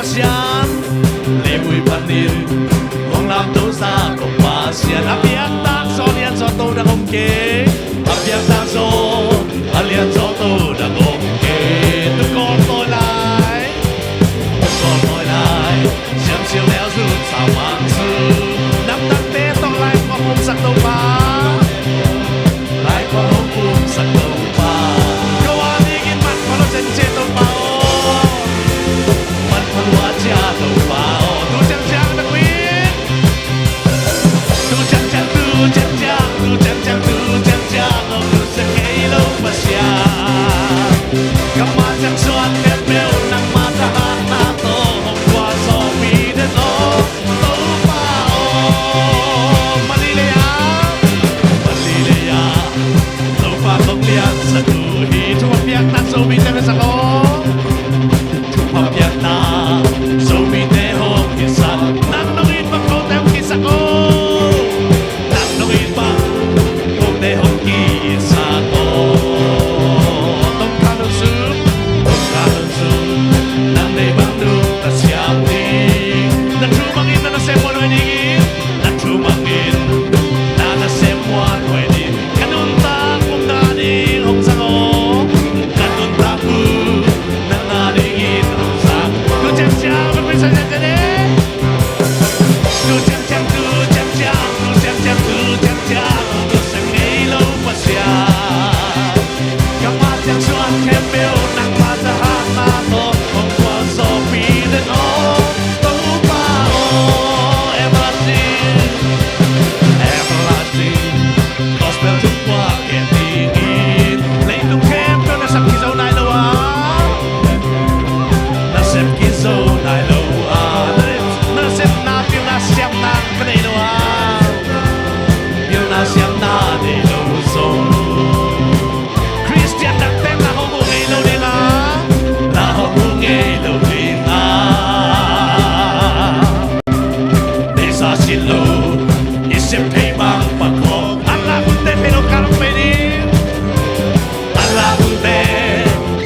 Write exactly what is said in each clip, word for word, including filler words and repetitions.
Pasian, leivui panin hong lamto sa ko Pasian. A piaktak zaw lian zaw to dang om kei. A piaktak zaw, a lian zaw to dang om kei. Tu kawm tawi lai, tu kawm tawi lai, siam siam leu zun sa mang su. Namdangte tawh lai kua hong sak Topa. Lai kua hong pumsak Topa. Ko a dingin man pha lo zenzen Topa aw. Man pha lua cia Topa aw. Tu ciangciang na kuin. Tu ciangciang, tu ciangciang, tu ciangciang, tu ciangciang. Aw, tu sia ngei lo Pasian. Ka ma ciang suan khempeuh nangma thahatna tawh hong kua sawpi den aw. Topa aw, Mali lei-ah, Mali lei-ah Topa kong liansak uh hi. Thupha piakna Zomite hong kisak aw. Thupha piakna Zomite hong kisak. Nang nong it bang kote hong kisak aw. Nang nong it bang kote hong kisak aw. Tong kha lo su, tong kha lo su. Nang nei bang nung ta siam ding. Na thu mangin na nasem muan huai dingin. Na thu mangin na nasem muan huai ding. Ka nuntak pum na ding hong zang aw. Ka nuntak pum na na dingin hong zang. Tu ciangciang, tu ciangciang, tu ciangciang, tu ciangciang, tu ciangciang, tu ciangciang. Tu sia ngei lo Pasian. Ka ma ciang suan khempeuh nangma thahatna tawh hong kua sawpi den aw. Topa aw, everlasting, everlasting gospel thupha gen dingin. Leitung khempeuh na sep kizo nai lo a, na sep kizo nai lo a, na sepna pilna siamna ka nei lo a, pilna siamna nei lo zong Khristian dangte na hong uh ngei lo ding a, na hong uh ngei lo ding a. Neisa sin lo, i sem thei bang pakawk. An la hunte thei lo kal hong pei ding. An la hunte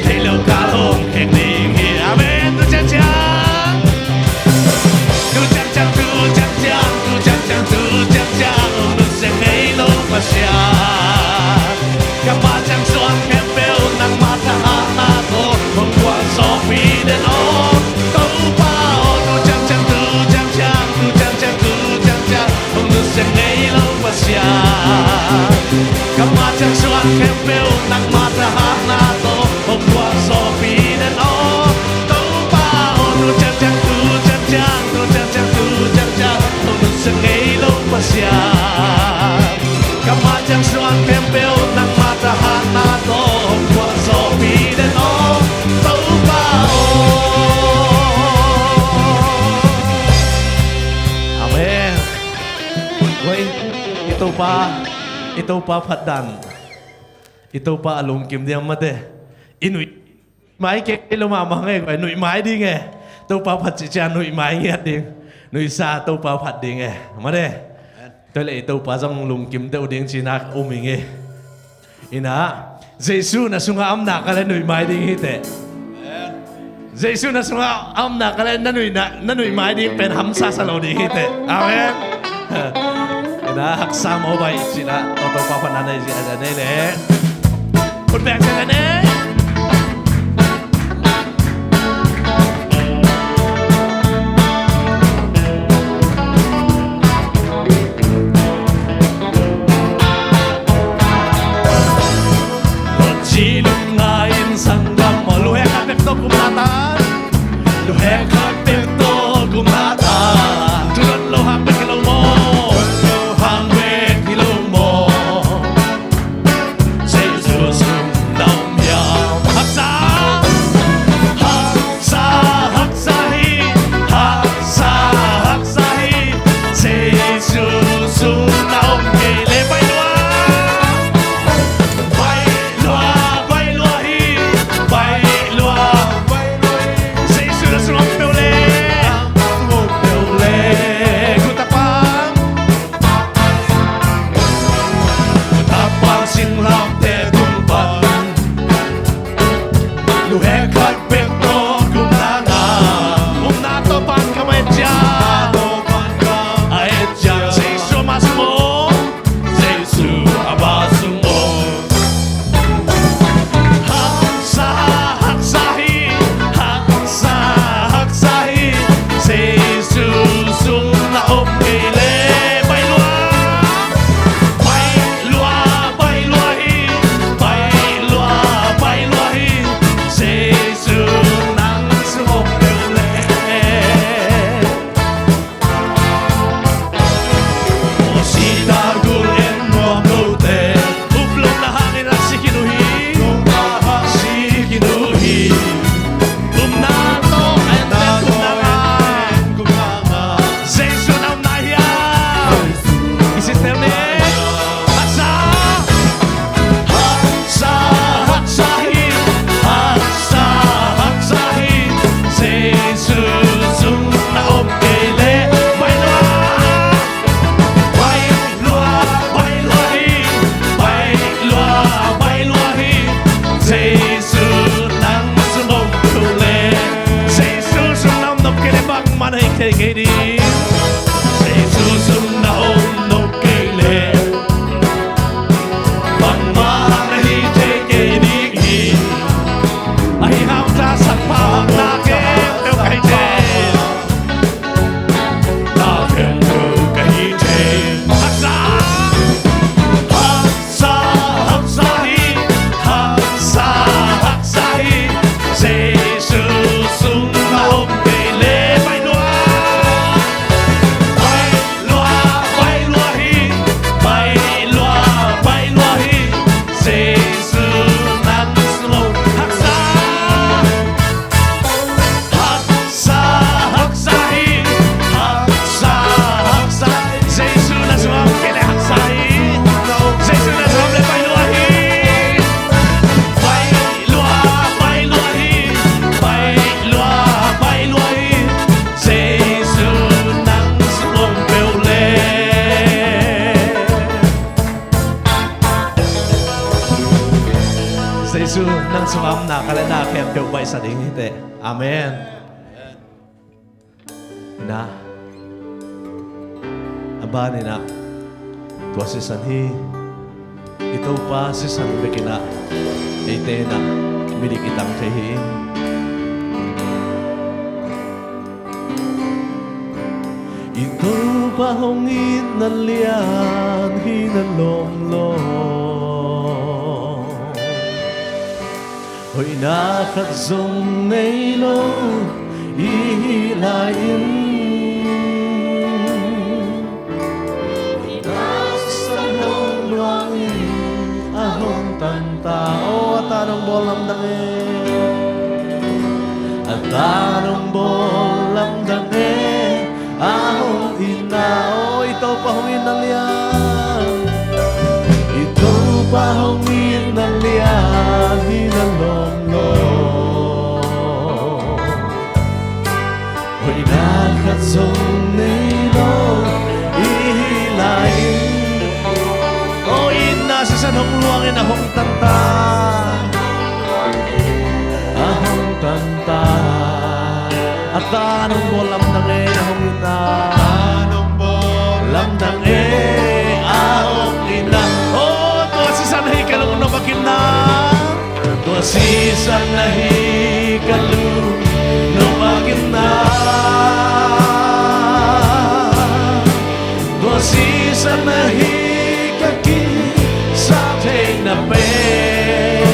thei lo kal hong khek ding hi. Amen. Tu ciangciang, tu ciangciang, tu ciangciang, tu ciangciang, tu ciangciang, hong nusia ngei lo Pasian. Ka ma ciang suan khempeuh nangma thahatna tawh hong kua sawpi den aw. Topa aw, tu ciangciang, tu ciangciang, tu ciangciang, tu ciangciang, hong nusia ngei lo Pasian. Ka ma ciang suan khempeuh nangma thahatna tawh hong kua sawpi den aw. Topa aw, tu ciangciang, tu ciangciang, tu ciangciang, tu ciangciang, hong nusia ngei lo Pasian. Ka ma ciang suan khempeuh nangma thahatna tawh hong kua sawpi den aw, Topa aw. Amen. Wei, i Topa, i Topa phat dan, i Topa a lungkim diam mate. I nuih mai kei lo mahmah nge, guai, nuih mai ding e. Topa phat cih ciang nuih mai ngiat ding. Nuihsa Topa phat ding e. Mate. Tua leh Topa zong lungkim deuh ding cinak um ing e. Ina, Jesu na sungah a om nak leh nuih mai ding hi teh. Jesu na sungah a om nak leh na nuih, na, na nuih mai ding pen hamsa sa lo ding hi teh. Amen. Ina, haksa mawk baih cihna, Topa phatna nei cih a nei leh. Ut bek cih a nei. Ci lungngai in sanggam maw, luhek khat bek tawh kumna tan. Luhek khat bek tawh kumna tan. Thu dot lo hang bek hi lo maw? Dot lo hang bek hi lo maw? Jesu sung na om hiam? Sungah om na ka le na khempeuh baihsa ding hi teh. Amen. Ina, a banin ah tua sisan hi. I Topa sisan bekin ah eite in ah midik i tang thei hi. I Topa hong itna lian hi na lawm lo. Hoihna khat zong nei lo i hih lai-in, hoihna sisan hong luangin a hong tanta. Aw, a taan hong bawl lamdang e. A taan hong bawl lamdang e. A hong itna, aw, i Topa hong itna lian. I Topa hong itna lian hi na lawm lo. Hoihna khat zong nei lo i hih lai-in, aw, itna sisan hong luangin a hong tanta. A hong tanta. A taan hong bawl lamdang e, a hong itna. Lamdang e, a hong itna. Aw, tua sisan ahi ka lungnop a kimna. Tua sisan ahi ka lungnop a kimna. Tua sisan ahi ka kisaktheihna pen.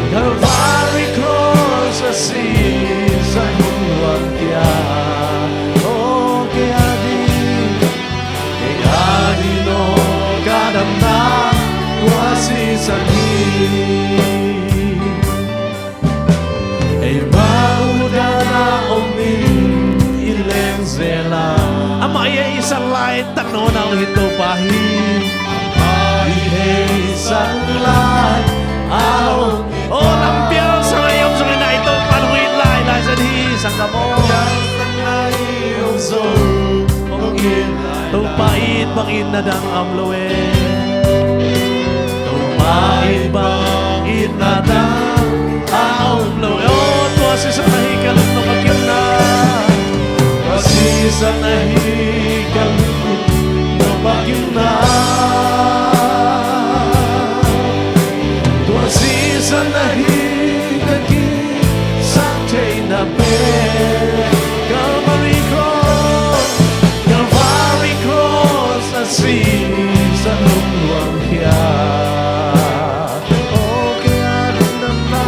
Calvary Cross a sisan hong luang kia. Aw, kei a ding, kei a ding aw ka damna tua sisan hi. Eimah utdan a om in i leng zel a. Amah i hehsak laitak nawn a hong it Topa hi. Amah i hehsak lai a om. Aw, lampial sang a i om zongin a i Topa hong it lailai zen hi. Sanggam aw. Lampial sang a i om zong hong it lai. Topa it bang itna dang a om lo e. Topa it bang itna dang a om lo e. Aw, tua sisan ahi ka lungnop a kimna. Tua sisan ahi ka lungnop a kimna. Tua sisan ahi ka kisaktheihna pen. Calvary Cross, Calvary Cross a sisan hong luang khia. Aw, kei a ding damna.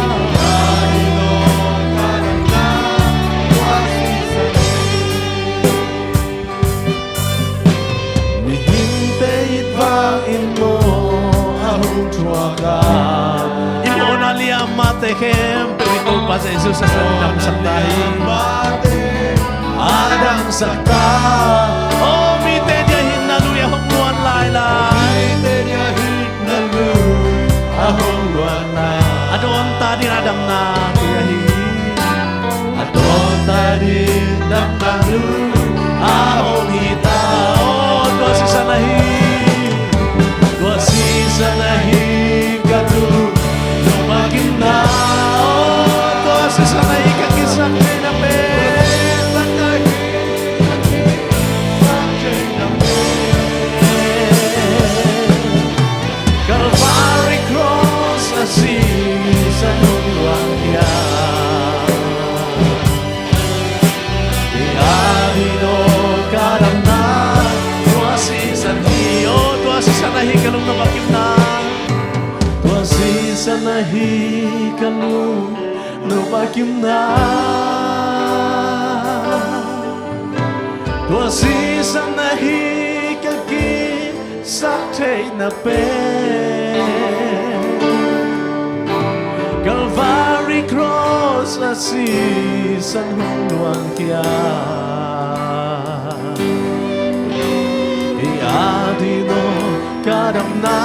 Mihingte it vangin maw a hong thuak a. I mawhna liammate khempeuh i Topa Jesuh sisan in damsak ta hi. A damsak ta. Aw, mite dia hihna lui a hong luang lailai. Mite dia hihna lui a hong luang na. A dawnta ding a damna kei ahi. A dawnta ding damna lui a hong hi ta. Aw, tua sisan ahi. Tua sisan ahi ka lungnop a kimna. Aw, tua sisan ahi ka kisaktheihna pen. Calvary Cross a sisan hong luang khia. Kei a ding aw ka damna. Tua sisan hi, aw, tua sisan ahi ka lungnop a kimna. Tua sisan ahi ka lungnop a kimna. Tua sisan ahi ka ki saktheihna pen. Calvary Cross a sisan hong luang khia. Kei a ding aw ka damna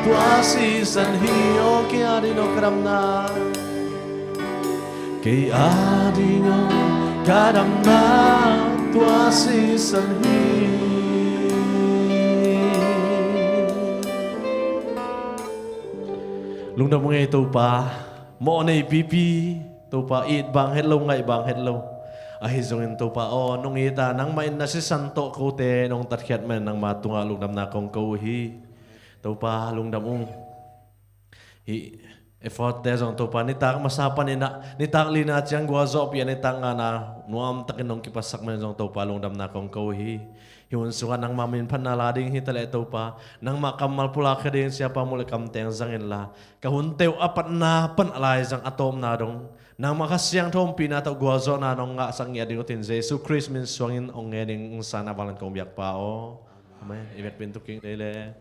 tua sisan hi. Aw, kei a ding aw ka damna. Kei a ding aw ka damna tua sisan hi. Lungdam ung ei Topa, mawh nei pipi, Topa, it bang het lo, ngaih bang het lo. Ahi zongin Topa aw, nong it a, nangmah in na sisan tawh kote nong tatkhiat manin nangma tungah lungdamna kong ko uh hi. Topa, lungdam ung. Hih effort te zong Topa, nitak masa panin ah, nitak lina ciang gualzawhpih a, nitak ngana nuamtakin nong kipatsak manin zong Topa, lungdamna kong ko uh hi. Hih hun sungah nangmah min phatna la ding hi taleh Topa, nangmah kammal pulak kha ding siapa muh le kamteng zang inla, ka hunte uh a patna pan a lai zang a tawpna dong nangmah Kha Siangtho ompihna tawh gualzawhna nong ngahsak ngiat ding uh tin Jesu Khrist min suangin ong ngen ing, ung san a vanglan kong biakpa aw. Amen. I vekpi in tuk ing lei le.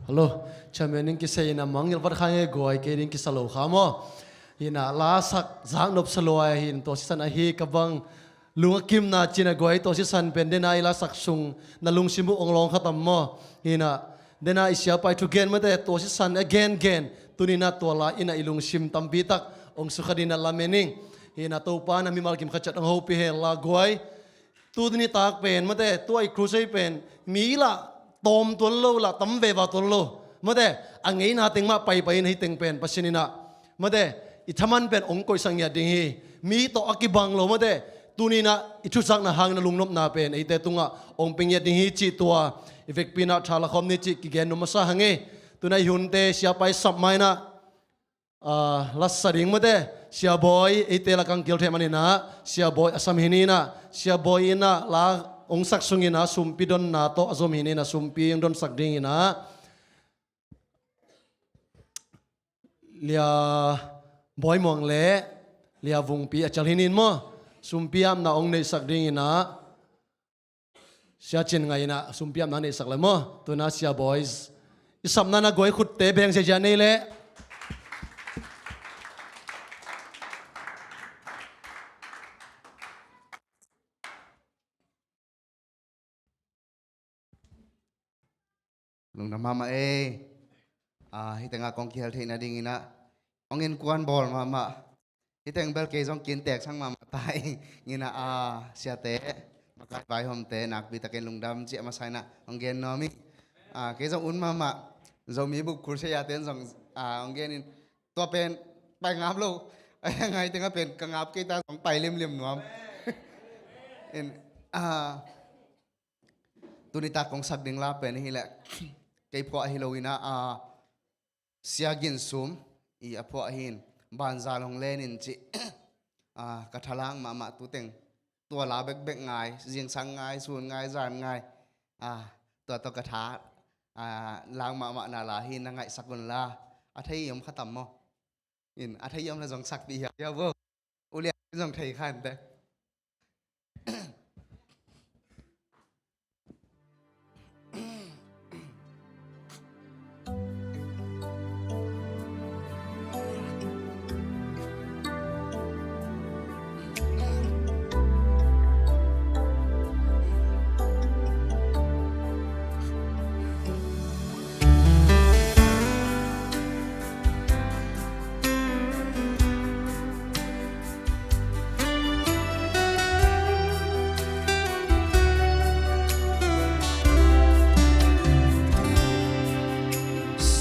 Hello, chairman in kisai ina mangngilh vat kha nge guai, kei ding kisa lo kha maw. Ina la sak zak nop sa lua hi in, tua sisan ahi ka bang lung a kimna cina guai, tua sisan pen dena i la sak sung na lungsim uh ong lawng kha tam maw. Ina dena i siapa i thugen mate, tua sisan a gengen tunina tua la ina i lungsim tampi tak ong sukha dina lamen ing. Ina Topa na mimal kim khat ciat ong hopih hen la guai. Tu nitak pen mate, tua i crusade pen mi lah tawm tuan lo, lah tam veva tuan lo. Mate, a ngeina teng mah paipai in, hih teng pen Pasian ina mate, i thaman pen ong koihsak ngiat ding hi. Mi tawh a kibang lo mate, tunina i thusakna hangin a lungnopna pen eite tungah ong pia ngiat ding hi cih tua i vekpi ina tha la khawm ni cih kigen nuam masa hang hi. Tuna i hunte siapa i sap ma ina Ah, la sa ding mate, Sia Bawi, eite la kang kil thei manin ah, Sia Bawi a sam hi ni ina, Sia Bawi ina la ong sak sungin ah, sumpi donna tawh a zom hi ni ina, sumpi ong donsak ding ina, Lia Bawi Muang le Lia Vungpi a cial hi ni in maw, sumpi apna ong neihsak ding ina, Sia Cin Ngai ina sumpi apna neihsak lai maw. Tuna Sia Bawi i sapna na guai khutte beng ziazia nei le. Lungdam mahmah ei. Ah, hih tengah kong kihel theihna ding ina ong innkuan bawl mahmah. Hih teng bel kei zong kintek sang mahmah ta ing ina, ah, siate, makai vaihawmte nakpi takin lungdam ci a masa ina ong gen nuam ing. Ah, kei zong un mahmah, Zomi Bup Crusade a ten zong, ah, ong gen in, tua pen pai ngap lo. Ngai tengah pen ka ngap kei ta, zong pai limlim nuam. In, ah, tuni tak kong sak ding la pen hi leh, kei phuah hi lo ina, ah, Sia Gin Sum i a phuah hi in, banzal hong len in ci. Ah, ka thalang mahmah tu teng, tua la bekbek ngai, zingsang ngai, sun ngai, zan ngai. Ah, tua tawh ka tha, ah, lang mahmah na la hi, na ngaihsak un la. A thei i om kha tam maw? In, a thei i om la zong sakpih hiau hiau bo. Ulian zong thei kha inteh.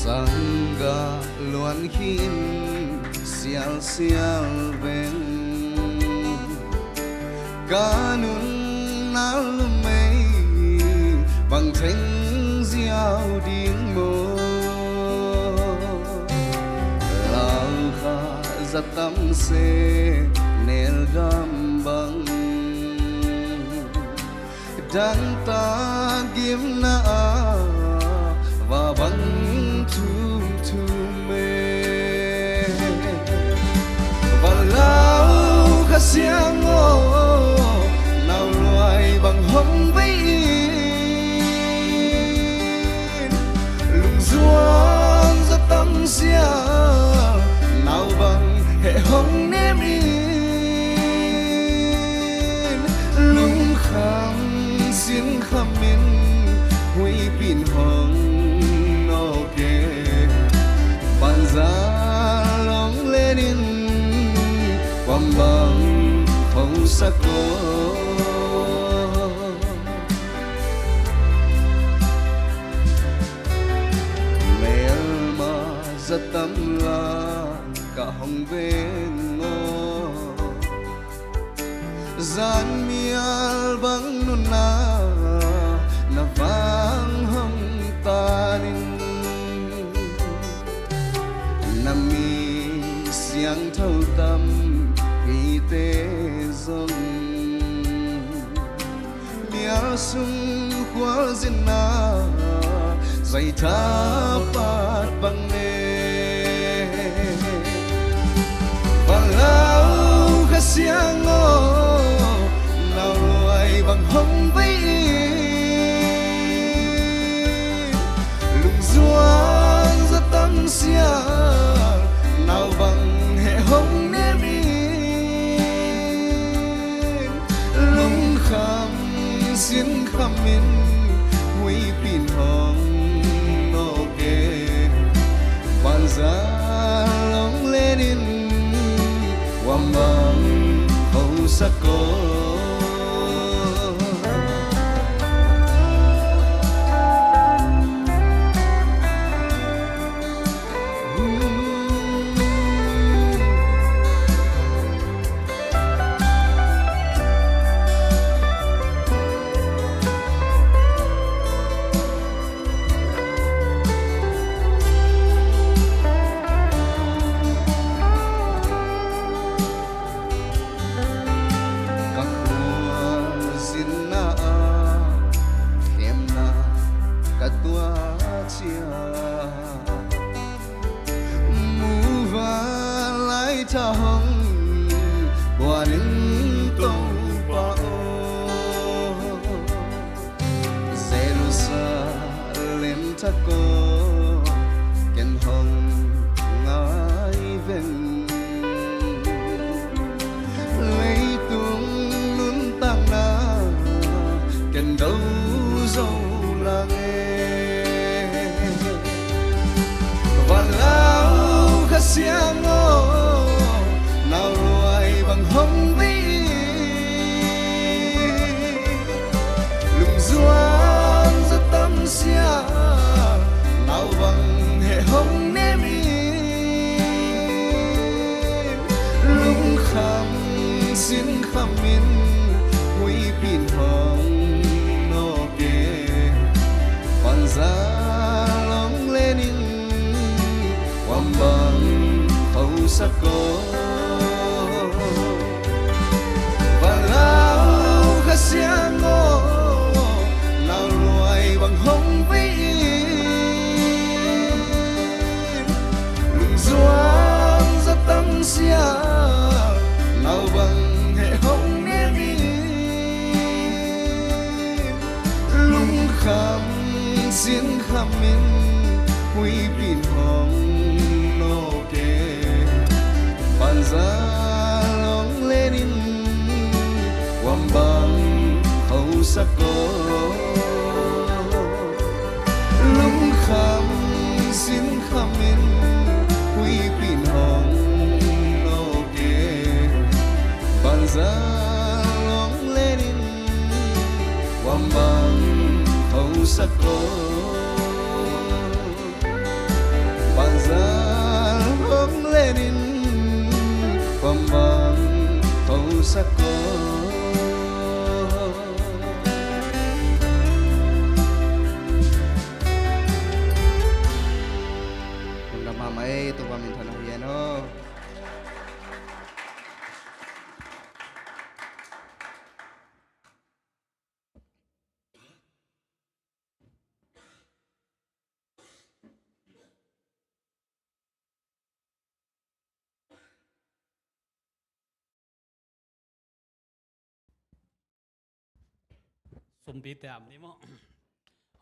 Sanggah luan khin sialsial veng, ka nunna lumei bang theng ziau ding maw? Laukha zatam se nelgam bang, dangtak gimna a va bang thumthum e. Va lau Hong nem in, lungkham sinkham in, huipi in hong nawk e. Banza long len in, kuam bang hosak aw. Melma zatam la ka hong veng aw. Zan mial bang nunna na vang hong tan in, na mi siangtho tampite zong mial sung khualzinna zaitha pat bang ne. Vanlau Kha Siang aw, nauhuai bang hong vei in, lungzuang zatam sial, nau bang heh hong nem in, lungkham sinkham in, huipi in hong nawk e. Banza long len in, kuam bang hosak aw. Ka khualzinna ah khemna ka tuah ciang, muvanlai tha hong buan in, Topa aw. Jerusalem thak aw, ken hong ngai veng. Leitung nuntakna ken do zo lang e. Vanlau Kha Siang aw, nauhuai bang hong vei in, lungzuang zatam sial, nau bang heh hong nem in, lungkham sinkham in, huipi in hong nawk e. Banza long len in, kuam bang hosak aw. Vanlau Kha Siang aw, nauhuai bang hong vei in, lungzuang zatam sial, nau bang heh hong nem in, lungkham sinkham in, huipi in hong nawk e. Banza long len in, kuam bang hosak aw. Lungkham sinkham in, huipi in hong nawk e. Banza long len in, kuam bang hosak aw. Banza long len in, kuam bang hosak aw. Lungdam mahmah ei, Topa minthanna hi hen aw. Sumpite am ni maw.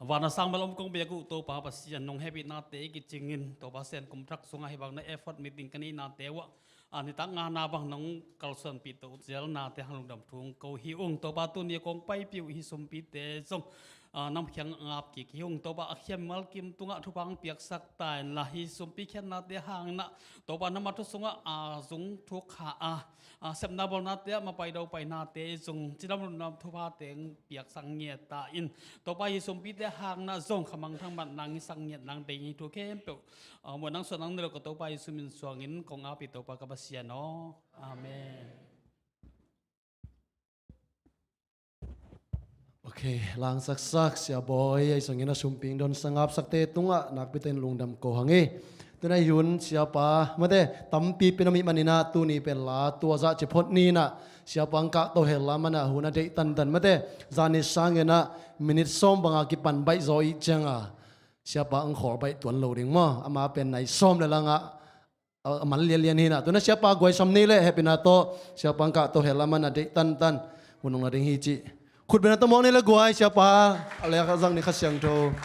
Van a sang bel om kong biak uh Topa Pasian, nong hehpihnate i kicingin, Topa Pasian, kum thak sungah hih bang na effort meeting ka neihnate uh ah a, nitak ngana bang nong kalsuanpih to zelnate hang lungdam thu hong ko hi ung. Topa tuni kong paipih uh hih sumpite zong, a, nam kiang ngap kik hi ung. Topa a khiammal kim tungah thupha hong piaksak ta inla, hih sumpi khiatnate hangin ah Topa nam a thu sungah, a, zung thuk kha a, a, sepna bawlnate ah mapai do painate zong cidam lungdam thuphate hong piaksak ngiat ta in, Topa hih sumpite hangin ah zong khamangthang mat nang, hisak ngiat nang deih hi. Thu khempeuh, a, muan nang suan nang nei lo ka Topa Jesu min suangin kong ap hi Topa ka Pasian aw. Amen. Ok, langsaksak Sia Bawi, ahi zongin a sumping don sangapsakte tungah nakpi takin lungdam ko hang hi. Tuna hun Siapa mate tampi pen a mih manin ah tuni pen la tua zah ci phot ni in ah Siapa hong kahto hel a man ah hun a deih tantan mate zani sangin ah minit sawm banga kipan baih zaw ih cianga Siapa hong khawl baih tuan lo ding maw? Ama pen nai sawm le langah a, a man lianlian hi in ah. Tuna Siapa guai sam ni le hehpihna tawh Siapa hong kahto hel a man a deih tantan hun hong la ding hi cih khut beng a tawh muak ni le guai Siapa a lek a zang ni Kha Siangtho.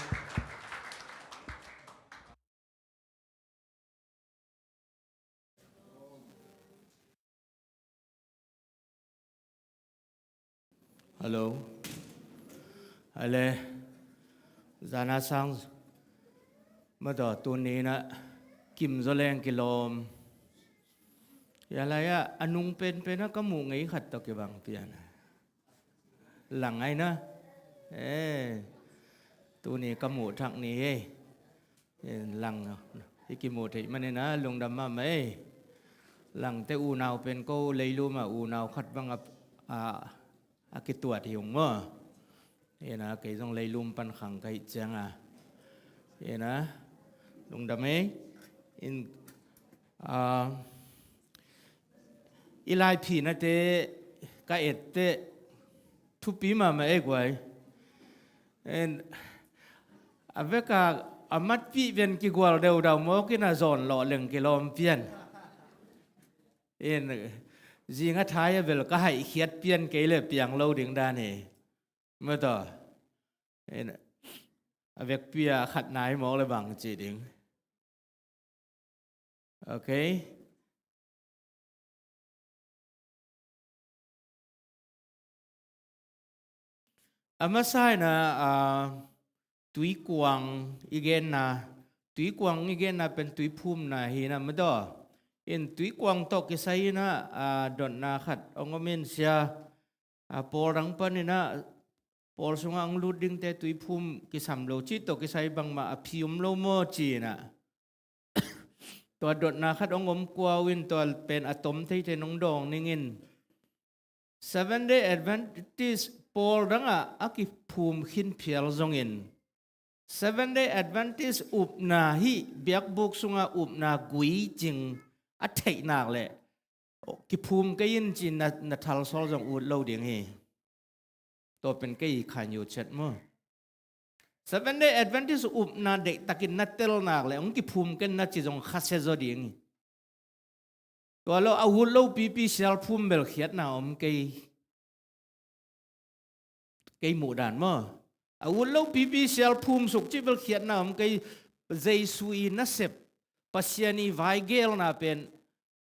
Hello. Ale. Zana sang mataw tuni in ah kim zaw leng kilawm. Hia lai ah a nung penpen ah ka muh ngei khat tawh kibang pian. Lang ai na. Eh. Tuni ka muh thak ni ei. Lang hi kimu thei manin ah lungdam mahmah ei. Langte unau pen ko leilum ah unau khat bang a, a, a kituat hi ung maw? Ina kei zong leilum pan khang ka hih cianga ina lungdam ei. In, a, i laiphinate ka etteh thupi mahmah ei guai. En, a veka a matpih ven kigual deudau mawkin a zawn lawh leng kilawm pian. En, zinga thai a bel ka haihkhiat pian kei le piang lo ding dan hi. Mataw. En, a vekpi a khat nai mawk le bang ci ding. Ok. A masa in ah, a, tuikuang i genna, tuikuang i genna pen tuiphumna hi in ah mataw. In tuikuang tawh kisai in ah, a, dotna khat hong om in sia, a, pawl dang pan in ah pawl sungah hong lut dingte tuiphum kisam lo cih tawh kisai bangmah a phi om lo maw ci in ah. Tua dotna khat hong om kua uh in tua pen a tom theithei nong dawng ning in. Seven Day Adventist pawl dangah a kiphum khin phial zongin Seven Day Adventist upna hih biakbuk sunga upna gui cing a theih nak leh kiphum kei in ci na, na thalsawl zong ut lo ding hi. Tua pen kei khanyu chet maw? Seven Day Adventist upna deihtakin na tel nak le hong kiphum ken na ci zong khasia zaw ding hi. Tua lo a ut lo pipi sialphum belkhiatna om kei. Kei muhdan maw? A ut lo pipi sialphum suk cih belkhiatna om kei. Jesu i nasep, Pasian i vaigelna pen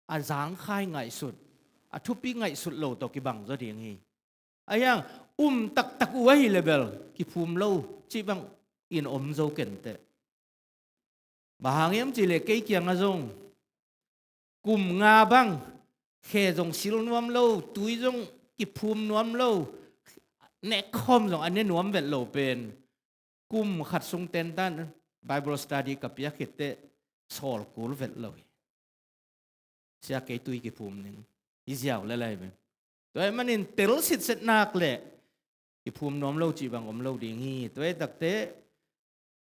a zangkhai ngaihsut, a thupi ngaihsut lo tawh kibang zaw ding hi. A hiang um taktak uh ahi le bel kiphum lo cih bang in om zo kenteh. Bang hang hiam cih leh kei kiangah zong kum nga bang khe zong sil nuam lo, tui zong kiphum nuam lo, nekkhawm zong a ne nuam vet lo pen kum khat sung tentan Bible study ka piak khit teh sawl kul vet lo hi. Sia kei tui kiphum ning i ziau le lai pen. Tua ahih manin tel sitset nak leh kiphum nuam lo cih bang om lo ding hi. Tua ahih takteh,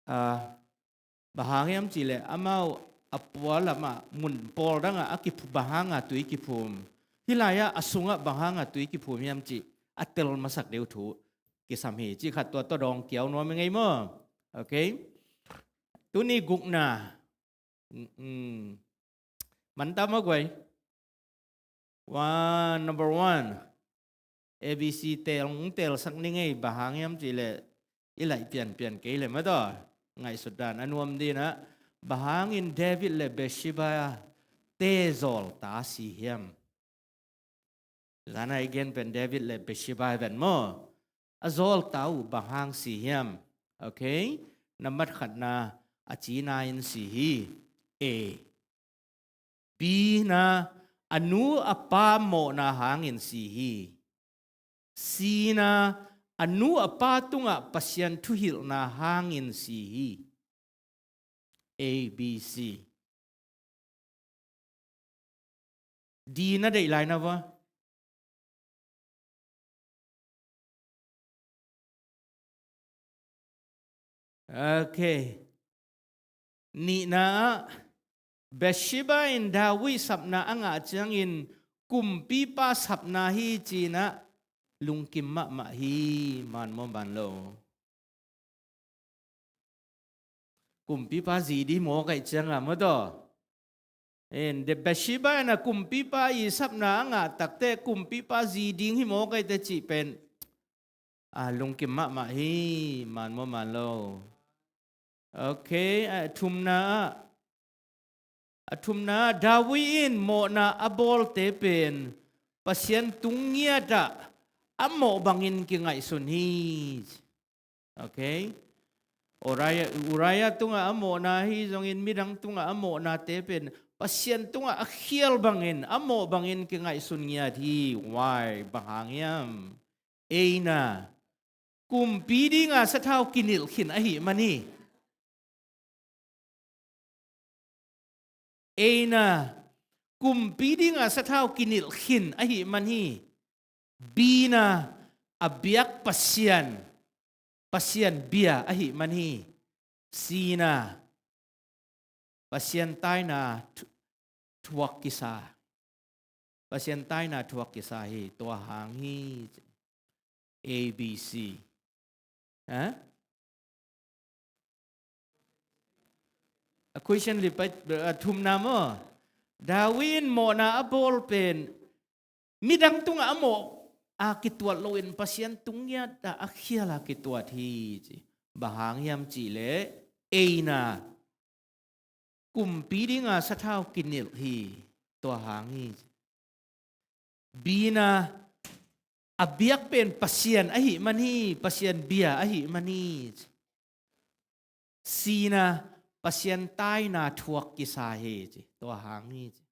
a, bang hang hiam cih leh amau a pualamah mun pawl dangah a kiphu-, bang hanga tui kiphum, hih lai-ah a sungah bang hanga tui kiphum hiam cih a tel masak deuh thu kisam hi. Cih khat tua tawh dawng kiau nuam i ngei maw? Ok. Tuni gukna. Mm, mm. Manta maw guai? One, number one. A B C teel, hong teelsak ning ei, bang hang hiam cih leh i laih pianpian kei leh mataw. Ngaihsut dan a nuam ding ah. Bang hangin David le Bathsheba te zawlta si hiam? Zana i gen pen David le Bathsheba hi ven maw? A zawlta uh bang hang si hiam? Okay. Na mat khatna a cina in si hi. A. B na a nu a pa mawhna hangin si hi. C na a nu a pa tungah Pasian thuhilhna hangin si hi. A, B, C. D na deih lai na va. Okay. Nihna ah Bathsheba in David sapna a ngah ciangin kumpipa sapna hi cinah lungkim mahmah hi. Man maw man lo? Kumpipa zi ding maw kaih cianga maw taw? In the Bathsheba in a kumpipa i sapna a ngah takte kumpipa zi ding hi maw kaih te cih pen a lungkim mahmah hi. Man maw man lo? Okay. A thumna ah a thumna David in mawhna a bawlte pen Pasian tung ngiatah a mawh bangin kingaihsun hi. Okay. Uriah, Uriah tungah a mawhna hi zongin midang tungah a mawhnate pen Pasian tungah a khial bangin a mawh bangin kingaihsun ngiat hi. Why? Bang hang hiam? Eina kumpi dinga sathau kinilh khin ahih man hi. Eina kumpi dinga sathau kinilh khin ahih man hi. Bina a biak Pasian, Pasian bia ahih man hi. Sina Pasian taina thu- thuak kisa. Pasian taina thuak kisa hi. Tua hang hi. A B C. Ha? A question li pai a thumna maw? David in mawhna a bawl pen midang tungah a mawh a kituat loin Pasian tung ngiat a khial a kituat hi ci. Bang hang hiam cihleh eina kumpi dinga sathau kinilh hi. Tua hang hi. Bina a biak pen Pasian ahih man hi, Pasian bia ahih man hi. Sina Pasian taina thuak kisa hi ci. Tua hang hi ci.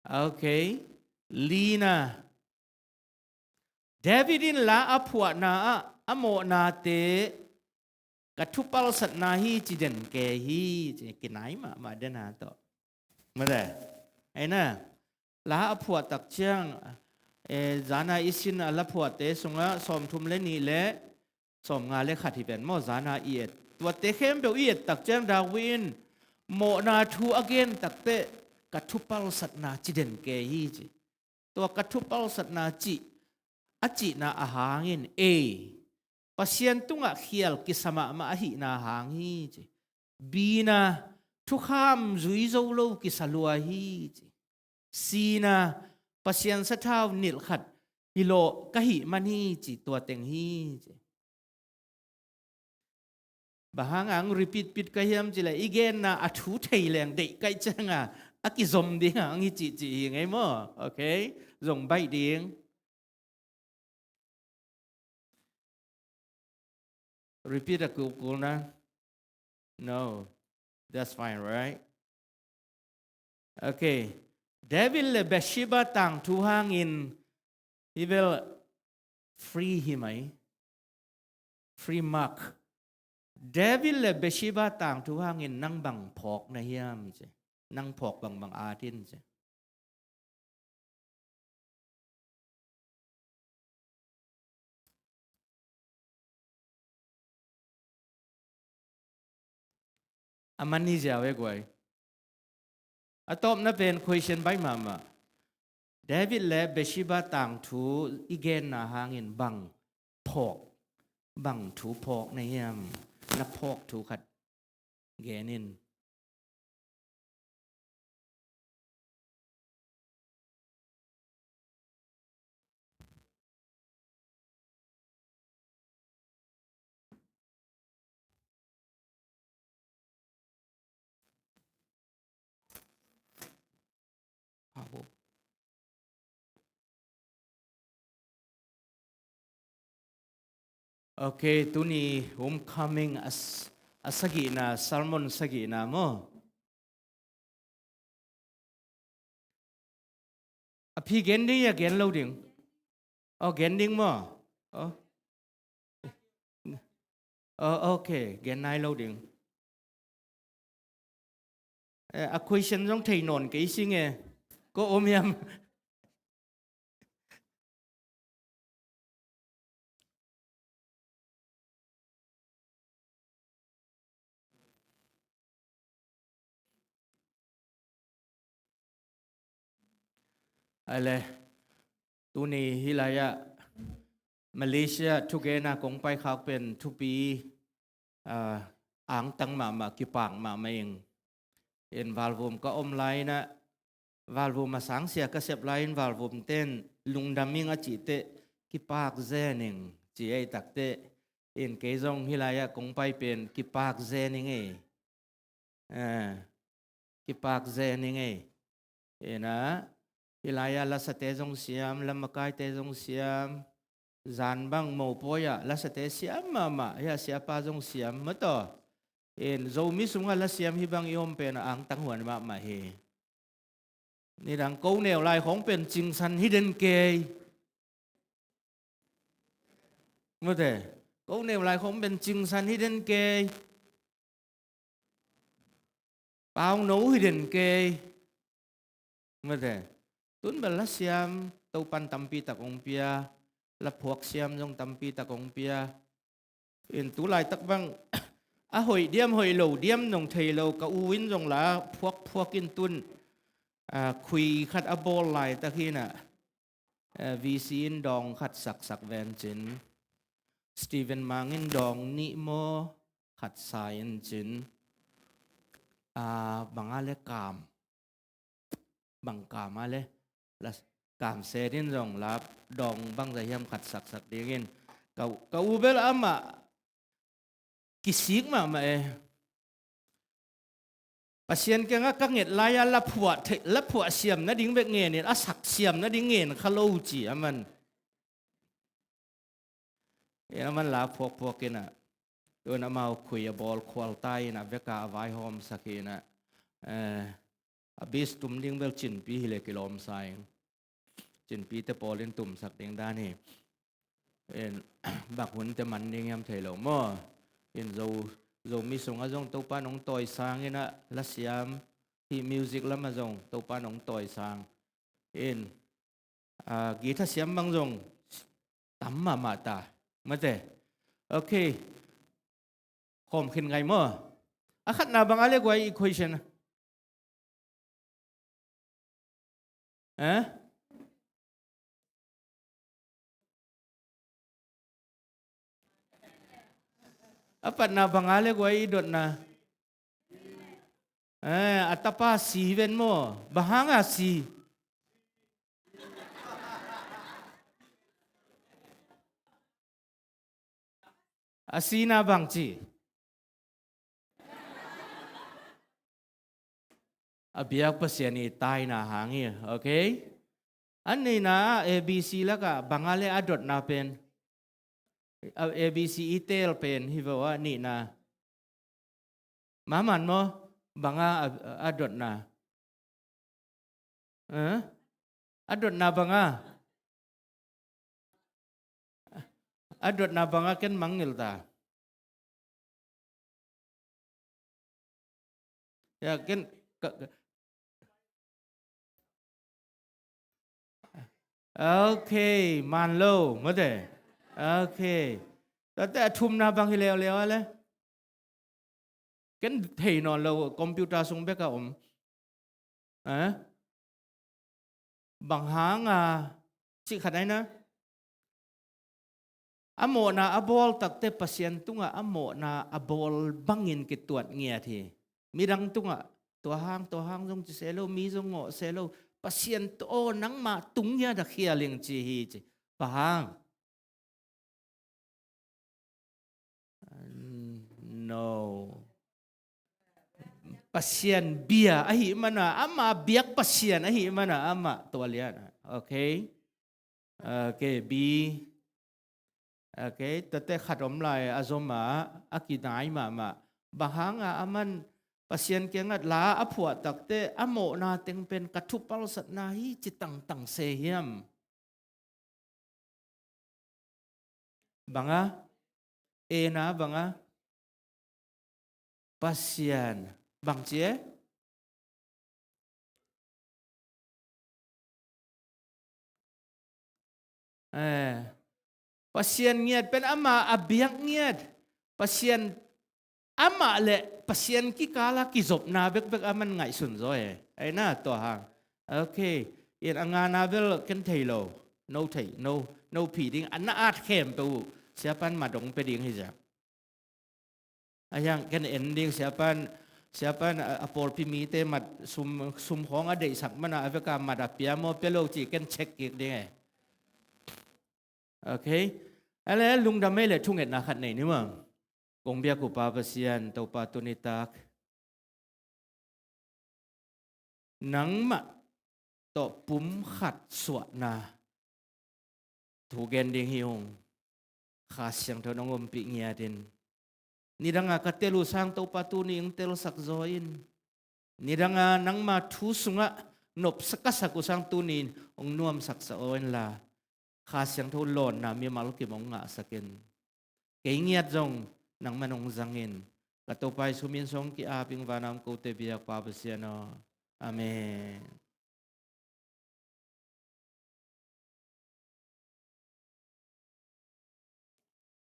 Okay. Lina. David in la a phuahna ah a mawhnate ka thupalsatna hi ci den ke hi ci kinai mahmah dena tawh. Mate. Aina. La a phuah tak ciang, eh, zana i sin a la phuahte sungah sawmthum le nih le sawmnga le khat hi pen maw zana i et. Tuate khempeuh i et tak ciang David in mawhna thu a gen takteh ka thupalsatna ci den ke hi ci. Tua ka thupalsatna cih a cihna a hangin ei Pasian tungah khial kisa mahmah ahihna hang hi ci. Bina thukham zui zo lo kisa lua hi ci. Sina Pasian sathau nilh khat hi lawh ka hih man hi ci tua teng hi ci. Bang hang ang repeat pit ka hiam cileh i genna a thu thei leng deih kaih cianga a kizom ding ang hi cih cih hi ngei maw? Okay. Zong baih ding. Repeat a kulkul na. No. That's fine, right? Okay. David le Bathsheba tangthu hangin hi vel free hi mai. Free mark. David le Bathsheba tangthu hangin nang bang phawk na hiam ci. Nang phawk bangbang atin ci. A man hi ziau e guai. A tawpna pen question baih mahmah. David le Bathsheba tangthu i genna hangin bang phawk, bang thu phawk na hiam? Na phawk thu khat gen in. Ok, tuni homecoming a s-, a sagihna, sermon sagihna maw? A phi gen ding a gen lo ding? Aw, gen ding maw? Aw. Aw, ok, gen nai lo ding. Eh, a question zong thei nawn kei si nge. Ko om hiam? Ai le, tuni hih lai-ah Malaysia thugena kong paikhak pen thupi, ah, angtang mahmah, kipak mahmah ing. In valvum ka om lai-inah, valvum a sangsia ka sep lai-in valvum ten lungdam ing a cihteh kipak zen ing ci ei takteh, in kei zong hih lai-ah kong pai pen kipak zen ing ei. Eh, kipak zen ing ei. Inah, hih lai-ah lasate zong siam, lamakaite zong siam, zan bang mopawi-ah lasate siam mahmah, hih a siapa zong siam mataw. In Zomi sungah lasiam hih bang i om pen a angtang huan mahmah hi. Nidang ko neu lai khong pen cingsan hi den kei. Mate, ko neu lai khong pen cingsan hi den kei. Pauno hi den kei. Mate, tun bel lasiam Topan tampi tak hong pia, laphuak siam zong tampi tak hong pia. In tu laitak bang a hoih diam hoih lo diam nong thei lo, ka u in zong la phuakphuak in tun, ah, khui khat a bawl laitak hinah, eh, V C in dawng khat saksak ven cin, Stephen Mang in dawng nih maw khat sa in cin, ah, banga le kam, bang kam a le, la kam se din zong la dawng bangza hiam khat saksak dingin, ka, ka u bel amah kisik mahmah e. Pasian kiangah ka nget lai-a laphuah thei, laphuah siam nading bek ngenin a sak siam nading ngen kha lo ci a man. Ina man la phuakphuak inah, tun amau khui a bawl khualta inah veka a vaihawmsak inah, eh, a bis tum ding bel cinpi hileh kilawmsa ing. Cinpite pawl in tumsak ding dan hi. In, bak hunte man ding hiam thei lo maw? In Zo, Zomi sungah zong Topa nong tawisang inah lasiam, hih music lamah zong Topa nong tawisang. In, ah, guitar siam bang zong tam mahmah ta. Mate. Ok. Khawm khin ngai maw? A khatna bang a le guai equation. Eh? A patna bang a le guai i dotna. Eh, a tapa si ven maw? Bang hanga si? A sina bang ci? A biak Pasian i taina hang hi, ok? A nihna A B C lakah bang a le a dotna pen? A, A B C i teel pen hi vo a nihna. Maman maw? Bang a, a, a dotna? Eh? A dotna bang a? A dotna bang a ken mangngilh ta. Ya, ken, ka, ka, ok, man lo, mate. Ok. Tate a thumna bang hi leuleu a le. Ken thei nawn lo, computer sung bek a om. Eh? Bang hanga, cih khat aina. A mawhna a bawl takte Pasian tungah a mawhna a bawl bangin kituat ngiat hi. Midang tungah tua hang, tua hang zong ci se lo, mi zong ngawh se lo. Pasian tawh nangmah tung ngiat a khial ing ci hi ci. Bang hang? No. Pasian bia ahih mana, ama biak Pasian ahih mana, ama tua lian. Ok. Ok, B. Okay, tate khat om lai a zom a, a kinai mahmah. Bang hanga aman Pasian kiangah la a phuah takteh a mawhna teng pen ka thupalsatna hi ci tangtang se hiam? Banga? Ena banga? Pasian. Bang ci e? Eh, Pasian ngiat pen ama a biak ngiat. Pasian amah le Pasian kikala kizopna bekbek aman ngaihsun zaw e. Aina tua hang. Okay. In a ngana bel ken thei lo. No thei, no, no phi ding. A na at khempeuh uh siapan madong pe ding hi zia. A hiang ken en ding siapan, siapan a, a pawlpi mite mat sum, sum khawng a deihsak mana a veka mat a pia maw pia lo ci ken check kik ding e. Okay. A le lungdam ei le thungetna khat nei ni mang. Kong biak uh Pa Pasian, Topa tuni tak nangmah tawh pumkhat suahna thu gen ding hi ung. Kha Siangtho nong ompih ngiatin. Nidanga ka tel uh sang Topa tuni ong telsak zaw in. Nidanga nangma thu sungah nopsak ka sak uh sang tuni ong nuamsak zaw inla. Kha Siangtho lawnna mimal kim ong ngahsak in. Kei ngiat zong nangman ong zang in. Ka Topa Jesu min song ki-ap ing vanam kote biak Pa Pasian aw. Amen.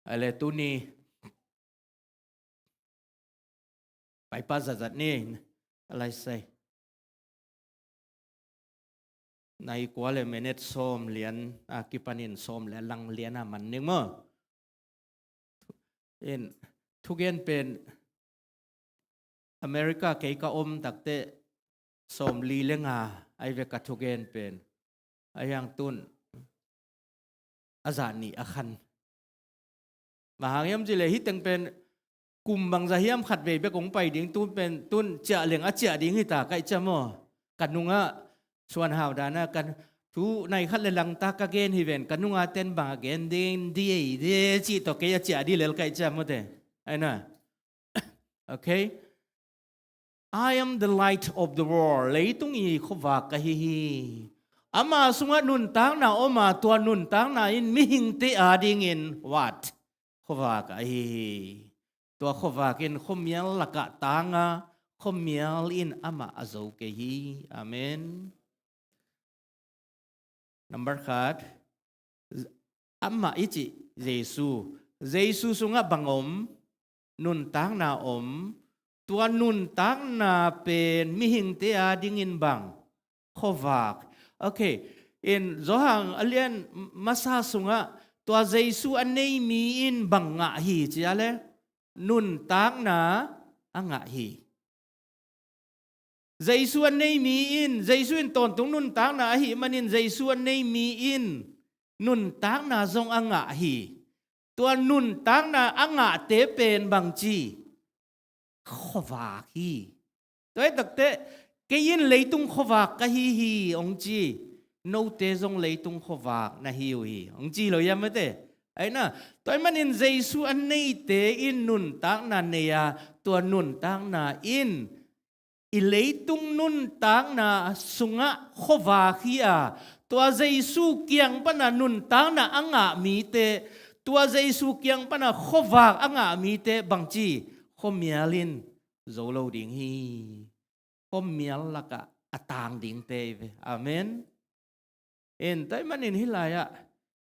A le tuni paipa zatzat ni a lai sai. Nai kua le minute sawm lian a kipanin sawm le lang lian a man ning maw? In thugen pen America kei ka om takte sawm li le nga ai ve ka thugen pen. A hiang tun a zah nih a khan. Bang hang hiam ci le hiteng pen kum bangza hiam khat vei bek ong pai ding tun pen tun ciah leng a ciah ding hita kaih ciam aw. Ka nungah suan hau dana kan thu nai khat le langta ka gen hi ven ka nunga ten bang a gen ding di ei de ci tawh kei a ciah di lel kaih ciam aw te. Aina. Okay. I am the light of the world. Leitung i khuavak ka hi hi. Ama sungah nuntakna om a tua nuntakna in mihingte adingin what? Khuavak a hi hi. Tua khuavak in khuamial lakah tanga khuamial in amah a zo kei hi. Amen. Number khat, amah i cih Jesu. Jesu sungah bang om, nuntakna om, tua nuntakna pen mihingte adingin bang, khuavak. Okay, in Johan a lian masa sungah tua Jesu a nei mi in bang ngah hi ci a le, nuntakna a ngah hi. Jesu a nei mi in, Jesu in tawntung nuntakna ahih manin Jesu a nei mi in nuntakna zong a ngah hi. Tua nuntakna a ngahte pen bangci khuavak hi. Tua hi takte kei in leitung khuavak ka hi hi ong ci. Note zong leitung khuavak na hi uh hi ong ci lo hiam mate. Aina, tua hi manin Jesu a neite in nuntakna nei a tua nuntakna in i leitung nuntakna sungah khuavak hi a, tua Jesu kiang pana nuntakna a ngah mite, tua Jesu kiang pana khuavak a ngah mite bangci khuamial in zo lo ding hi. Khuamial lakah a tang dingte hi ve. Amen. En, tua hi manin hih lai-ah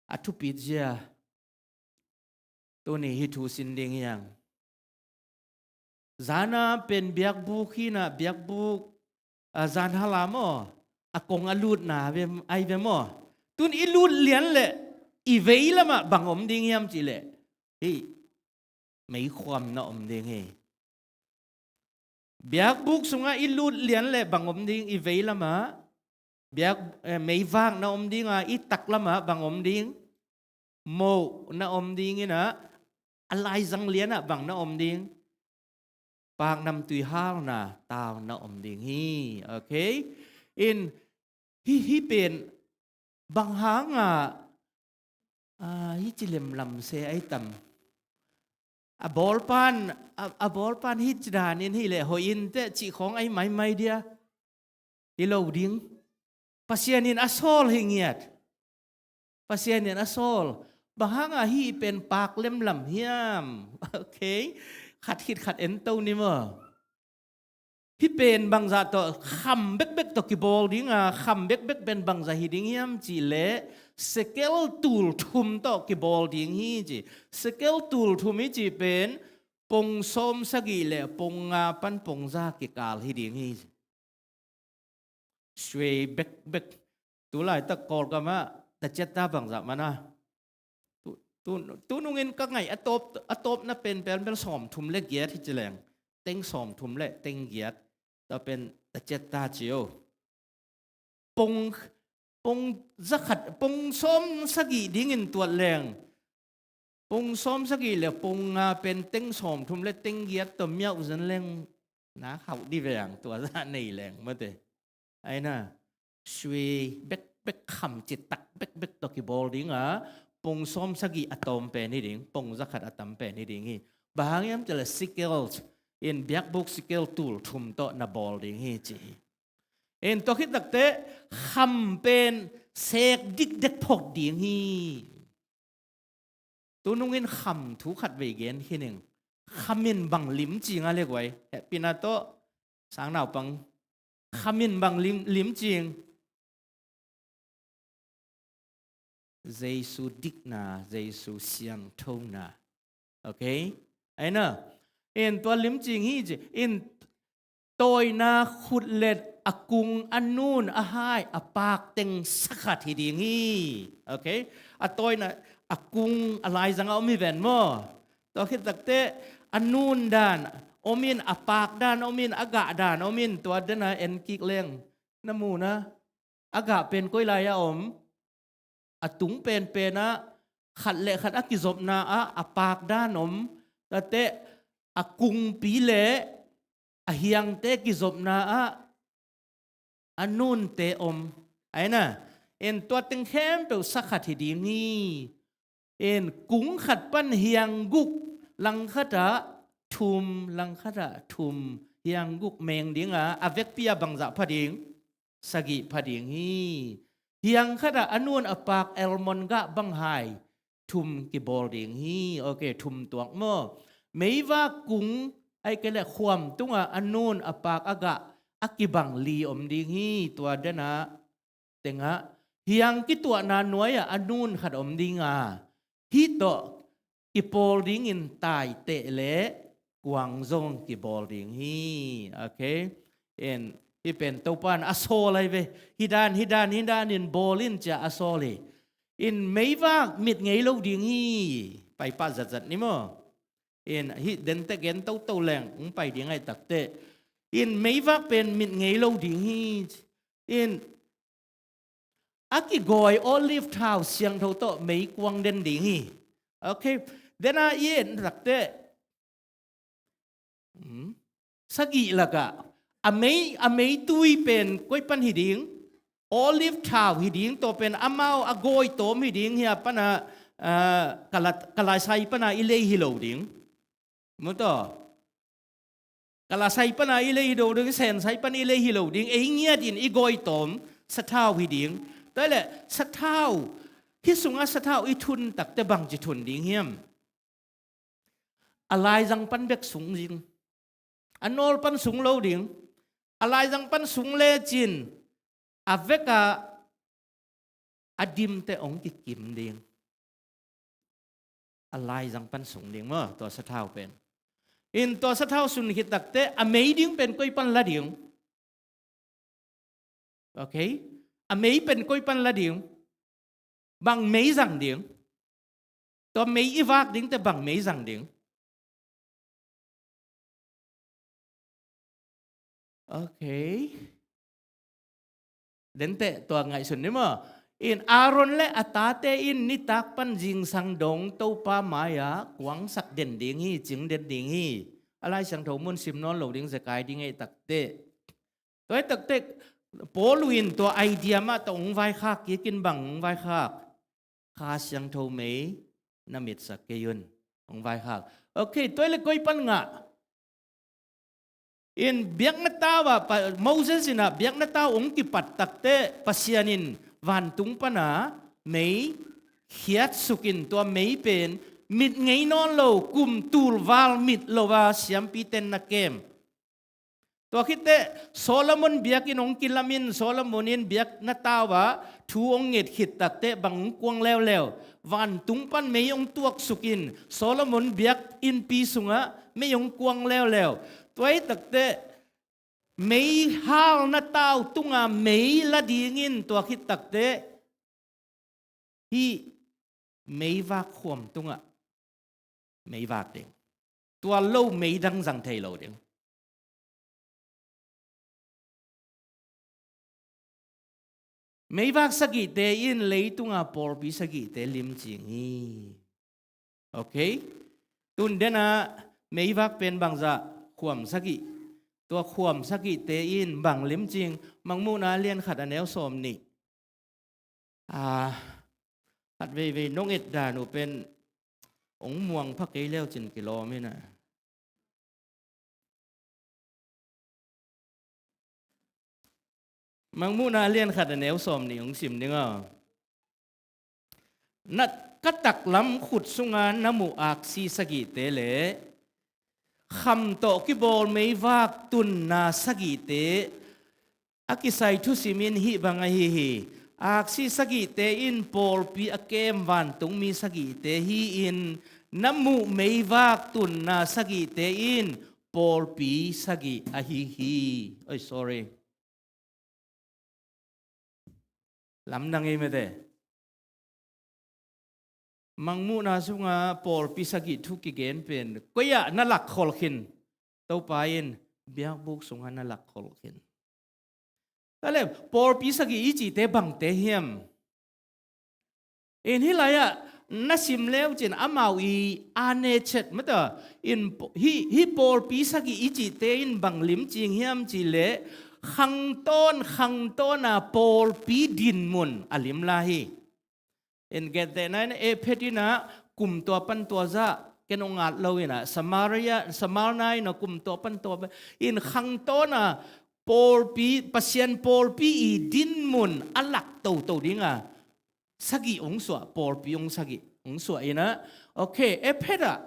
a thupit zia tuni hih thu sin ding hiang. Zana pen biakbuk hi na, biakbuk a zan hala maw, a kong a lutna ve, ai ve maw. Tun i lut lian leh i vei lamah bang om ding hiam cih leh hih meikhuam na om ding hi. Biakbuk sungah i lut lian leh bang om ding i vei lamah, biak, eh, meivak na om ding a, i tak lamah bang om ding, moh na om ding in a, a laizang lianah bang na om ding, paknamtui halna tau na om ding hi. Okay? In hih, hih pen bang hanga, ah, hih ci lemlam se ai tam. A bawlpan, a, a bawlpan hih ci danin hih leh hoih in teh cih khawng ai maimai dia. Hi lo ding. Pasian in a sawl hi ngiat. Pasian in a sawl. Bang hanga hih pen pak lemlam hiam? Ok. Khat khit khat en to ni maw. Hih pen bangzah tawh kham bekbek tawh kibawl dinga, kham bekbek pen bangzah hi ding hiam cih leh sekel tul thum tawh kibawl ding hi ci. Sekel tul thum hi ci pen pong sawm sagih le pong nga pan pong za kikal hi ding hi ci. Suai bekbek. Tu laitak Kawlgam ah ta ciat ta bangzah mana. Tu, tu, tu nungin ka ngaih a tawp, a tawpna pen pel bel sawm thum le giat hi ci leng. Teng sawm thum le teng giat. Tua pen ta ciat ta ci o. Pong, pong za khat, pong sawm sagih dingin tuat leng. Pong sawm sagih le pong nga pen teng sawm thum le teng giat tawh miauh zen leng na khauh di veng tua zah nei leng mate. Aina, sui bekbek kham citak bekbek tawh kibawl dinga, pong sawm sagih a tawm pen hi ding, pong za khat a tam pen hi ding hi. Bang hang hiam cih leh sikels in biakbuk sikel tul thum tawh na bawl ding hi ci hi. In tua khit takte kham pen sek dikdek phot ding hi. Tu nungin kham thu khat vei gen khin ing. Kham in bang limcing a le guai. Hehpihna tawh sang naupang. Kham in bang lim, limcing. Jesu dikna, Jesu siangthona. Ok? Aina. In tua limcing hi ci. In tawina khutlet a kung a nun a hai a pak teng sakhat hi ding hi. Ok? A tawina a kung a laizang a om hi ven maw? Tua khit takte a nun dan om in, a pak dan om in, a gah dan om in, tua dena en kik leng na muna a gah pen koi lai a om? A tung penpen ah khat le khat a kizopna ah a pak dan om. Tate a kungpi le a hiangte kizopna ah a nunte om. Aina, en tua teng khempeuh sakhat hi ding hi. En kung khat pan hiang guk, langkhat ah thum, langkhat ah thum, hiang guk meng dinga a vekpi a bangzah pha ding? Sagih pha ding hi. Hiang khat ah a nun a pak almond gah bang hai thum kibawl ding hi. Ok, thum tuak maw? Meivak kung ai kei le khuam tungah a nun a pak a gah a kibang li om ding hi. Tua dena tengah hiang kituahna nuai-ah a nun khat om dinga, hih tawh kipawl dingin taiteh le kuang zong kibawl ding hi. Ok? En, hih pen Topa in a sawl ai ve. Hih dan, hih dan, hih dan in bawl in cia a sawl hi. In meivak mit ngei lo ding hi. Paipah zatzat ni maw? In hih dente gen toto leng hong pai ding ai takte. In meivak pen mit ngei lo ding hi. In a kigawi olive thau siangtho tawh meikuang den ding hi. Ok. Dena i en takte. Hmm. Sagih lakah a mei, a meitui pen koi pan hi ding? Olive thau hi ding, tua pen amau a gawi tawm hi ding, hia pana, ah, kala, kalaisai pana i lei hi lo ding. Mu taw. Kalaisai pana i lei hi lo ding, sensai pana i lei hi lo ding, ei ngiatin i gawi tawm sathau hi ding. Tua le sathau, hih sungah sathau i thun takte bangci thun ding hiam? A laizang pan bek sung ding. A nawl pan sung lo ding. A laizang pan sung lecin a vekah a dimte hong kikim ding. A laizang pan sung ding maw, tua sathau pen. In tua sathau sun khit takte a mei ding pen koi pan la ding? Ok? A mei pen koi pan la ding? Bang mei zang ding? Tua mei i vak dingte bang mei zang ding? Ok. Dente tua ngaihsun ni maw? In Aaron le a tate in nitak pan zingsang dong Topa mai-ah kuangsak den ding hi, cing den ding hi. A Lai Siangtho mun sim nawn lo ding zekai ding ei takte. Tua ei takte, Paul in tua idea mah tawh hong vaikhak kikin bang hong vaikhak? Kha Siangtho mei, na mitsak kei un. Hong vaikhak. Ok, tua le koi pan ngah. In biakna tau ah, pa, Moses in ah biakna tau hong kipat takte Pasian in vantung pana mei khiatsuk in tua mei pen mit ngei nawn lo, kum tul val mit lo a siampi ten na kem. Tua khitte Solomon biakinn hong kilam in Solomon in biakna tau ah thu hong nget khit takte bang hong kuang leuleu. Vantung pan mei hong tuaksuk in Solomon biakinnpi sungah mei hong kuang leuleu. Tua hi takte mei halna tau tunga mei la dingin tua khit takte hih meivak khuam tungah meivak ding. Tua lo meidang zang thei lo ding. Meivak sagihte in leitunga pawlpi sagihte limcing hi. Ok? Tun denah meivak pen bangzah khuam sagih. Tua khuam sagihte in bang limcing, Mangmuhna lian khat a neu sawm nih. Ah, khat veivei nong et dan uh pen hong muang pha kei leu cin kilawm hi na. Mangmuhna lian khat a neu sawm nih hong sim ding aw. Na ka taklam khut sunga na muh aksi sagihte le kham tawh kibawl meivak tunna sagihte a kisai thusim in hih bang ahi hi. Aksi sagihte in pawlpi a kem vantungmi sagihte hi-in na muh meivak tunna sagihte in pawlpi sagih ahi hi. Oi, sorry. Lamdang ei mete. Mangmuhna sunga pawlpi sagih thu kigen pen koi-ah na lakkhol khin? Topa in biakbuk sunga na lakkhol khin. Tale, pawlpi sagih i cihte bangte hiam? In hih lai-ah na sim leu cin amau i a ne chet mata in hi, hi pawlpi sagih i cihte in bang limcing hiam cih leh khangtawn khangtawna pawlpi dinmun a lim lai hi. In gentehna in Ephet inah kum tua pan tua zah ken ong at lo inah Samaria, Samarna inah kum tua pan tua in khangtawna pawlpi, Pasian pawlpi i dinmun a lak toto dinga sagih ong suah, pawlpi ong sagih ong suah inah. Ok, Ephet ah,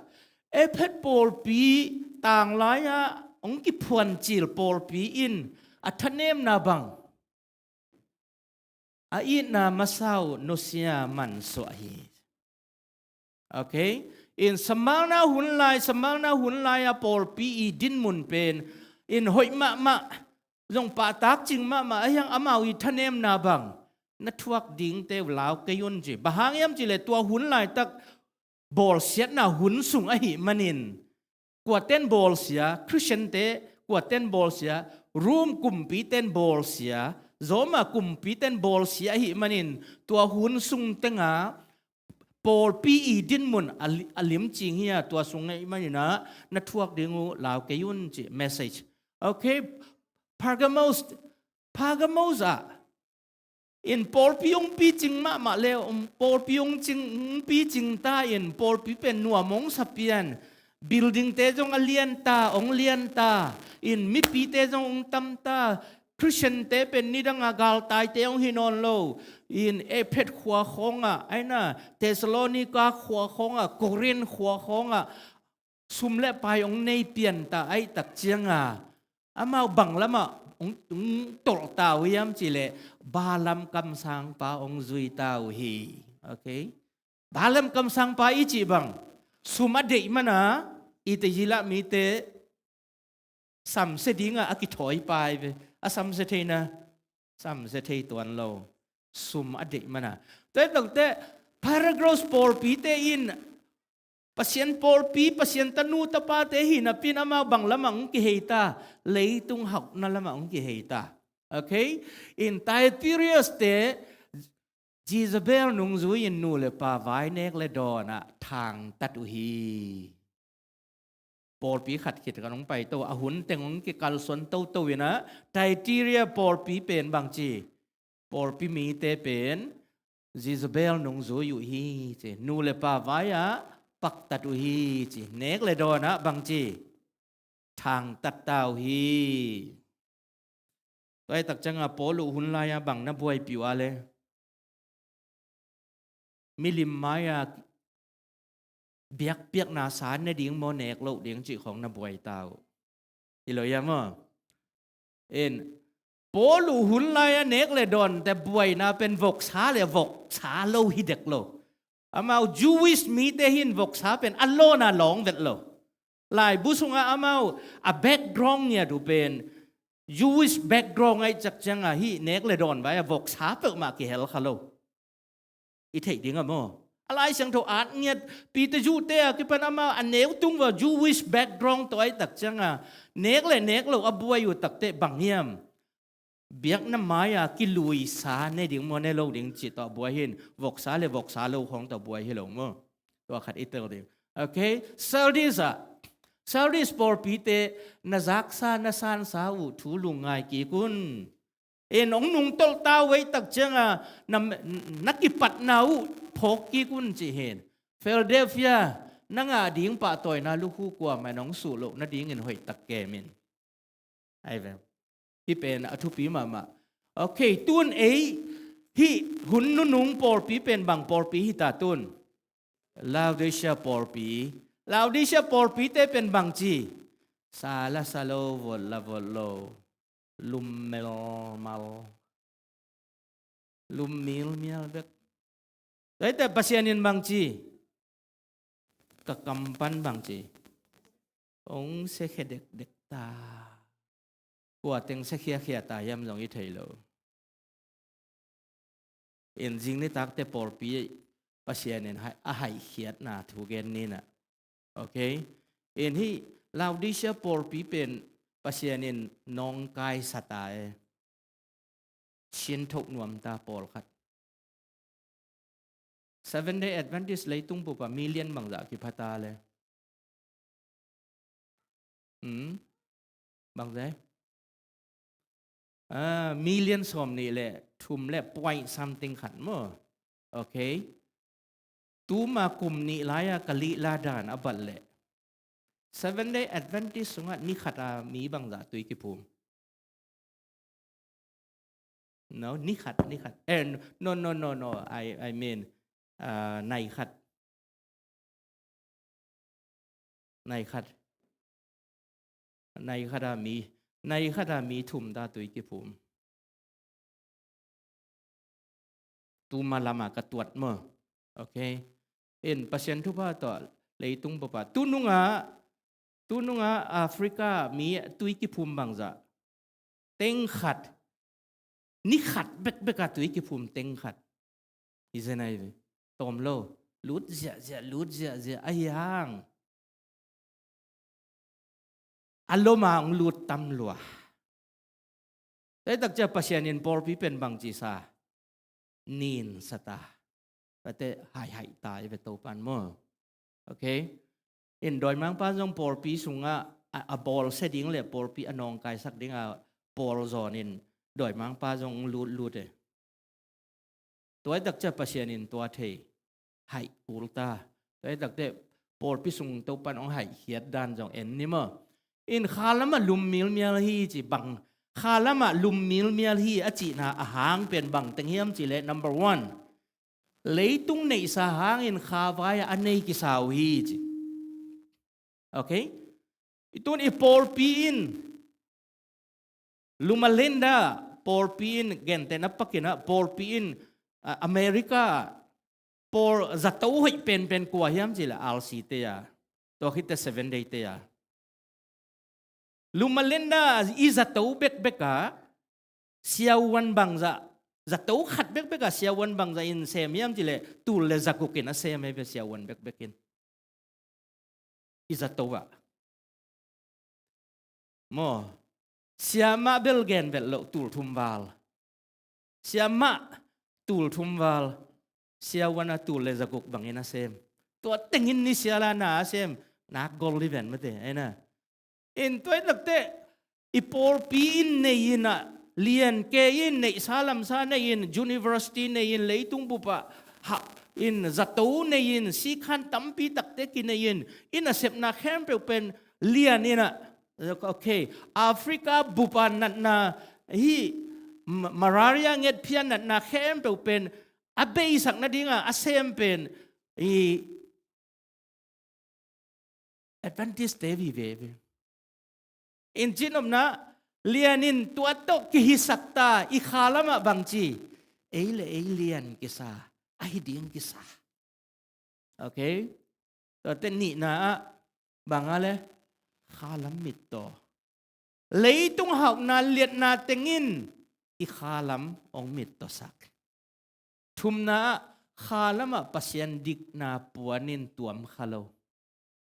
Ephet pawlpi tanglai-ah ong kiphuancil pawlpi in a thanemna bang a itna masa uh nusia mansuah hi. Ok. In Samarna hun lai, Samarna hun lai-a pawlpi i dinmun pen in hoih mahmah, zong pahtak cing mahmah, ahiang amau i thanemna bang na thuak dingte uh lau kei un ci. Bang hang hiam cih leh tua hun laitak bawlsiatna hun sung ahih manin kuaten bawlsia, Khristiante kuaten bawlsia, Rom kumpiten bawlsia, Roma kumpiten bawlsia ahih manin tua hun sung tenga pawlpi i dinmun a li-, a limcing hi a, tua sung ahih maninah na thuak ding uh lau kei un ci message. Ok, Pergamos, Pergamos ah in pawlpi ong picing mahmah le, um, pawlpi ong cing, ong picing ta in pawlpi pen nuam ong sa pian, buildingte zong a lian ta, ong lian ta, in mipite zong ong tam ta, Khristiante pen nidanga galtaite ong hi nawn lo, in Ephet khua khawngah, aina Thessalonika khua khawngah, Korin khua khawngah, sum le pai ong nei pian ta aih tak cianga amau bang lamah ong, ong tolh ta uh hiam cih leh Balaam kamsangpa ong zui ta uh hi. Ok. Balaam kamsangpa i cih bang sum a deih mana i te zila mite samsia dinga a kithawi pai ve. A samsia theina samsia thei tuan lo. Sum a deih mana. Tua hi takte Pergamos pawlpite in Pasian pawlpi, Pasian tanu tapate hi napi-in amau bang lamah ong kihei ta, leitung hauhna lamah ong kihei ta. Ok? In Tiberius te Jezebel nungzui in nu le pa vainek le dawnah thangtat uh hi. Pawlpi khat khit kan ong paito, a hun teng ong kikalsuan toto inah Tiberius pawlpi pen bangci pawlpi mite pen Jezebel nungzui uh hi ci. Nu le pa vai-ah paktat uh hi ci. Nek le dawnah bangci? Thangtatta uh hi. Tua hi tak ciangah Paul uh hun lai-ah bang na buaipih uh a le? Milim mai-ah biakpiakna sa ne ding maw, nek loh ding cih khawng na buai ta uh. Hi lo ia maw? In, Paul uh hun lai-ah nek le dawnte buaina pen voksa le voksa lo hi dek lo. Amau Jewish mite hin voksa pen a lawna lawng vet lo. Laibu sungah amau a background ngiat uh pen Jewish background aih ciak ciangah hih nek le dawn vai-ah voksa peuhmah kihel kha lo. I theih ding a maw? A Lai Siangtho at ngiat Peter Juh te a kipan amau a neu tung va Jewish background tawh aih tak ciangah nek le nek lo a buai uh takte bang hiam? Biakna mai-a kiluisa ne ding maw, ne lo ding cih tawh buai hin, voksa le voksa lo khawng tawh buai hi lo maw? Tua khat i tel ding. Okay, Sardis ah, Sardis pawlpite na zaksa na sansa uh thu lungngai kik un. In hong nungtolh ta uh ei tak cianga na, na kipatna uh phawk kik un cih hin. Philadelphia na ngah ding pahtawina lukhu kuamah in hong suh loh nadingin hoih tak kem in. Ai ve. Hih pen a thupi mahmah. Okay, tun ei hih hun nunung pawlpi pen bang pawlpi hita tun? Laodicea pawlpi. Laodicea pawlpite pen bangci? Sa la sa lo, vot la vot lo. Lum melmal. Lum milmial bek. Tua hi teh Pasian in bangci? Ka kam pan bangci? Hong siakhia dekdek ta. Kua teng siakhiakhia ta hiam zong i thei lo. In zing nitakte pawlpi Pasian in hai, a haihkhiatna thu gen ni na. Okay? In hih Laodicea pawlpi pen Pasian in nawngkaisa ta e. Sianthoh nuam ta pawlkhat. Seven Day Adventist leitung pupa million bangzah kipha ta le? Hmm? Bangzah? Ah, million sawm nih le thum le point something khat maw? Okay. Tuma kum nih lai-a ka lihla dan a bat leh Seven Day Adventist sungah ni khat a mi bangzah tui kiphum? No, ni khat, ni khat. Eh, no, no, no, no. I, I mean, uh, nai khat. Nai khat. Nai khat a mi, nai khat a mi thum ta tui kiphum. Tuma lama ka tuat maw? Okay. In Pasian thupha tawh leitung pupa. Tununga, tununga Africa mi tui kiphum bangzah? Teng khat. Ni khat bekbek a tui kiphum teng khat. Hi zen ai ve. Tawm lo. Lut ziahziah, lut ziahziah. Ahi hang a loma hong lut tam lua. Tua hi tak ciah Pasian in pawlpi pen bangci sa? Nin sa ta. Tate haihaih ta i ve Topan maw? Okay. In dawimangpa zong pawlpi sungah a, a bawlsia ding le pawlpi a nawngkaisak dinga pawl zawnin dawimangpa zong lutlut e. Tua hi tak ciah Pasian in tua thei haih kul ta. Tua hi tak teh pawlpi sung Topan hong haihkhiat dan zong en ni maw? In kha lamah lum milmial hi ci bang. Kha lamah lum milmial hi a cihna a hang pen bang teng hiam cih leh number one. Leitung neihsa hangin kha vai-ah a nei kisa uh hi ci. Okay? I tun i pawlpi in Loma Linda pawlpi in, gentehna pakin ah pawlpi in, ah, America pawl zato hoih penpen kua hiam cih leh R C te a. Tua khit teh Seven Day te a. Loma Linda i zato bekbek ah siavuan bangzah, zato khat bekbek ah siavuan bangzah in sem hiam cih leh tul le zaguk in a sem hi ve siavuan bekbek in. I zato ah. Maw, siamah bel gen vet loh tul thum val. Siamah tul thum val. Siavuan a tul le zaguk bangin a sem. Tua tengin ni siala na a sem. Nak gol li ven mate, ei na. In tua hi tak teh i pawlpi in nei in ah lian kei in, neihsa lamsa nei in, university nei in, leitung bup ah hah in, zato nei in, sikhan tampi takte kinei in, i nasepna khempeuh pen lian in ah, okay, Africa bup ah natna, hih ma-, malaria ngetphia natna khempeuh pen a beisak nading a a sem pen i Adventist te vive ve. In cih nopna, lian in tua tawh kihisak ta, i kha lamah bangci, ei le ei lian kisa, ahi ding kisa. Okay? Tuate nihna ah bang a le, kha lam mittaw. Leitung hauhna liatna teng in i kha lam hong mittawsak. Thumna ah, kha lamah Pasian dikna puan in tuam kha lo.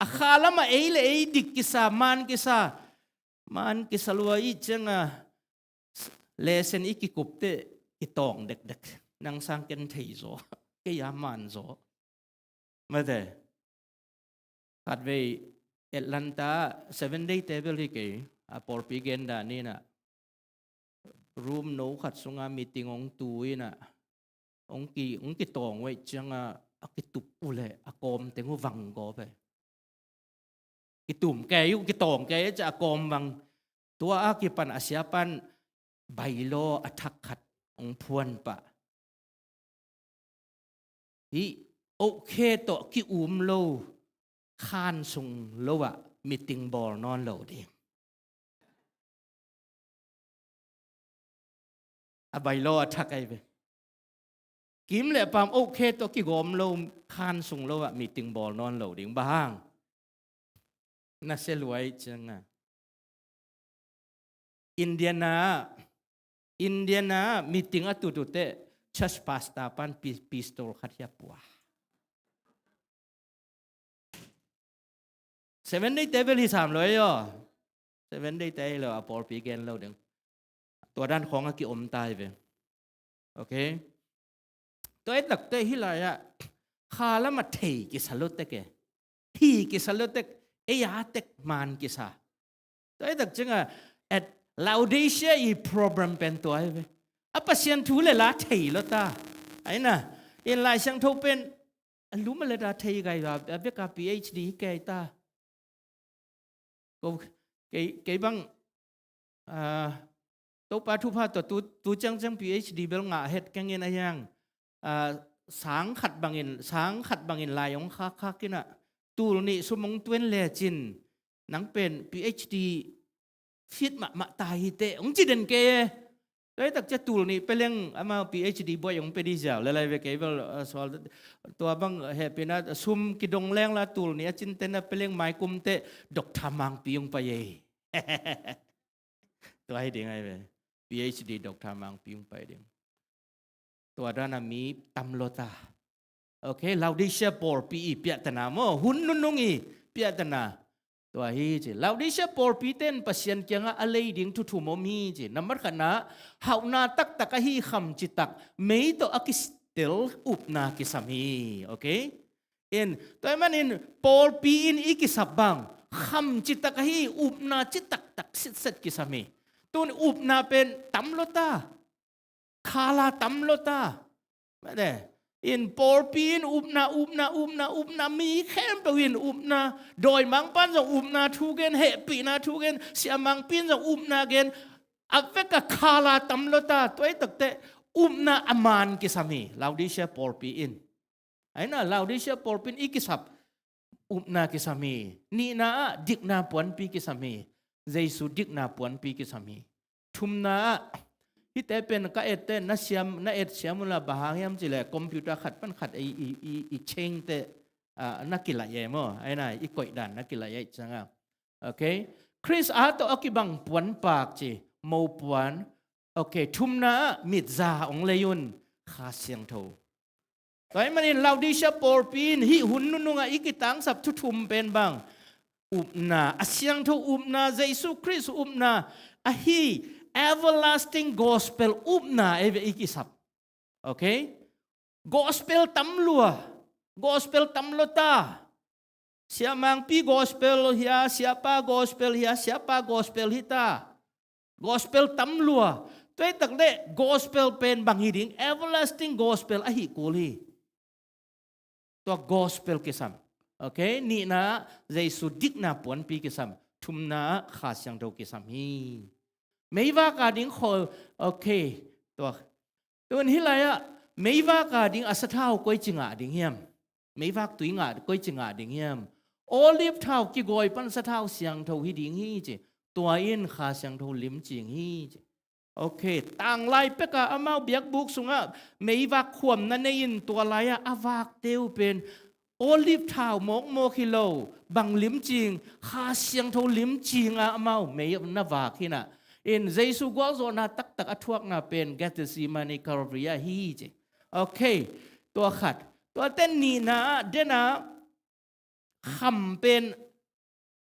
A kha lamah ei le ei dik kisa, man kisa, man kisa lua i cianga lesen i kikupte i tawng dekdek. Nang sang ken thei zaw, kei a man zaw. Mate. Khatvei Atlanta Seven Day Table hi kei, a pawlpi gen dan in ah, room no khat sunga meeting hong tu in ah, hong ki, hong kitawng uh ei cianga a kitup uh leh a kawm teng uh vang gawp ei. Kitum kei uh, kitawng kei uh ciah a kawm vang. Tua a kipan a siapan bylaw a thak khat hong phuan pah. Hih ohkhe tawh ki-um lo, khan sung lo ah meeting bawl nawn lo ding. A bylaw a thak ahi ve. Kim le pam ohkhe tawh kigawm lo, khan sung lo ah meeting bawl nawn lo ding. Bang hang? Na se luai cianga Indiana, Indiana meeting a tutute church pastor pan pi-, pistol khat hi a pua. Seven Day Table hi sam lo ei aw. Seven Day te ei lo a pawlpi gen lo ding. Tua dan khawng a kiom ta hi ve. Okay. Tua ei takte hih lai ah kha lamah thei kisa lo tek e. Hi kisa lo tek, ei a tek man kisa. Tua ei tak cianga at Laodicea i problem pen tua hi ve. A Pasian thu le la thei lo ta. Aina, in Lai Siangtho pen a lum a let a thei gai a, a veka PhD hi kei ta. Ko, kei, kei bang, ah, Topa thupha tawh tu, tu ciangciang PhD bel ngah het keng in a hiang, ah, sang khat bangin, sang khat bangin lai hong khakkhak in ah, tul nih sum hong tuen lecin, nang pen PhD fit mahmah ta hi teh, hong ci den kei e. Tua hi tak cia tul nih peleng ama PhD buai hong pe di ziau le lai ve kei bel, ah, sual tua bang hehpihna sum kidong leng la tul nih a cin tena peleng mai kum teh doctor mangpi hong pai ei. Tua hi ding ahi ve. PhD doctor mangpi hong pai ding. Tua dana mi tam lo ta. Okay, Laodicea pawlpi i piahtana maw, hun nunung i piahtana. Tua hi ci. Laodicea pawlpi ten Pasian kiangah a lei ding thuthum om hi ci. Nambat khatna, hauhna taktak ahi kham citak mei tawh a kistel upna kisam hi. Okay? In, tua hi manin pawlpi in i kisap bang kham citak ahi upna citaktak sitset kisam hi. Tun upna pen tam lo ta. Khala tam lo ta. Mate. In pawlpi in upna, upna, upna, upna, mi khempeuh in upna, dawimangpan zong upna thu gen, hehpihna thu gen, siamangpi in zong upna gen, a veka khala tam lo ta. Tua hi takte upna a man kisam hi, Laodicea pawlpi in. Aina, Laodicea pawlpi in i kisap upna kisam hi. Nihna ah dikna puanpi kisam hi. Jesu dikna puanpi kisam hi. Thumna ah, hihte pen ka ette na siam, na et siam unla bang hang hiam cileh computer khat pan khat i, i, i, i change te, ah, na kilaih e maw. Aina, i koih dan na kilaih e cianga. Okay? Khrist a tawh a kibang puanpak ci, mopuan. Okay, thumna ah mitza hong lei un, Kha Siangtho. Tua hi manin Laodicea pawlpi in hih hun nunungah i kitangsap thuthum pen bang upna, a siangtho upna, Jesu Khrist upna, ahi everlasting gospel upna ei ve i kisap. Okay? Gospel tam lua, gospel tam lo ta. Siamangpi gospel hia, siapa gospel hia, siapa gospel hi ta. Gospel tam lua. Tua hi tak leh gospel pen bang hi ding, everlasting gospel ahi kul hi. Tua gospel kisam. Okay? Nihna, Jesu dikna puanpi kisam. Thumna, Kha Siangtho kisam hi. Meivak a ding khawl, okay. Tua. Tun hih lai-ah, meivak a ding a sathau koi ci ngah ding hiam? Meivak tui ngah, koi ci ngah ding hiam? Olive thau kigawi pan sathau siangtho hi ding hi ci. Tua in Kha Siangtho limcing hi ci. Okay, tanglai peka amau biakbuk sungah meivak khuamna nei-in tua lai-ah a vakte uh pen olive thau mawkmawk hi lo, bang limcing, Kha Siangtho limcing a amau mei na vak hi na. In Jesu gualzawhna taktak a thuakna pen Gethsemane, Calvary ah hi ci. Okay, tua khat. Tua ten nihna ah dena kham pen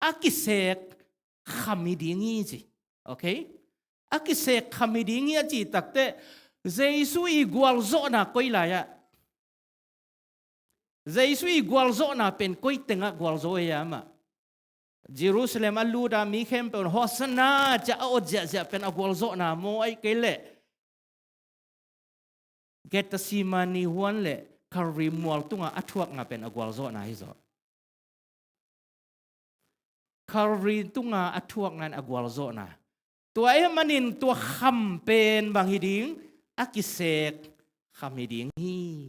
a kisek kham hi ding hi ci. Okay? A kisek kham hi ding hi a ci takteh Jesu i gualzawhna koi lai-ah, Jesu i gualzawhna pen koi tengah gualzawh ei amah? Jerusalem a lut a mi khempeuh in Hosanna ci a awt ziahziah pen a gualzawhna maw, ahih kei leh Gethsemane huan le Calvary mual tunga a thuakna pen a gualzawhna hi zaw. Calvary tunga a thuakna in a gualzawhna. Tua ahih manin tua kham pen bang hi ding, a kisek kham hi ding hi.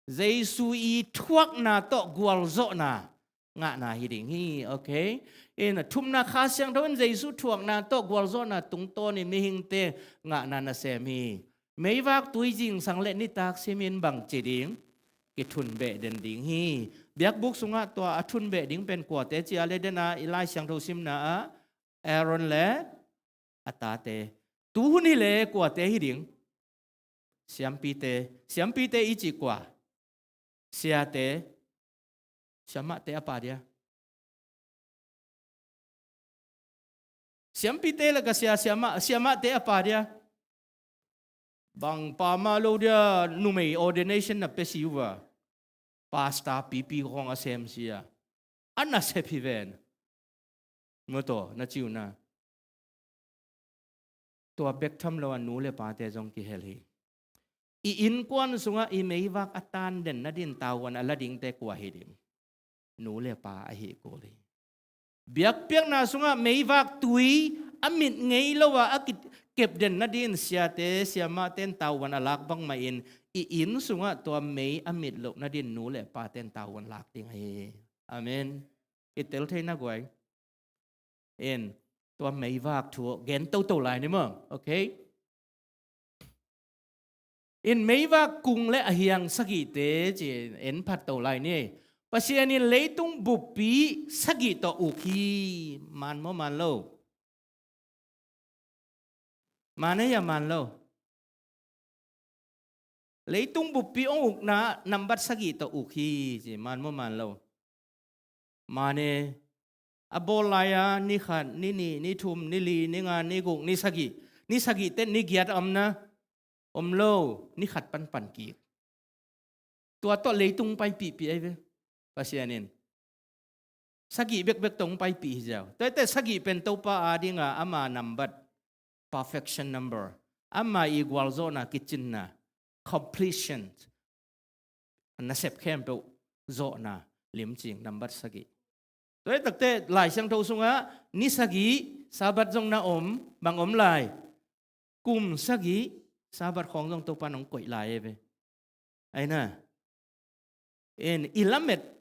Jesu i thuakna tawh gualzawhna ngahna hi ding hi, okay? In a thumna Kha Siangtho in Jesu thuakna tawh gualzawhna tungtawn in mihingte ngahna nasem hi. Meivak tui zingsang le nitak simin bang ci ding, kithun beh den ding hi. Biakbuk sungah tua a thun beh ding pen kuate ci a le dena i Lai Siangtho simna ah Aaron le a tate. Tuhun hi le kuate hi ding? Siampite. Siampite i cih kua? Siate. Siamahte a pa dia? Siampite le ka sia, siamah, siamahte a pa dia? Bang pa mah lo dia, numei ordination na pia si uh a, pastor pipi khawng a sem si a, a nasep hi ven. Maw taw, na ci uh na. Tua bek tham lo a nu le pate zong kihel hi. I innkuan sungah i meivak a tan den nadin tavuan a la dingte kua hi ding? Nu le pa ahi kul hi. Biakpiakna sungah meivak tui a mit ngei lo a a kikep den nadin siate, siamahte in tavuan a lak bangmah in i inn sungah tua mei a mit loh nadin nu le pate in tavuan lak ding ahi hi. Amen. I tel thei na guai. In, tua meivak thu gen toto lai ni maw? Okay? In meivak kung le a hiang sagihte ci en phat to lai ni. Pasian in leitung buppi sagih tawh uk hi. Man maw man lo? Man ei a man lo? Leitung buppi hong ukna nambat sagih tawh uk hi ci, man maw man lo? Mane a bawl lai-a ni khat, ni nih, ni thum, ni li, ni nga, ni guk, ni sagih, ni sagih teh ni giat a om na, om lo, ni khat panpan kik. Tua tawh leitung paipihpih ahi ve. Pasian in sagih bekbek tawh hong paipih hi ziau. Tua hi teh sagih pen Topa adinga ama nambat, perfection number, ama i gualzawhna kicinna, completion, nasep khempeuh zawhna limcing nambat sagih. Tua hi takteh Lai Siangtho sungah ni sagih Sabbath zong na om, bang om lai? Kum sagih Sabbath khawng zong Topa in hong koih lai e ve. Aina. En, i lamet.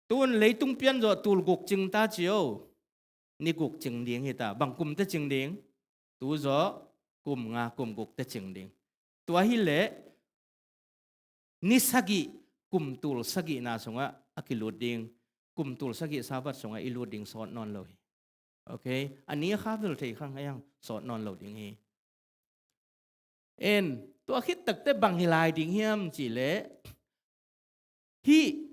Tun leitung pian zawh tul guk cing ta cio. Ni guk cing ding hi ta. Bang kum te cing ding? Tu zawh kum nga, kum guk te cing ding. Tua hi leh ni sagih, kum tul sagihna sungah a kilut ding. Kum tul sagih Sabbath sungah i lut ding sawt nawn lo hi. Okay? A ni a kha vel thei khang a yang sawt nawn lo ding hi. En, tua khit takteh bang hi lai ding hiam cih leh, hih,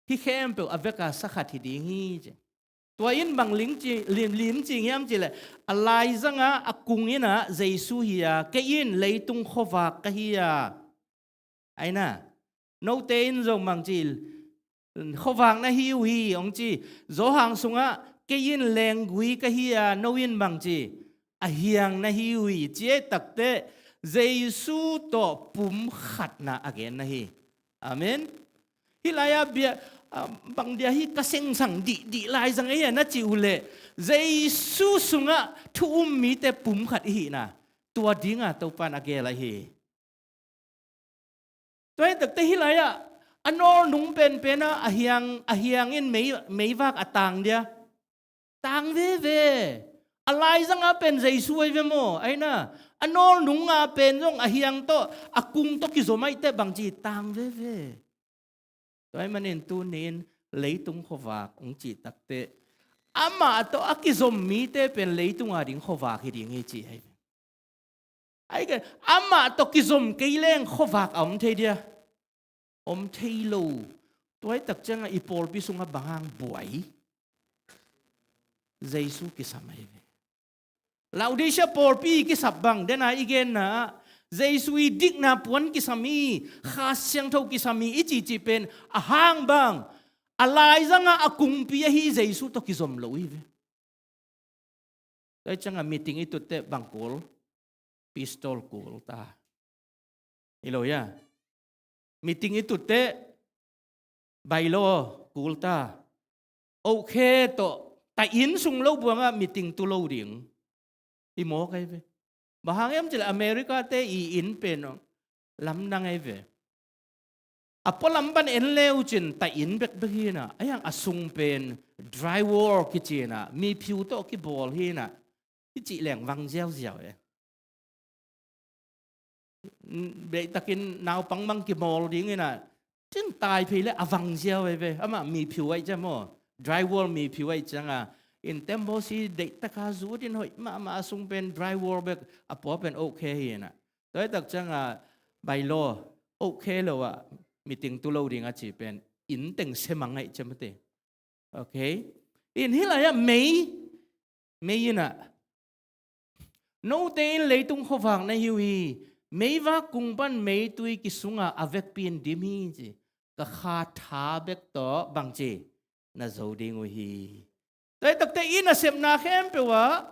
hih khempeuh a veka sa khat hi ding hi ci. Tua in bang limcing, lim, limcing hiam cih leh, a laizangah a kung innah Jesu hi a, kei in leitung khuavak ka hi a. Aina, note in zong bang ci, khuavak na hi uh hi, hong ci. Johan sungah, kei in lenggui ka hi a, no in bang ci, a hiang na hi uh hi, ci ei takteh Jesu tawh pumkhatna a gen na hi. Amen. Hih lai-ah bia, ah, bang dia hi ka sengsang dihdih lai zang ei a na cih uh leh, Jesu sungah thu um mite pumkhat i hihna tua dinga Topa in a gel ahi. Tua hi takte hih lai-ah a nawlnung penpen ah a hiang, a hiang in mei, meivak a tang dia. Tang veve. A laizanga pen Jesu ahi ve maw? Aina a nawlnunga pen zong a hiang tawh a kung tawh kizom ahih teh bangci tang veve. Tua ahih manin tuni-in leitung khuavak hong cih takteh amah tawh a kizom mite pen leitunga ding khuavak hi ding hi ci ahi ve. Ahi kei, amah tawh kizom kei leng khuavak a om thei dia? Om thei lo. Tua hi tak ciangah i pawlpi sungah bang hang buai? Jesu kisam ahi ve. Laodicea pawlpi i kisap bang, dena i genna ah Jesu i dikna puan kisam hi, Kha Siangtho kisam hi i cihcih pen a hang bang, a laizangah a kungpi ahi Jesu tawh kizom lo hi ve. Tua hi ciangah meeting i tut teh bang kul? Pistol kul ta. Hi lo hia? Meeting i tut teh bylaw kul ta. Oakhea tawh ta inn sung lo buangah meeting tu lo ding. Hi mawk ahi ve. Bang hang hiam cih leh America te i inn pen lamdang ahi ve. A pualam pan en le uh cin ta inn bekbek hi inah, a hiang a sung pen drywall kici inah, miphiu tawh kibawl hi inah, i cih leng vang ziauziau e. Deihtakin naupang bang kimawl ding inah, cin tai phei le a vang ziau ahi ve. Amah miphiu ahih ciang maw, drywall miphiu ahih cianga, in tembaw si deihtaka zut in hoih mahmah, a sung pen drywall bek, a pua pen oakhea hi inah. Tua hi tak cianga bylaw, oakhea lo ah meeting tu lo ding a ci pen inn teng semang ahih ciang mate. Okay. In hih lai-ah mei, mei inah, note in leitung khuavak na hi uh hi. Meivak kung pan meitui kisungah a vekpi in dim hi ci. Ka kha tha bek tawh bangci na zo ding uh hi. Tua hi takte i nasepna khempeuh ah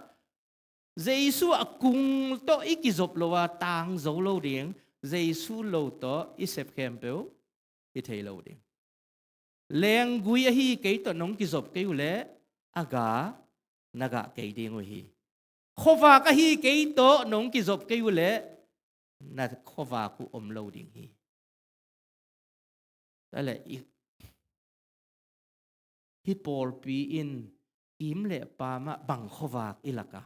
Jesu a kung tawh i kizop lo a tang zo lo ding. Jesu lo tawh i sep khempeuh i thei lo ding. Lenggui ahi kei tawh nong kizop kei uh leh a ga na gah kei ding uh hi. Khuavak ahi kei tawh nong kizop kei uh leh na khuavak uh om lo ding hi. Tua leh i, hih pawlpi in kim le pam ah bang khuavak i lak a?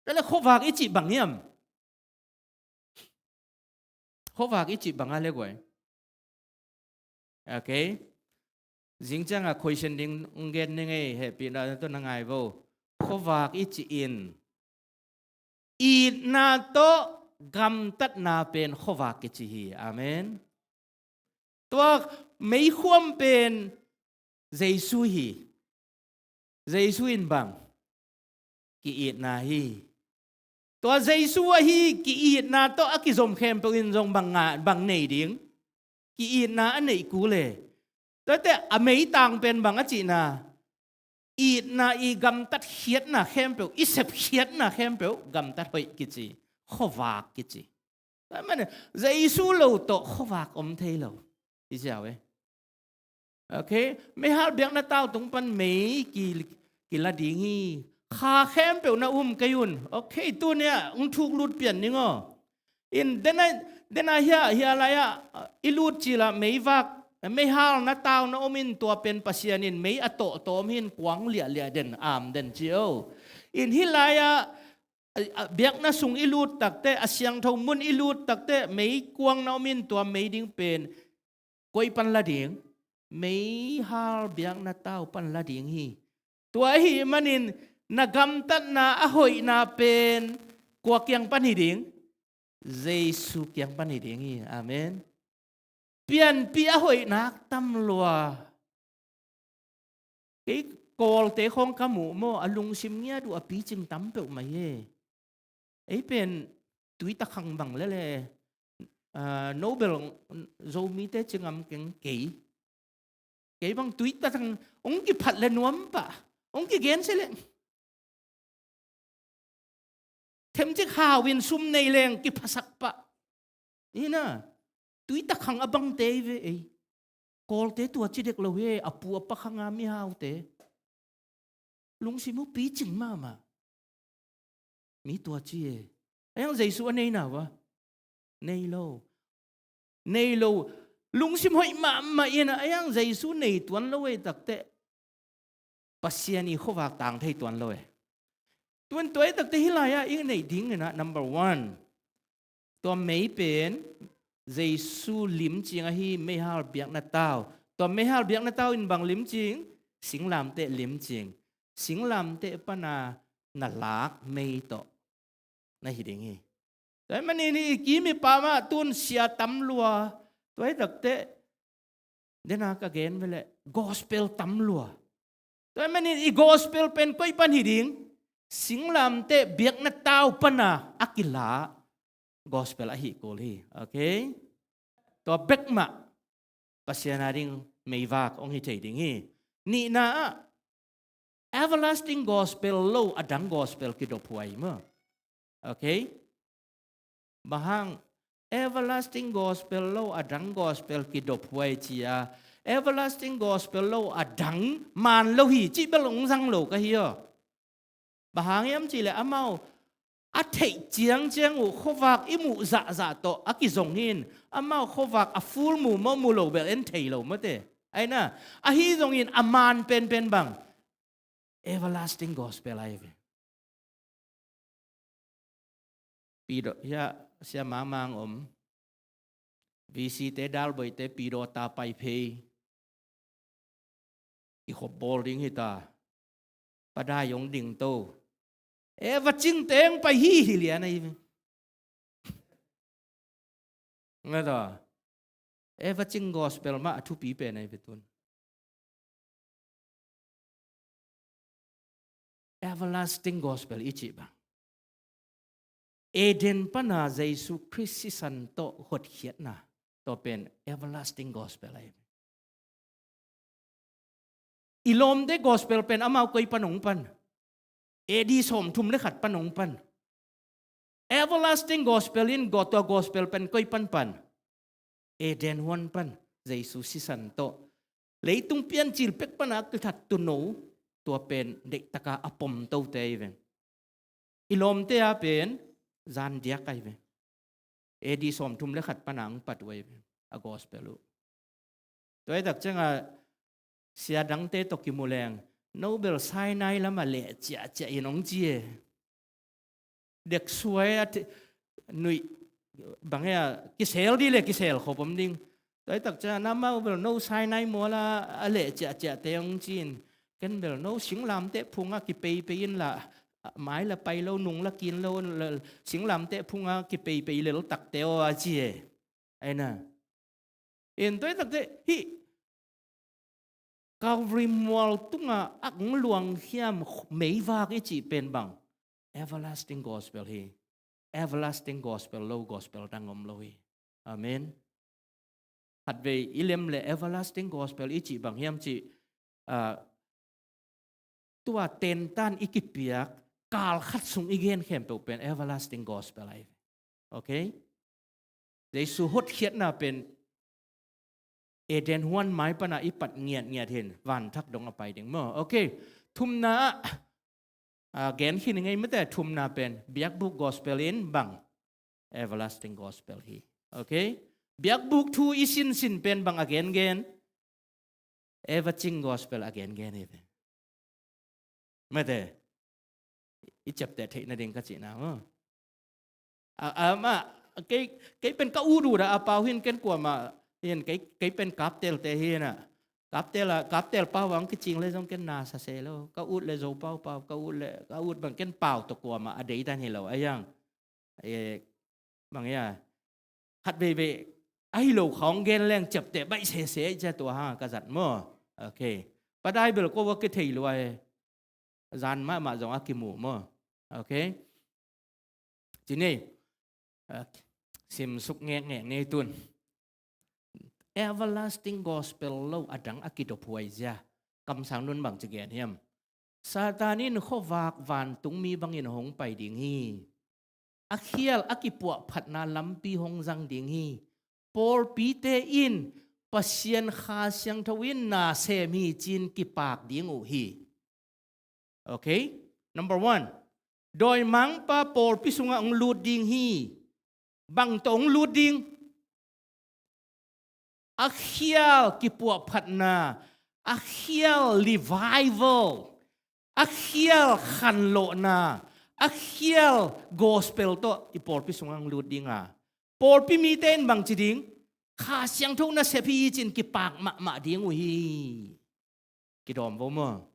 Tua leh khuavak i cih bang hiam? Khuavak i cih bang a le guai? Okay. Zing cianga question ding hong gen ning ei, hehpihna tawh na ngai vo. Khuavak i cih in itna tawh gamtatna pen khuavak kici hi. Amen. Tua meikhuam pen Jesu hi. Jesu in bang? Ki-itna hi. Tua Jesu ahi ki-itna tawh a kizom khempeuh in zong bang nga, bang nei ding? Ki-itna a neih kul e. Tuate a meitang pen bang a cihna? Itna i gamtat khiatna khempeuh, i sep khiatna khempeuh gamtat hoih kici, khuavak kici. Tua manin Jesu lo tawh khuavak om thei lo. I ziau e. Okay, meihal biakna tau tung pan mei ki, kila ding hi. Kha khempeuh na um kei un. Okay, tuni-ah hong thuk lut pian ning aw. In dena, dena hia, hia lai-ah i lut cila meivak, meihal na tau na om in tua pen Pasian in mei a tawhtawm hi in kuang liahliah den, am den ci o. In hih lai-ah a, a, biakna sung i lut takte, a siangtho mun i lut takte, meikuang na om in tua mei ding pen koi pan la ding? Meihal biakna tau pan la ding hi. Tua ahih manin na gamtatna a hoihna pen kua kiang pan hi ding? Jesu kiang pan hi ding hi. Amen. Pianpih a hoih nak tam lua. Kei Kawlte khawng ka muh maw, a lungsim ngiat uh a picing tam peuhmah hi. Ei pen tuita khang bang lele, ah, Nobel Zomite ci ngam keng kei. Kei bang tuita khang hong kiphat le nuam pah, hong kigen se le. Themcik hau in sum nei leng kiphasak pah. Ina, tuitak khang a bangte hi ve ei. Kawlte tua ci dek lo hi, a pu a pa khanga mihaute. Lungsim uh picing mahmah. Mi tua ci e. A yang Jesu a nei na va? Nei lo. Nei lo. Lungsim hoih mahmah ina a yang Jesu nei tuan lo ei takte. Pasian i khuavak tang thei tuan lo e. Tuan tua ei takte hi lai-ah i nei ding ina number one. Tua mei pen Jesu limcing ahi meihal biakna tau. Tua meihal biakna tau in bang limcing? Singlamteh limcing. Singlamteh pana na lak mei tawh na hi ding hi. Tua hi manin i kim i pam ah tun sia tam lua. Tua hi takte dena ka gen veleh gospel tam lua. Tua hi manin i gospel pen koi pan hi ding? Singlamteh biakna tau pana a kila gospel ahi kul hi. Okay? Tua bek mah Pasian a ding meivak hong hi thei ding hi. Nihna ah everlasting gospel lo a dang gospel kidophuai maw? Okay? Bang hang everlasting gospel lo a dang gospel kidophuai ci-a, everlasting gospel lo a dang man lo hi cih bel hong zang lo ka hi aw. Bang hang hiam cihleh amau a theih ciangciang uh khuavak i muh zahzah tawh a kizong hi in, amau khuavak a full mu maw mu lo bel en thei lo mawte. Aina, ahi zongin a man penpen bang? Everlasting gospel ahi ve. Pido, ya, sia mangmang om. V C te dalboite pido ta pai phei. I khop bawl ding hi ta. Padai hong ding to. E va cing teng pai hi hi lian ahi ve. Nga ta. E va cing gospel mah a thupi pen ahi ve tun. Everlasting gospel i cih bang. Eden pana Jesu Khrist sisan tawh hotkhiatna tawh pen everlasting gospel ahi. I lawmte gospel pen amau koi pan hong pan? A D sawmthum le khat pan hong pan. Everlasting gospel in tua gospel pen koi pan pan? Eden huan pan Jesu sisan tawh leitung piancil pek pana kithat tuuno, tua pen deihtaka a pom tote ahi ve. I lawmte a pen zan diak ahi ve. A D sawmthum le khat pana ang pat uh ahi ve a gospel uh. Tua hi tak cianga sia dangte tawh kimu leng, no bel Sinai lama leh ciahciah in hong ci e. Deksuai a nuih bang e a kisel dih le kisel khop om ding. Tua hi tak cianga na mau bel no Sinai muala a leh ciahciahte hong ci in, ken bel no singlamteh phunga kipeipei in la, mai la pai lo, nung la kin lo, singlamteh phunga kipeipei lel takte aw a ci e. Aina. In tua hi takte hih Calvary mual tunga a hong luangkhiam meivak i cih pen bang? Everlasting gospel hi. Everlasting gospel lo gospel dang om lo hi. Amen. Khatvei i lem le everlasting gospel i cih bang hiam cih, ah, tua tentan i kipiak kal khat sung i gen khempeuh pen everlasting gospel ahi. Okay? Jesu hotkhiatna pen Eden huan mai pana i pat ngiatngiat hin vanthak dong a pai ding maw? Okay. Thumna ah, ah, gen khin i ngei mate, thumna pen biakbuk gospel in bang? Everlasting gospel hi. Okay? Biakbuk thu i sinsin pen bang a gengen? Everlasting gospel a gengen hi ve. Mate, i ciapteh theih nading ka cihna maw? A, a, ma, kei, kei pen ka ut ut a, a pau hin ken kuamah hin kei, kei pen kaptelte hi na. Kaptel a, kaptel pau ang kicing le zong ken na sa se lo. Ka ut le zo pau pau, ka ut le, ka ut bang ken pau tawh kuamah a deidan hi lo a yang. E, bang ia, khat veivei ahi lo khawng gen leng ciapteh baih sese i cia tua hang ka zat maw? Okay. Padai bel ko a kithei lua e. Zan mahmah zong a kimu maw? Okay. Ci nei. Ah, simsuk ngekngek nei tun. Everlasting gospel lo a dang a kidophuai zia. Kamsang nun bang ci gen hiam? Satan in khuavak vantungmi bangin hong pai ding hi. a khial a kipuahphatna lampi hong zang ding hi. Pawlpite in Pasian Kha Siangtho in na sem hi ci-in kipak ding uh hi. Okay? Number one, dawimangpa pawlpi sungah hong lut ding hi. Bang tawh hong lut ding? A khial kipuahphatna, a khial revival, a khial khanlawhna, a khial gospel tawh i pawlpi sungah hong lut ding a, pawlpi mite in bangci ding? Kha Siangtho nasep hi ci-in kipak mahmah ding uh hi. Kidawm vo maw?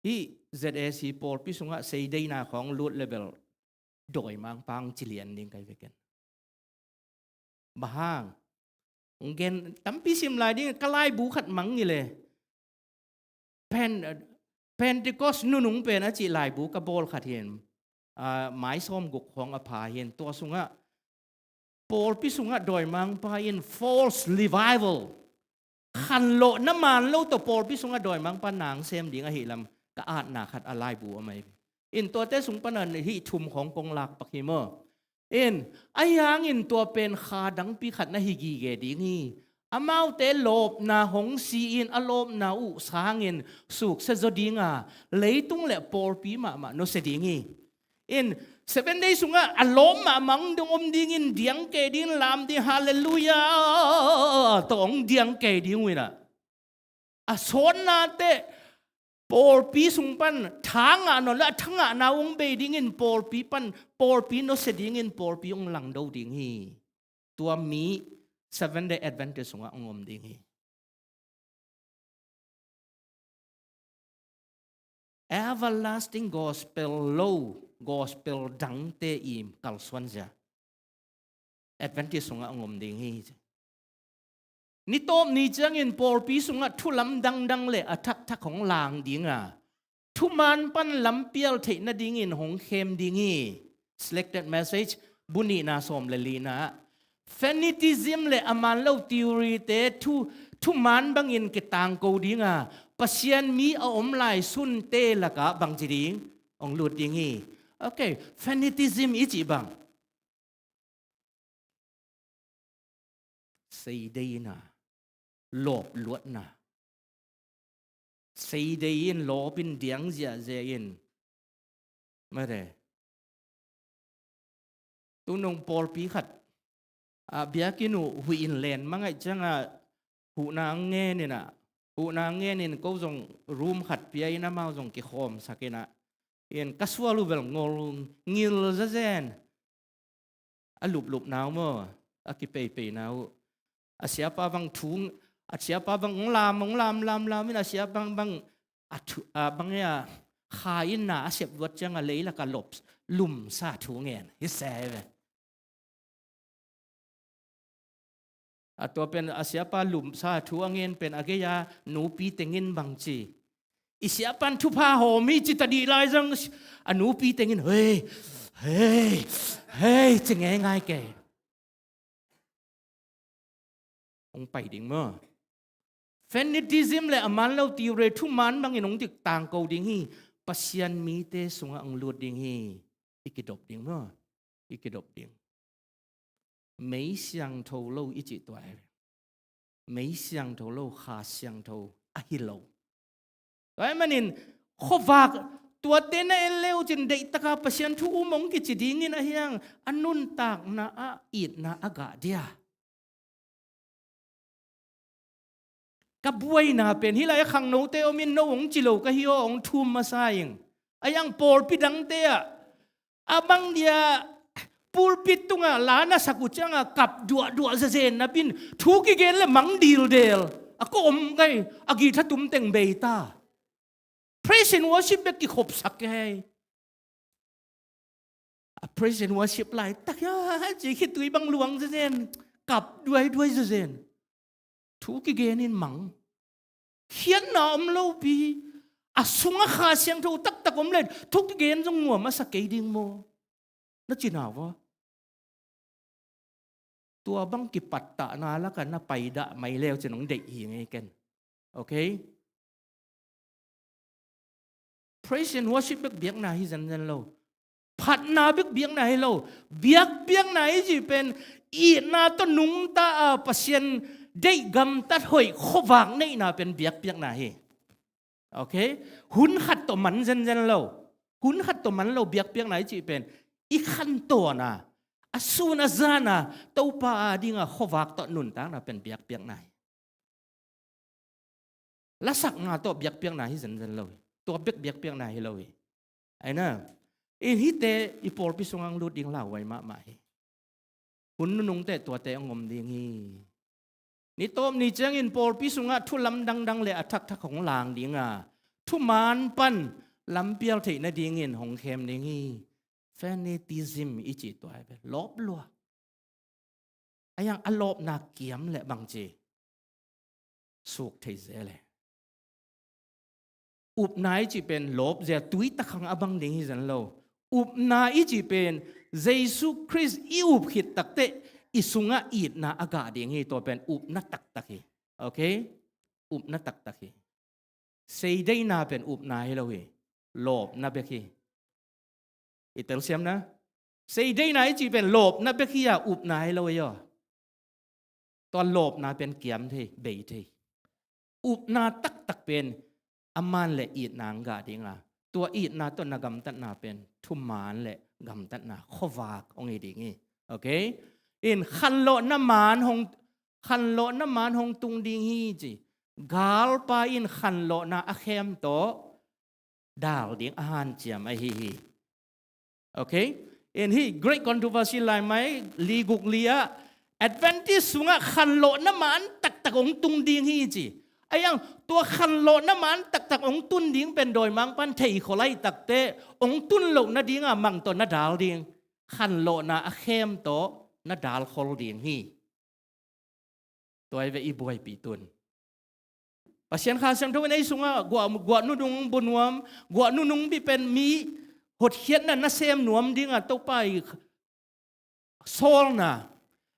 Hih Z A C pawlpi sungah seideina khawng lut le bel dawimangpa hong ci lian ding kai veken. Bang hang? Hong gen tampi sim lai ding, ka laibu khat mang hi le. Pen, Pentecost nunung pen a cih laibu ka bawl khat hi in, ah, mai sawmguk khawng a pha hi in, tua sungah pawlpi sungah dawimangpa in false revival, khanlawhna man lo tawh pawlpi sungah dawimangpa na hong sem ding ahi lam ka atna khat a laibu a mai. In tuate sung panin hih thum khawng kong lak pak hi maw? In, ahi hangin tua pen kha dangpi khat na hi gige ding hi. Amaute lawpna hong si in a lawpna uh sangin suksia zaw ding a, leitung le pawlpi mahmah nusia ding hi. In, Seven Day sungah a lawp mahmah ding om dingin diang kei dingin lam ding, halleluiah tawh hong diang kei ding uh in a, a sawtna teh pawlpi sung pan tha ngah nawn lo, a tha ngahna uh hong bei dingin pawlpi pan, pawlpi nusia dingin pawlpi hong langdo ding hi. Tua mi Seven Day Adventist sungah hong om ding hi. Everlasting gospel lo, gospel dangte i kalsuanzia Adventist sungah hong om ding hi. Ni tawp ni ciangin pawlpi sungah thu lamdang dang le a thakthak hong lang ding a, thuman pan lampial theih nadingin hong khem ding hi. Selected Message, bu nihna sawm le lina ah. Fanatism le a man lo theory-te thu, thuman bangin kitangko ding a, Pasian mi a om lai sunte lakah bangci ding? Hong lut ding hi. Okay, fanatism i cih bang? Seideina, lawpluatna. Seidei in, lawp in, diang ziahziah in. Mate. Tunung pawlpi khat ah, biakinn uh huih in len mangaih ciangah huhna ang ngen in ah, huhna ang ngen in ko zong room khat pia in amau zong kikhawmsak in ah, in ka sual uh bel ngol ngil zazen. A luplupna uh maw, a kipeipeina uh. A siapa bang thu, a siapa bang hong lam, hong lam, lam, lam in a siapa bang, bang a thu, a bang a kha in na a sep luat ciang a leilak a lop lumsa thu ngen hi se ve. A tua pen a siapa lumsa thu a ngen pen a gei-a nupi tengin bangci, i siapan thupha hawm hi ci ta dih lai zong a nupi tengin hei, hei, hei ci ngeingai kei. Hong pai ding maw? Fanatism le a man lo theory, thuman bangin hong dik tangko ding hi. Pasian mite sungah hong lut ding hi. I kidop ding maw? I kidop ding. Mei siangtho lo i cih tua hi. Mei siangtho lo, Kha Siangtho a hi lo. Tua ahih manin khuavak tuate na en le uh cin deihtaka Pasian thu um hong kici dingin ahi hang a nuntakna ah itna a gah dia. Ka buaina pen hih lai a khangnote om in no hong ci lo ka hi aw, hong thum masa ing. A iang pawlpi dangte ah a bang dia pulpit tungah la na sak uh ciangah kap duahduah zazen na bin thu kigen le mang dildel a ko om kai, a guitar tum teng bei ta. Praise and worship bek kikhopsak kei. A praise and worship laitak hiah ci khitui bang luang zazen, kap duaiduai zazen. Thu kigen in mang. Khiatna om lopi. A sungah Kha Siangtho taktak om le thu kigen zong nuam a sa kei ding maw? Na ci nau aw. Tua bang kipattahna lakah na paidah mai leu cin hong deih hi ngei ken. Okay? Praise and worship bek biakna hi zenzen lo. Phatna bek biakna hi lo. Biakpiakna i cih pen itna tawh nungta a Pasian deih gamtat hoih khuavak neihna pen biakpiakna hi. Okay? Hun khat tawh man zenzen lo. Hun khat tawh man lo biakpiakna i cih pen i khantawn a, a sun a zan a Topa a dinga khuavak tawh nuntakna pen biakpiakna hi. Lasakna tawh biakpiakna hi zenzen lo hi. Tua bek biakpiakna hi lo hi. Aina, in hihte i pawlpi sungah hong lut ding lauhuai mahmah hi. Hun nunungte tuate hong om ding hi. Ni tawp ni ciangin pawlpi sungah thu lamdang dang le a thakthak hong lang ding a, thuman pan lampial theih nadingin hong khem ding hi. Fanatism i cih tua hi ve, lawp lua. A yang a lawpna kiam le bangci suk thei zel e. Upna i cih pen lawp zel, tui takhang a bang ding hi zen lo. Upna i cih pen Jesu Khrist i up khit takteh i sungah itna a gah ding hi. Tua pen upna taktak hi. Okay? Upna taktak hi. Seideina pen upna hi lo hi. Lawpna bek hi. I telsiamna? Seideina i cih pen lawpna bek hi a, upna hi lo hi aw. Tua lawpna pen kiam thei, bei thei. Upna taktak pen a man le itna hong gah ding a, tua itna tawh na gamtatna pen thuman le gamtatna khuavak hong hi ding hi. Okay? In khanlawhna man hong, khanlawhna man hong tung ding hi ci. Galpa in khanlawhna a khem tawh dal ding a hanciam ahi hi. Okay? In hih Great Controversy laimai li guk li ah Adventist sungah khanlawhna man taktak hong tung ding hi ci. A yang tua khanlawhna man taktak hong tun ding pen dawimangpan thei khol ahih takteh hong tun loh nadinga mang tawh na dal ding. Khanlawhna a khem tawh na dal khol ding hi. Tua hi ve i buaipih tun. Pasian Kha Siangtho in ei sungah guah, guah nunung bua nuam, guah nunung bih pen mi hotkhiatna nasem nuam dinga Topa i sawlna.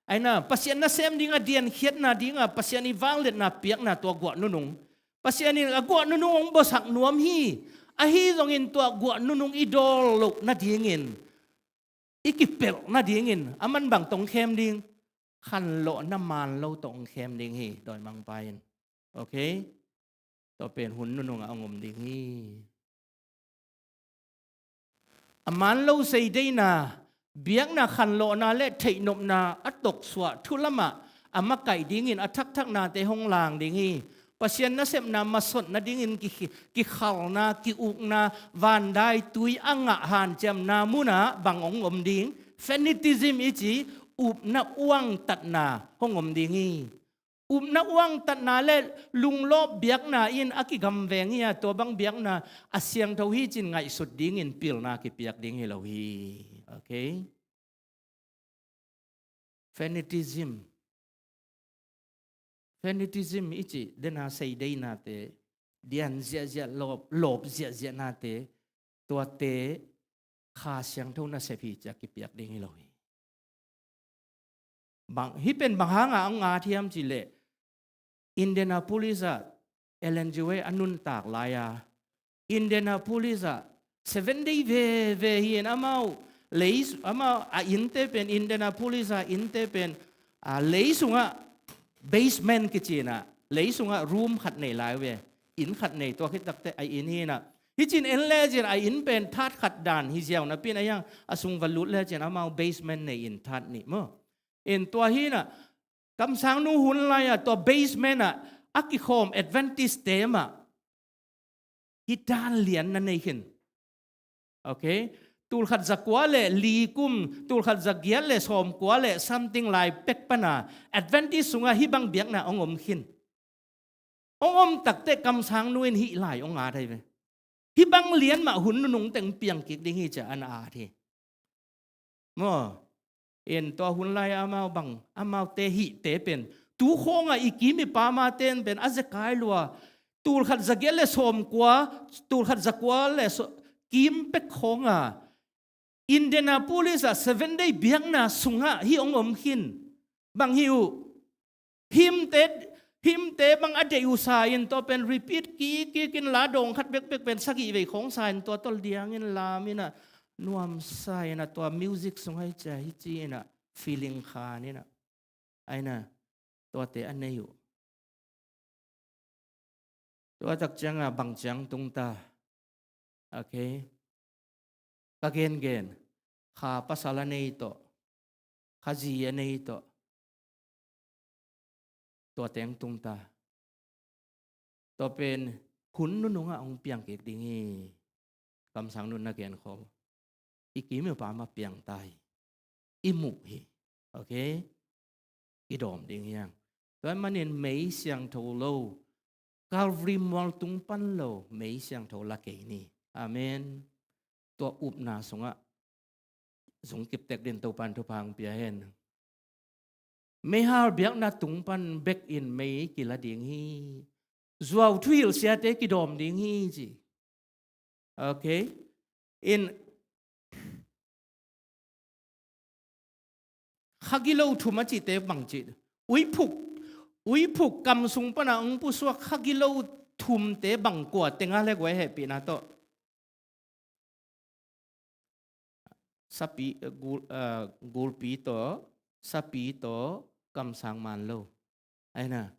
Aina, Pasian nasem dinga diankhiatna dinga Pasian i vangliatna piakna tua guah nunung. Pasian in a guah nunung hong buasak nuam hi. Ahi zongin tua guah nunung i dawl loh nadingin, i kipelh nadingin a man bang tawh hong khem ding? Khanlawhna man lo tawh hong khem ding hi, dawimangpa in. Okay? Tua pen hun nunungah hong om ding hi. A man lo seideina, biakna khanlawhna le theihnopna a toksuah thu lamah a makaih dingin a thakthaknate hong lang ding hi. Pasian nasepna masot nadingin ki-, kikhalna, ki-ukna, vandaitui a ngah hanciamna munah bang hong om ding? Fanatism i ci, upna uangtatna hong om ding hi. Upna uangtatna le lunglawp biakna in a kigamveng hi a, tua bang biakna a siangtho hi cin ngaihsut dingin pilna kipiak ding hi lo hi. Okay? Fanatism. Fanatism i cih dena seideinate, dian ziahziah, lawp, lawp ziahziahnate, tuate Kha Siangtho nasep hi ci a kipiak ding hi lo hi. Bang, hih pen bang hanga hong at hiam cih leh Indianapolis ah Ellen G. White a nuntak lai-a, Indianapolis ah Seven Day veve hi in amau lei, amau a innte pen, Indianapolis a innte pen, a, lei sungah basement kici inah, lei sungah room khat nei lai ve, inn khat nei, tua khit takteh a inn hi inah. Hih cin en lecin a inn pen that khat dan hi ziau napi in a hiang a sung va lut lecin amau basement nei in that nih maw. In tua hi inah, kamsangnu hun lai-ah tua basement ah a kikhawm Adventist te mah hih dan lian na nei khin. Okay? Tulkhat zakua le li kum, tulkhat zagiat le sawmkua le something lai pek pana Adventist sungah hih bang biakna hong om khin. Hong om takteh kamsangnu in hih lai hong at ahi ve. Hih bang lian mah hun nunung teng piang kik ding hi ci a an at hi. Maw, in tua hun lai amau bang, amaute hihte pen tu khawngah i kim i pamate in pen a zekai lua, tulkhat zagiat le sawmkua, tulkhat zakua le so-, kim pek khawngah Indianapolis ah Seven Day biakna sungah hih hong om khin. Bang hi uh? Hymn te, Hymnte bang a deih uh sa in tua pen repeat kik kik in la dawng khat bekbek pen sagih vei khawng sa in tua tawh diang in lam in ah nuam sa in ah tua music sung hai cia hi ci in ah feeling khan in ah a in ah tuate a nei uh. Tua tak ciangah bang ciang tung ta? Okay. Ka gengen kha pasal a nei tawh, kha zi a nei tawh, tua teng tung ta. Tua pen hun nunungah hong piang kik ding hi. Kamsang nun na gen khol. I kim i pam a piang ta hi. I muh hi. Okay. I dawm ding hiang. Tua manin mei siangtho lo, Calvary mual tung pan lo mei siangtho la kei ni. Amen. Tua upna sungah zung kiptek din Topan thupha hong pia hen. Meihal biakna tung pan bek in mei kila ding hi. Zuau thuhilh siate kidawm ding hi ci. Okay. In khagilo thum a cihte bang cih? Uiphuk, uiphuk kam sung pana hong pusuak khagilo thumte bang kua teng a le guai hehpihna tawh? Sapi, eh, gul, eh, gulpi tawh, sapi tawh, kamsang man lo. Aina.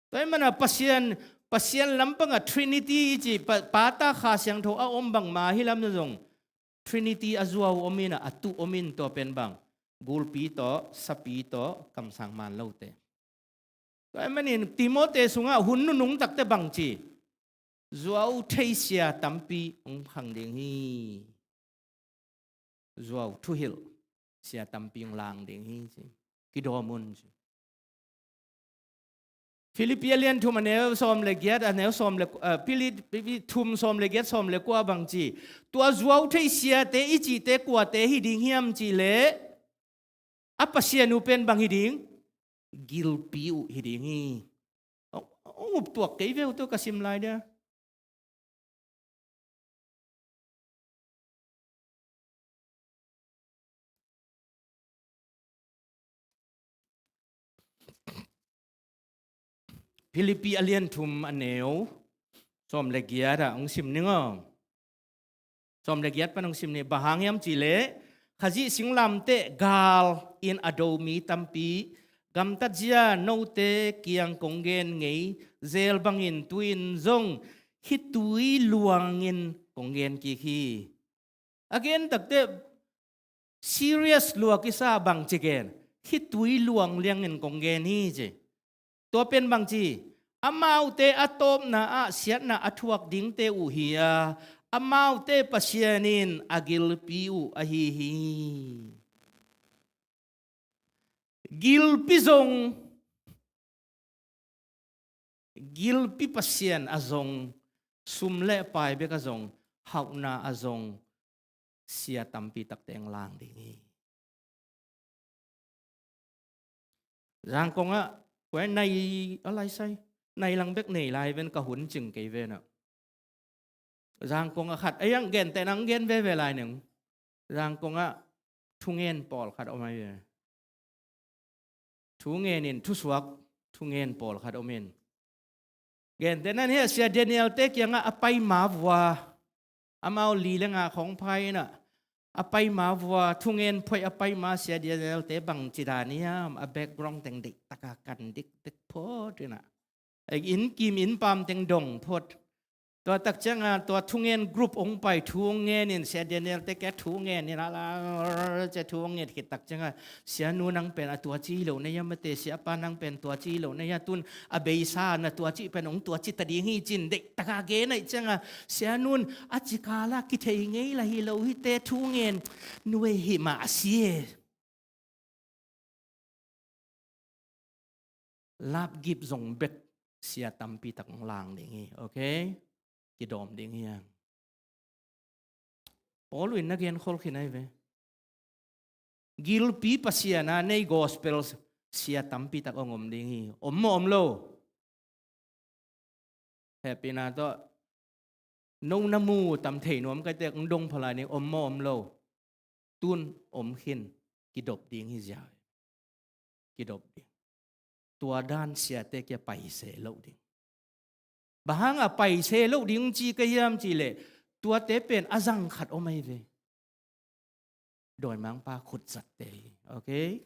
Tua ahih mana Pasian, Pasian lampangah Trinity i ci, Pa, Pa, Ta, Kha Siangtho a om bangma hi lam na zong Trinity a zuau om in a, a tuh om in tua pen bang gulpi tawh, sapi tawh, kamsang man lote. Tua ahih manin Timote sungah hun nunung takte bang ci? Zuau theisia tampi hong khang ding hi. Zuau thuhilh sia tampi hong lang ding hi ci. Kidawm un ci. Philippi a lian thum a neu sawm le giat, a neu sawm le, eh, Philippi thum sawm le giat, sawm le kua bang ci? Tua zuau theisiate i cihte kuate hi ding hiam cih leh a Pasian uh pen bang hi ding? Gilpi uh hi ding hi. Hong, hong up tuak kei ve uh tawh ka sim lai dia. Philippi a lian thum a neu sawm le giat ah hong sim ning aw. Sawm le giat pan hong sim ni. Bang hang hiam cih leh Khazih singlamteh gal in a do mi tampi gamtat zia note kiang kong gen ngei zel bangin tu-in zong khitui luangin kong gen kik hi. A gen takte serious lua kisa bang ci gen? Khitui luang liangin kong gen hi ci. Tua pen bang ci? Amaute a tawpna ah siatna a thuak dingte uh hi a, amaute Pasian in a gilpi uh ahi hi. Gilpi zong, gilpi Pasian a zong, sum le pai bek a zong, hauhna a zong, sia tampi takte hong lang ding hi. Zangkong ah, kuai nai a lai sai, nai lang bek nei lai ven ka hun cing kei ven ah. Zangkong ah khat, a yang gen te nang gen veve lai neng. Zangkong ah thungen pawl khat om ai ve. Thungen in thusuak, thungen pawl khat om in. Gen te nan hia Sia Daniel te kiangah a pai ma vua. Amau li le nga khong phai in ah. A pai ma vua, thungen phoih a pai ma Sia Daniel te bang ci dan hiam, a background teng deih taka kan dik dik phot in ah. Inn kim inn pam teng dong phot. Tua tak ciangah tua thungen group hong pai thu hong ngen in Sia Daniel te kia thu ngen in a la cia thu hong ngen khit tak ciangah Sia nu nang pen a tua ci lo na ia mate, Sia pa nang pen tua ci lo na ia, tun a beisa na tua ci pen hong tua ci ta ding hi cin deih taka gen aih ciangah Sia nun a ci kala kithei ngei la hi lo hi te thu ngen nuai hi mah a si e. Lapgip zong bek sia tampi tak hong lang ding hi, okay? Kidawm ding hi hang. Paul in na gen khol khin ai ve. Gilpi Pasian a nei gospel sia tampi tak hong om ding hi. Om maw om lo? Hehpihna tawh no na mu tam thei nuam kai tek hong dong phalai ning om maw om lo? Tun om khin kidop ding hi zia. Kidop ding. tua dan siate kia paise loh ding. Bang hanga paise loh ding ci ka hiam cih leh, tuate pen a zang khat om ahi ve. Dawimangpa khutzatte hi. Okay?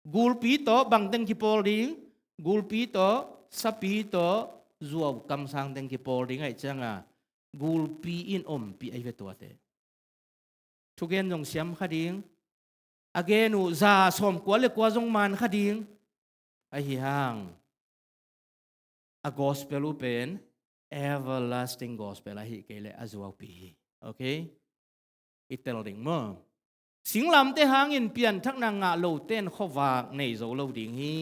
Gulpi tawh bang teng kipawl ding, gulpi tawh, sapi tawh, zuau kamsang teng kipawl ding ahih cianga, gulpi in ompih ahi ve tuate. Thugen zong siam kha ding, a gen uh za sawmkua le kua zong man kha ding, ahi hang a gospel uh pen everlasting gospel ahi kei leh a zuaupi hi. Okay? I tel ding maw? Singlamte hangin pianthakna ngah lote in khuavak nei zo lo ding hi.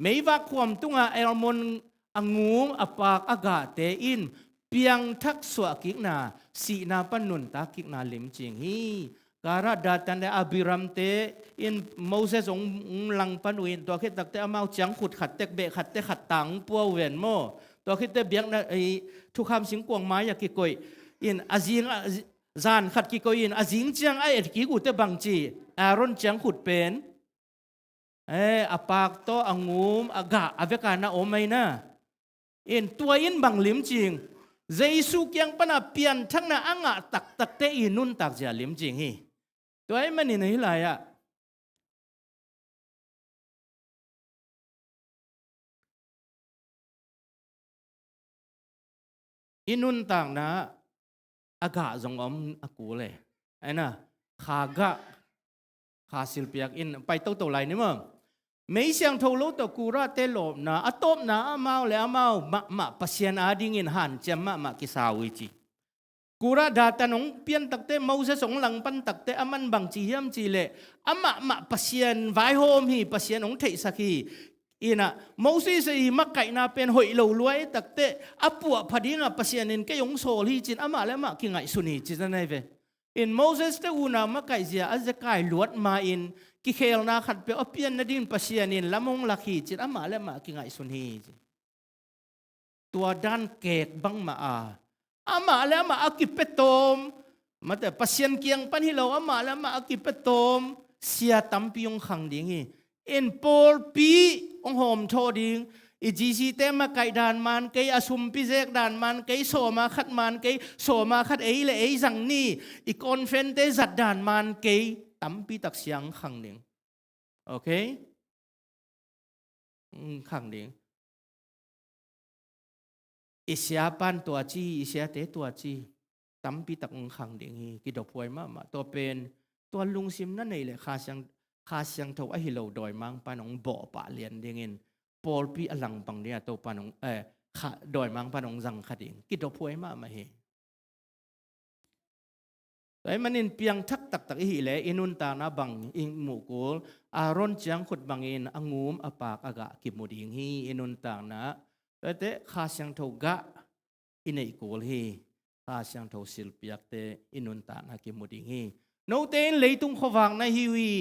Meivak khuam tunga almond a ngum a pak a gahte in piangthak suahkikna, sihna pan nuntak kikna limcing hi. Korah, Datan le Abiramte in Moses hong langpan uh in, tua khit takte amau ciangkhut khat tek beh khat te khat tang pua uh ven maw? Tua khit te biakna, ei, thukham singkuang mai-ah kikoih in a zing a, zan khat kikoih in a zing ciang a etkik uh te bangci, Aaron ciangkhut pen, eh, a pak tawh a ngum a gah a veka na om ahi na. In tua in bang limcing, Jesu kiang pana pianthakna a ngah taktakte i nuntak zia limcing hi. Tua ahih manin ahi lai-ah i nuntakna a gah zong om a kul e. Aina, kha gah, kha silpiak in pai toto lai ni maw? Mei siangtho lo tawh Korahte lawpna, a tawpna amau le amau mahmah Pasian adingin hanciam mahmah kisa uh hi ci. Korah, Datan hong pian takte, Moses hong langpan takte, aman bangci hiam cih leh, amahmah Pasian vaihawm hi, Pasian hong theihsak hi. Ina, Moses i makaihna pen hoih lo lua i takte, a puahpha dinga Pasian in kei hong sawl hi cin, amah le amah kingaihsun hi ci zan ahi ve. In Moses te unau makaihzia a zekai luat ma-in, kikhelna khatpeuh a pian nadingin Pasian in lam hong lak hi cin, amah le amah kingaihsun hi ci. Tua dan kek bangmah a, amah le amah a kipia tawm, mate, Pasian kiang pan hi lo, amah le amah a kipia tawm sia tampi hong khang ding hi. In pawlpi hong hawmthawh ding, i G C te makaih dan man kei, a sumpi zek dan man kei, sawma khat man kei, sawma khat ei le ei zang ni, i conference te zat dan man kei, tampi tak sia hong khang ding. Okay? Hong khang ding. I sia pan tua ci, i siate tua ci, tampi tak hong khang ding hi, kidophuai mahmah. Tua pen, tua lungsim na neih leh Kha Siang, Kha Siangtho ahi lo dawimangpan hong bawhpah lian dingin, pawlpi a langpang dingah Topan hong, eh, kha, dawimangpan hong zang kha ding. Kidophuai mahmah hi. Tua ahih manin piangthak taktak i hih leh i nuntakna bang i muh kul, Aaron ciangkhut bangin a ngum a pak a gah kimu ding hi i nuntakna. Tuate Kha Siangtho gah i neih kul hi. Kha Siangtho silpiakte i nuntakna kimu ding hi. Note in leitung khuavak na hi uh hi.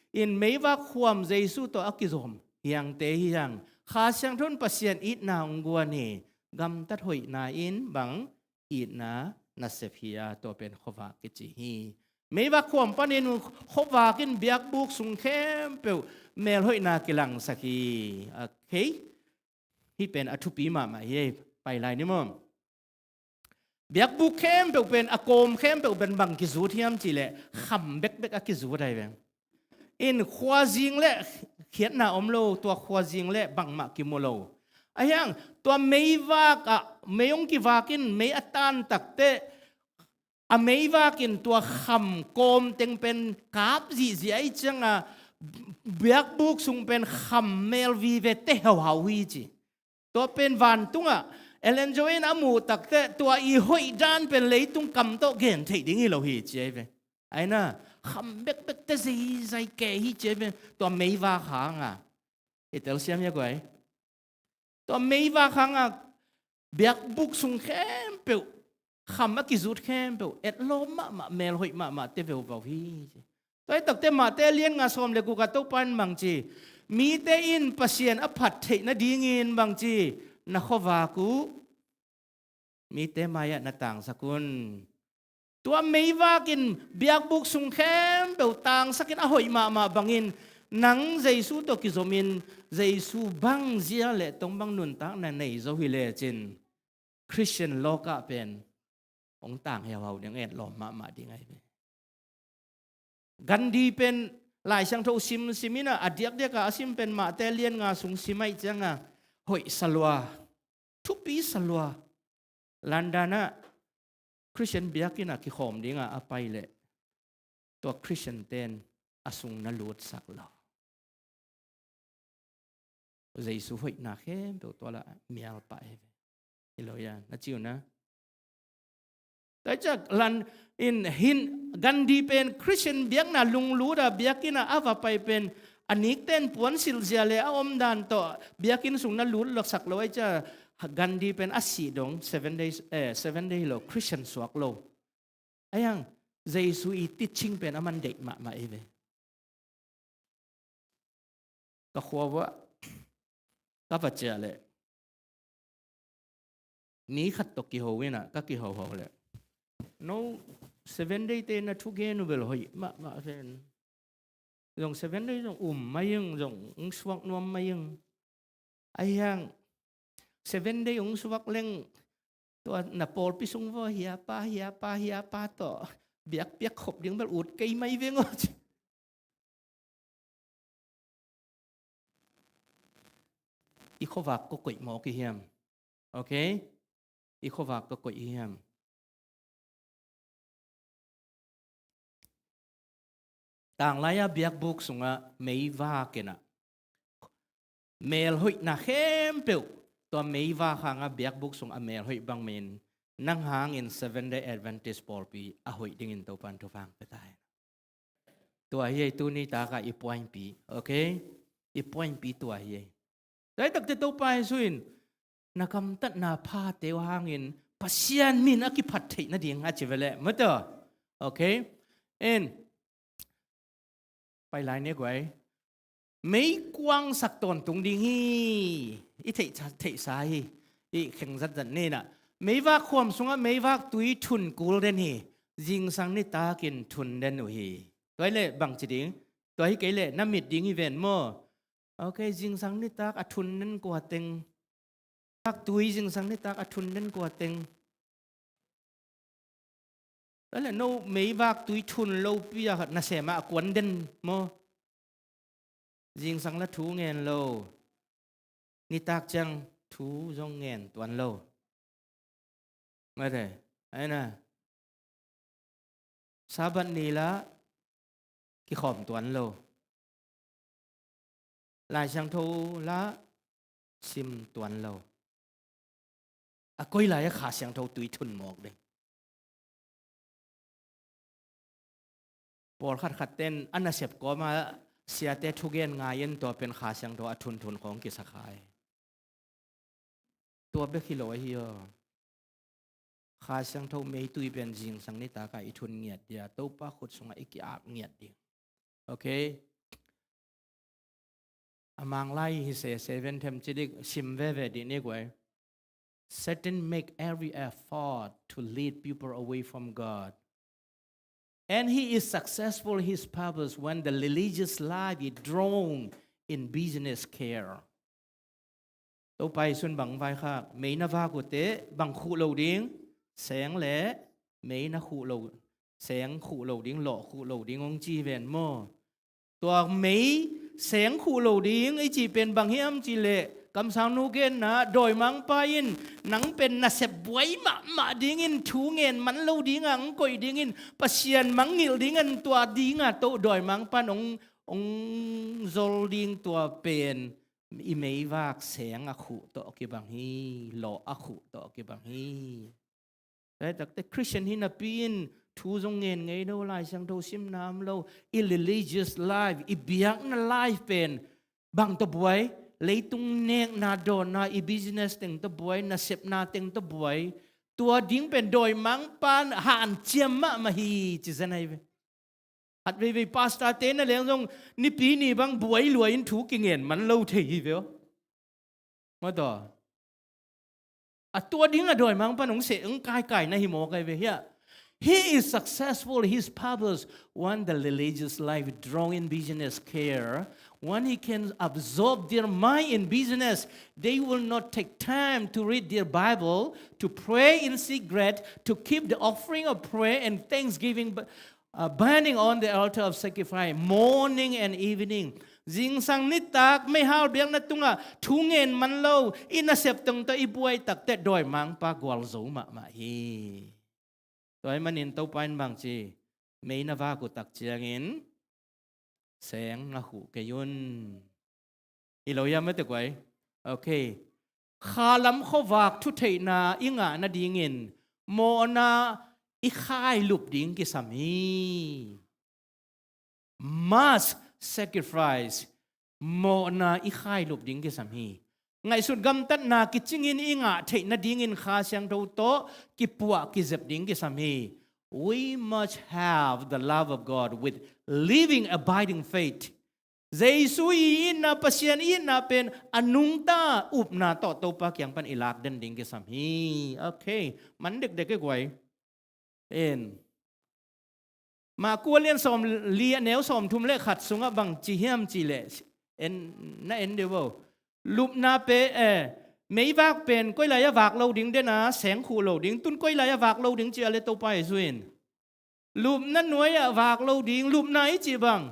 In meivak khuam Jesu tawh a kizom hiangte hi hang. Kha Siangtho in Pasian itna hong guan hi. Gamtat hoihna in bang itna nasep hi a, tua pen khuavak kici hi. Meivak khuam panin khuavak in biakbuk sung khempeuh melhoihna kilangsak hi. Okay? Hih pen a thupi mahmah hi, pai lai ni maw? Biakbuk khempeuh pen, a kawm khempeuh pen bang kizut hiam cih leh kham bekbek a kizut ahi veng. In khuazing le khiatna om lo, tua khuazing le bangmah kimu lo. Ahi hang, tua meivak ah, mei hong kivak in, mei a tan takte, a meivak in tua kham kawm teng pen kap zihziah ahih cianga, biakbuk sung pen kham mel vive te hauhau hi ci. Tua pen vantungah Ellen G. White in a muh takte, tua i hoih dan pen leitung kam tawh gen theih ding hi lo hi ci ahi ve. Aina, kham bekbek te zeizai kei hi ci ahi ve. Tua meivak hanga. I telsiam hia guai? Tua meivak hanga biakbuk sung khempeuh, kham a kizut khempeuh, etlawm mahmah, melhoih mahmah te veuvau hi. Tua hi takte Mate a lian nga sawm le guk ah Topa in bang ci, mite in Pasian a phat theih nadingin bang ci, na khuavak uh mite mai-ah na tangsak un. Tua meivak in biakbuk sung khempeuh tangsakin a hoih mahmah bangin, Nang Jesu tawh kizomin Jesu bang zia le tong bang nuntakna nei zo hi lecin Christian lawkah pen hong tang hiauhau ding, etlawm mahmah ding ahi ve. Gandhi pen Lai Siangtho sim, sim in a, a diakdiak a a sim pen Mate lian nga sung sim ahih cianga hoih sa lua, thupi sa lua. London ah Christian biakinn ah kikhawm dinga a pai leh tua Christian ten a sung na lutsak lo. Jesu hoihna khempeuh tua lah mial pah hi ve. Hi lo ia, na ci uh na. Tua hi ciang Lon-, in hin Gandhi pen Christian biakna lunglut a biakinn ah a va pai pen a nikten puansilh zia le a omdan tawh biakinn sung na lut lo sak lo ahi ciang Gandhi pen a sih dong Seven Days, eh, Seven Day hi lo, Christian suak lo. Ahi hang Jesu i teaching pen a man deih mahmah hi ve. Ka khua uah ka va ciah leh mi khat tawh kiho in a, ka kihoho leh, "No, Seven Day te na thugen uh bel hoih mahmah ven. Zong Seven Day zong um mai ing, zong hong suak nuam mai ing. Ahi hang Seven Day hong suak leng tua na pawlpi sung vaw hiapa, hiapa, hiapa tawh biakpiak khop ding bel ut kei mai veng aw," ci. I khuavak ka koih mawk i hiam? Ok? I khuavak ka koih i hiam? Tanglai-a biakbuk sungah meivak in a, melhoihna khempeuh tua meivak hangah biakbuk sungah melhoih bangin nang hangin Seven Day Adventist pawlpi a hoih dingin Topan thupha pia ta hen. Tua hi ei tuni takah i puaingpi, ok? I puaingpi tua hi ei. Tua hi takte Topa Jesu in na gamtatna phate uh hangin Pasian min a kiphat theih nading a ci ve leh maw tua. Ok? En, pai lai ni guai. Meikuang sak tawntung ding hi. I theih, theihsa hi. I kheng zatzat ni na. Meivak khuam sungah meivak tui thun kul den hi. Zingsang nitakin thun den uh hi. Tua hi leh bang ci ding? Tua hi kei leh na mit ding hi ven maw? Ok, zingsang nitak a thun den kua teng? Vak tui zingsang nitak a thun den kua teng? Tua leh no meivak tui thun lopi a nasem ah a kuan den maw? Zingsang la thu ngen lo. Nitak ciang thu zong ngen tuan lo. Mate, aina. Sabbath ni la kikhawm tuan lo. Lai Siangtho la sim tuan lo. A koi lai a Kha Siangtho tui thun mawk ding. Pawlkhat khat ten a nasep kawma siate thugen ngai in tua pen Kha Siangtho a thunthun khawng kisa khai. Tua bek hi lo ahi aw. Kha Siangtho meitui pen zingsang nitakah i thun ngiat dia, Topa khut sungah i ki-ap ngiat ding. Ok? A Manglai hi sese ven them cidik sim veve dih ni guai. Satan make every effort to lead people away from God. And he is successful his purpose when the religious life is drowned in business care. Topa Jesu'n bang vaikhak, mei na vak uh teh bang khuh lo ding, seng le mei na khuh lo, seng khuh lo ding, lawh khuh lo ding hong ci ven maw? Tua mei seng khuh lo ding i cih pen bang hiam cih leh, kamsangnu genna, dawimangpa in nang pen nasep buai mahmah dingin thu ngen man lo dingah hong koih dingin, Pasian mangngilh dingin tua dingah to dawimangpa in hong, hong zol ding, tua pen i meivak seng a khuh tawh kibang hi, lawh a khuh tawh kibang hi. Tua hi takte Christian hi napi in thu zong ngen ngei lo, Lai Siangtho simna om lo, i religious life, i biakna life pen bang tawh buai, leitung nekna dawnna, i business teng tawh buai, nasepna teng tawh buai, tua ding pen dawimangpa in hanciam mahmah hi ci zen ahi ve. Khat veivei pastor te na leng zong Nipi ni bang buai lua in thu kingen man lo thei hi ve aw. Maw tua? A tua ding a dawimangpa in hong seh, hong kaikai na hi mawk ahi ve hiah. He is successful, his purpose, when the religious life draw in business care, when he can absorb their mind in business, they will not take time to read their Bible, to pray in secret, to keep the offering of prayer and thanksgiving bu-, uh, burning on the altar of sacrifice, morning and evening. Zingsang nitak meihal biakna tungah thu ngen man lo, i nasep tawh i buai takteh dawimangpa gualzo mahmah hi. Tua ahih manin Topa in bang ci, mei na vak uh tak ciangin seng na huh kei un. Hi lo hiam, mate guai? Okay. Khalam khuavak thutheihna i ngah nadingin mawhna i khailup ding kisam hi. Mass sacrifice, mawhna i khailup ding kisam hi. Ngaihsut gamtatna kicingin i ngah theih nadingin Kha Siangtho tawh kipuah kizep ding kisam hi. We must have the love of God with living, abiding faith. Jesu i itna, Pasian i itna pen a nungta upna tawh Topa kiang pan i lak den ding kisam hi. Okay, man dekdek e guai. En. Marku a lian sawmli a neu sawmthum le khat sungah bang ci hiam cih leh, en, na en deuh vo. Lupna pen, eh, meivak pen koi lai-ah vak lo ding den a, seng khuh lo ding, tun koi lai-ah vak lo ding ci a leh Topa Jesu in, lupna nuai-ah vak lo ding, lupna i cih bang.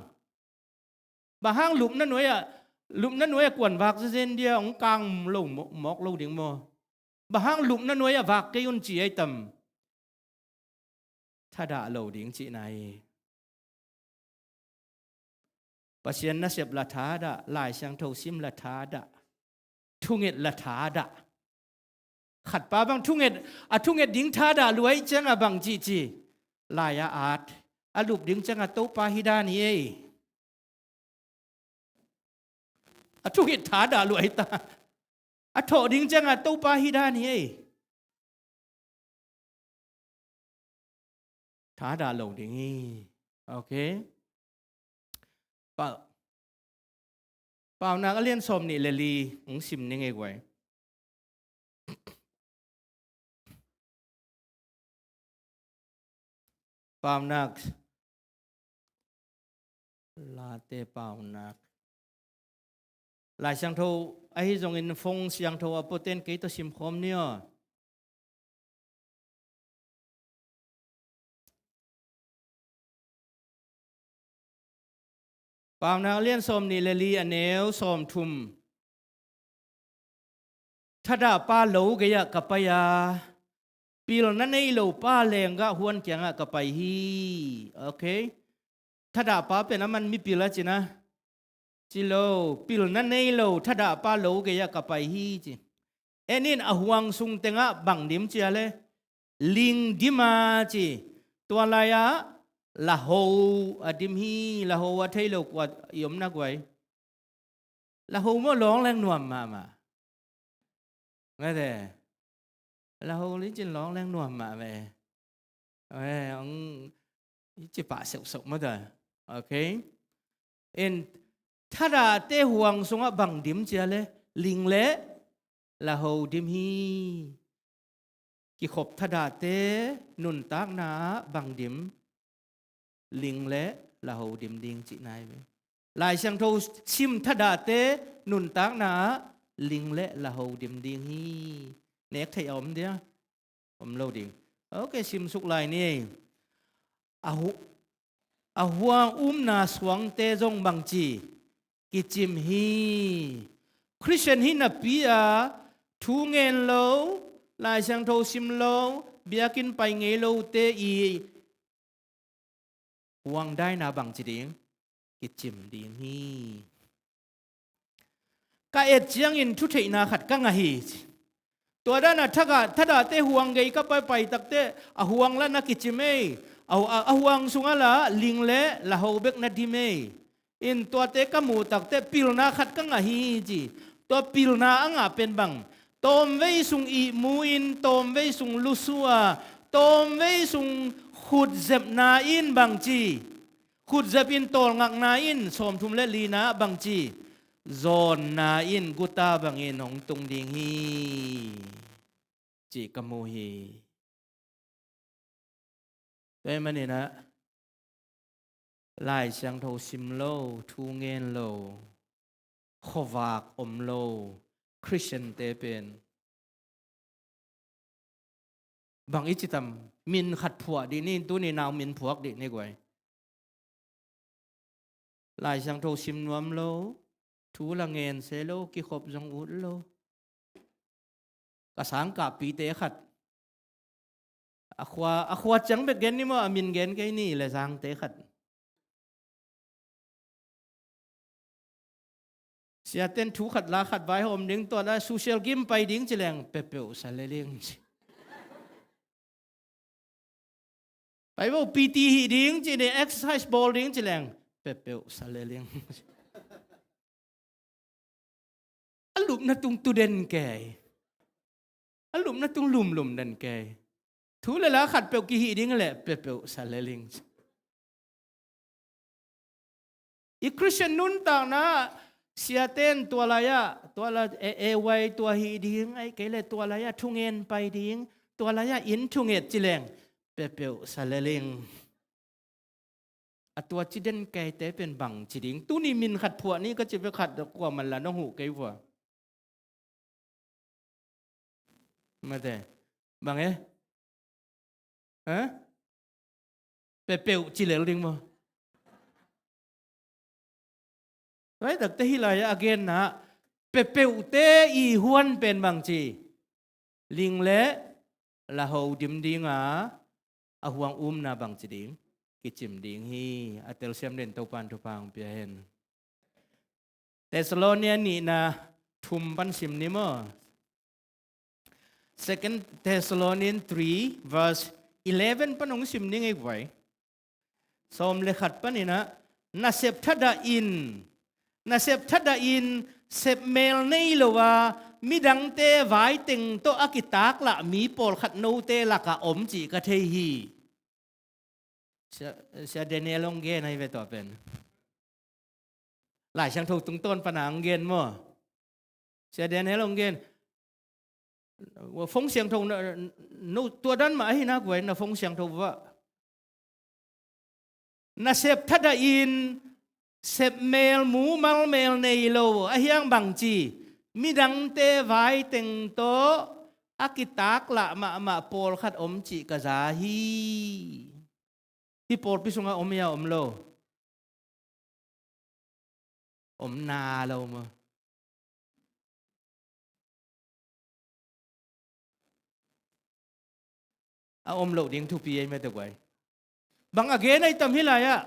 Bang hang lupna nuai-ah, lupna nuai-ah kuan vak zezen dia, hong kang lo, mawk, mawk lo ding maw? Bang hang lupna nuai-ah vak kei un ci ahi tam? Thadah lo ding cihna hi. Pasian nasep la thadah, Lai Siangtho sim la thadah, thunget la thadah. Khatpa bang thunget, a thunget ding thadah lua ahih ciangah bang cihci, lai-ah at, a lup ding ciangah Topa hi dan hi ei. A thunget thadah lua hi ta. A thawh ding ciangah Topa hi dan hi ei. Thadah lo ding hi. Okay. Pau, Paunak a lian sawmnih le li hong sim ning ei guai. Paunak, Late Paunak. Lai Siangtho ahi zongin phone siangtho a puaten kei tawh simkhawm ni aw. Paunak lian sawmnih le li a neu sawmthum. Thadahpa lo gei-ah ka pai a, pilna nei lo pa lenggah huan kiangah ka pai hi. Okay. Thadahpa pen a man mipil a cina. Ci lo, pilna nei lo, thadahpa lo gei-ah ka pai hi ci. En in, a huang sung tengah bang dim cia le, ling dim a ci. Tua lai-ah laho a dim hi. Laho a thei lo kua i om na guai? Laho maw, lawng leng nuam mahmah. Mate. Laho li cin lawng leng nuam mah ve. Eh, ong i ci pah seuhseuh mah ta. Okay. In, thadahte huang sungah bang dim cia le, ling le laho dim hi. Kikhop thadahte nuntakna ah bang dim? Ling le laho dim ding cihna hi ve. Lai Siangtho sim thadahte nuntakna ah ling le laho dim ding hi. Nek theih a om dia? Om lo ding. Okay, simsuk lai ni. A hu-, a huang umna suangte zong bangci kicim hi. Khristian hi napi-a thu ngen lo, Lai Siangtho sim lo, biakinn pai ngei lote i huang daina bangci ding? Kicim ding hi. Ka et ciangin thutheihna khat ka ngah hi. Tua dana thadahte huang gei ka paipai takte a huang la na kicim ei. A, a, a huang sungah la ling le laho bek na dim ei. In tuate ka muh takte pilna khat ka ngah hi ci. Tua pilna a ngah pen bang? Tawmvei sung ihmu in, tawmvei sung lusu a, tawmvei sung khutzepna in bangci? Khutzep in, tawlngakna in, sawmthum le lina bangci? Zawnna in guta bangin hong tung ding hi. Cih ka mu hi. Tua ahih manin ah Lai Siangtho sim lo, thu ngen lo, khuavak om lo Khristiante pen bang i ci tam, min khat phuah dih ni, tuni nau min phuak dih ni guai. Lai Siangtho sim nuam lo, thu la ngen se lo, kikhop zong ut lo. Ka sangkahpite khat, a khua, a khua ciang bek gen ni maw, a min gen kei ni le, Zangte khat. Siaten thu khat la khat vaihawm ding, tua la social game pai ding ci leng, pepeuh sa leling ci. Pai vo, P T hih ding ci ni, exercise bawl ding ci leng, pepeuh sa leling. A lupna tung tu den kei. A lupna tung lumlum den kei. Thu le la khat peuh kihih ding le, pepeuh sa leling. I Khristian nuntakna, siaten tua lai-ah, tua lai, e, e, wai tua hih ding, ahih kei le tua lai-ah thungen pai ding, tua lai-ah inn thunget ci leng, pepeuh sa leling. A tua ci den keite pen bang ci ding. Tuni min khat phuah ni ka ci ve, khat kuaman la nong huh kei vua. Mate. Bang e? Ha? Pepeuh ci lel ding maw? Tua hi takte hih lai-ah a genna, pepeuhte i huan pen bang ci? Ling le la ho dim ding a, a huang umna bang ci ding? Kicim ding hi. A telsiam den Topan thupha hong pia hen. Thessalonian nihna thum pan sim ni maw? Second Thessalonians three verse eleven pan hong sim ni ngei guai. Sawm le khat panin ah, nasep thadah in, nasep thadah in, sepmel nei lo a, midangte vaiteng tawh a kitaklah mi pawlkhat note lakah om cih ka thei hi. Sia, Sia Daniel hong gen ahi ve tua pen. Lai Siangtho tungtawn pana hong gen maw? Sia Daniel hong gen. Fong siangtho na, no, tua dan mah ahi nak guai, na fong siangtho vua. Nasep thadah in, sepmel mumal mel nei lo, a hiang bang ci, midangte vaiteng tawh a kitaklah mahmah pawlkhat om cih ka za hi. Hih pawlpi sungah om hia om lo? Om na lo maw? A om loh ding thupi ei mete guai. Bang a gen ahi tam hih lai-ah?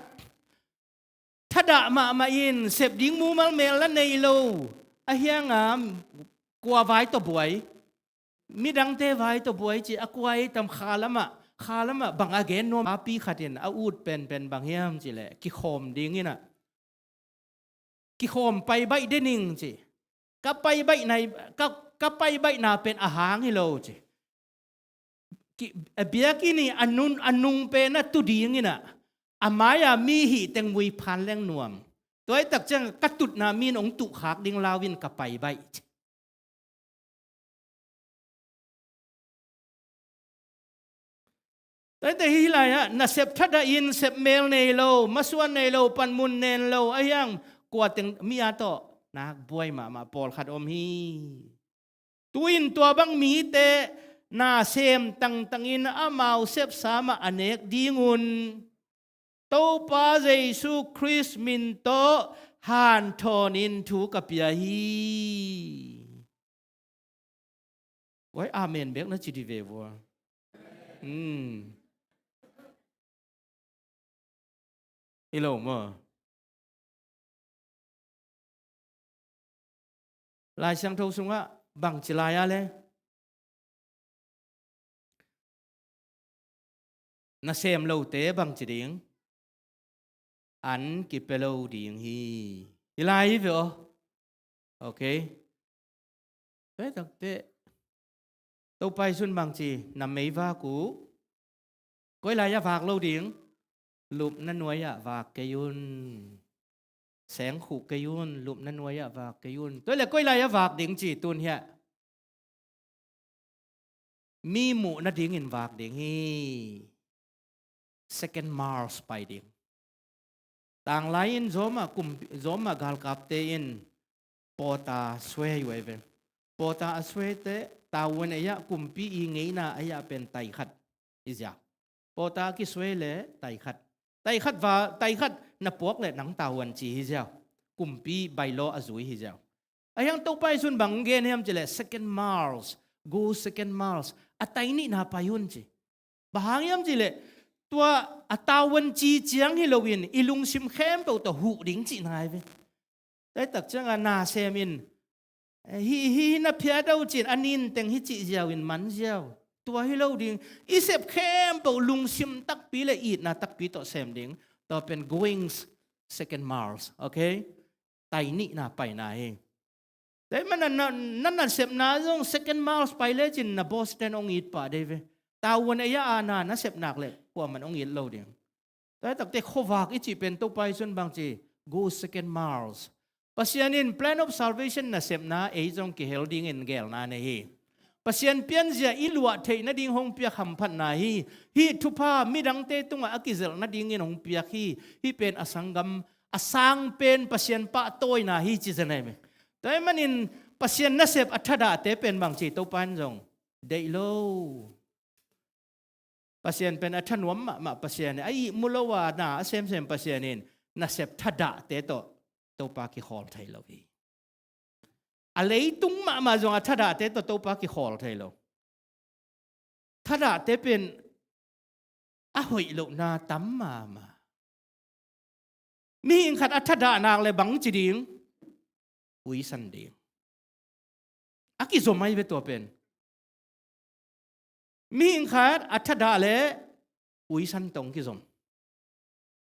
Thadah mahmah in, sep ding mumal mel la nei lo, a hiang a kua vai tawh buai? Midangte vai tawh buai ci, a kua ei tam? Kha lamah, kha lamah bang a gen nuam? Api khat in a ut penpen bang hiam cih leh, kikhawm ding in ah, kikhawm paibaih de ning ci. Ka paibaihna, ka, ka paibaihna pen a hang hi lo ci. Ki, a biakinn i a nun, a nung pen a tu ding in ah, a mai-a mi hih teng vui phan leng nuam. Tua hi tak ciang ka tutna mi in hong tuh khak ding lau in ka paibaih ci. Tua hi tak hih lai-ah, nasep thadah in, sepmel nei lo, masuan nei lo, panmun nen lo, a hiang kua teng mi a tawh nak buai mahmah pawlkhat om hi. Tu-in tua bang mite nasem tangtangin amau sepsa mah a nek dingun Topa Jesu Khrist min tawh hanthawnin thu ka pia hi. Wai, amen bek na ci dih ve vua. Hmm. I lo maw? Lai Siangtho sungah bang ci lai a le? Nasem lote bang ci ding? An kipia lo ding hi. Hi lai hi ve aw. Ok. Tua hi tak teh Topa Jesu'n bang ci? Na meivak uh koi lai-ah vak lo ding? Lupna nuai-ah vak kei un. Sengkhuh kei un, lupna nuai-ah vak kei un. Tua leh koi lai-ah vak ding ci tun hiah? Mi muh nadingin vak ding hi. second Mars pai ding. Tanglai in Roma kum, Roma galkapte in pawta suai uh ei ve. Pawta a suaite tavuan ei-ah kumpi i ngeina ei-ah pen taikhat hi ziau. Pawta a kisuai le taikhat. Taikhat va, taikhat na puak le nang tavuan ci hi ziau. Kumpi bylaw a zui hi ziau. A hiang Topa Jesu'n bang gen hiam cih leh second Mars, go second Mars, a tai nihna pai un ci. Bang hang hiam cih leh tua a tavuan ci ciang hi loin i lungsim khempeuh tawh huh ding cihna hi ve. Tua hi tak ciangah nasem in, eh, hih, hih na phiat uh cin a nin teng hi cih ziau in man ziau. Tua hi lo ding, i sep khempeuh lungsim takpi le itna takpi tawh sem ding. Tua pen going second Mars, okay? Tai nihna paina hi. Tua ahih manin na, na, na nasepna zong second Mars pai lecin na boss ten hong it pah dei ve. Tavuan ei-ah a na nasep nak leh kuaman hong it lo ding. Tua hi takte khuavak i cih pen Topa Jesu'n bang ci, go second Mars. Pasian in plan of salvation nasepna ei zong kihel dingin gelna nei hi. Pasian pianzia i luah theih nading hong piak hamphatna hi. Hih thupha midangte tungah a kizelh nadingin hong piak hi. Hih pen a sanggam a sang pen Pasian pahtawina hi ci zen ei ve. Tua ahih manin Pasian nasep a thadahte pen bang ci, Topa in zong deih lo. Pasian pen a thanuam mahmah Pasian hi, a ihmu lo a na a semsem Pasian in nasep thadahte tawh Topa kikhawl thei lo hi. A leitung mahmah zong a thadahte tawh Topa kikhawl thei lo. Thadahte pen a hoih lohna tam mahmah. Mihing khat a thadah nak leh bang ci ding? Uisan ding. A kizom ahi ve tua pen. Mihing khat a thadah leh uisan tawh hong kizom.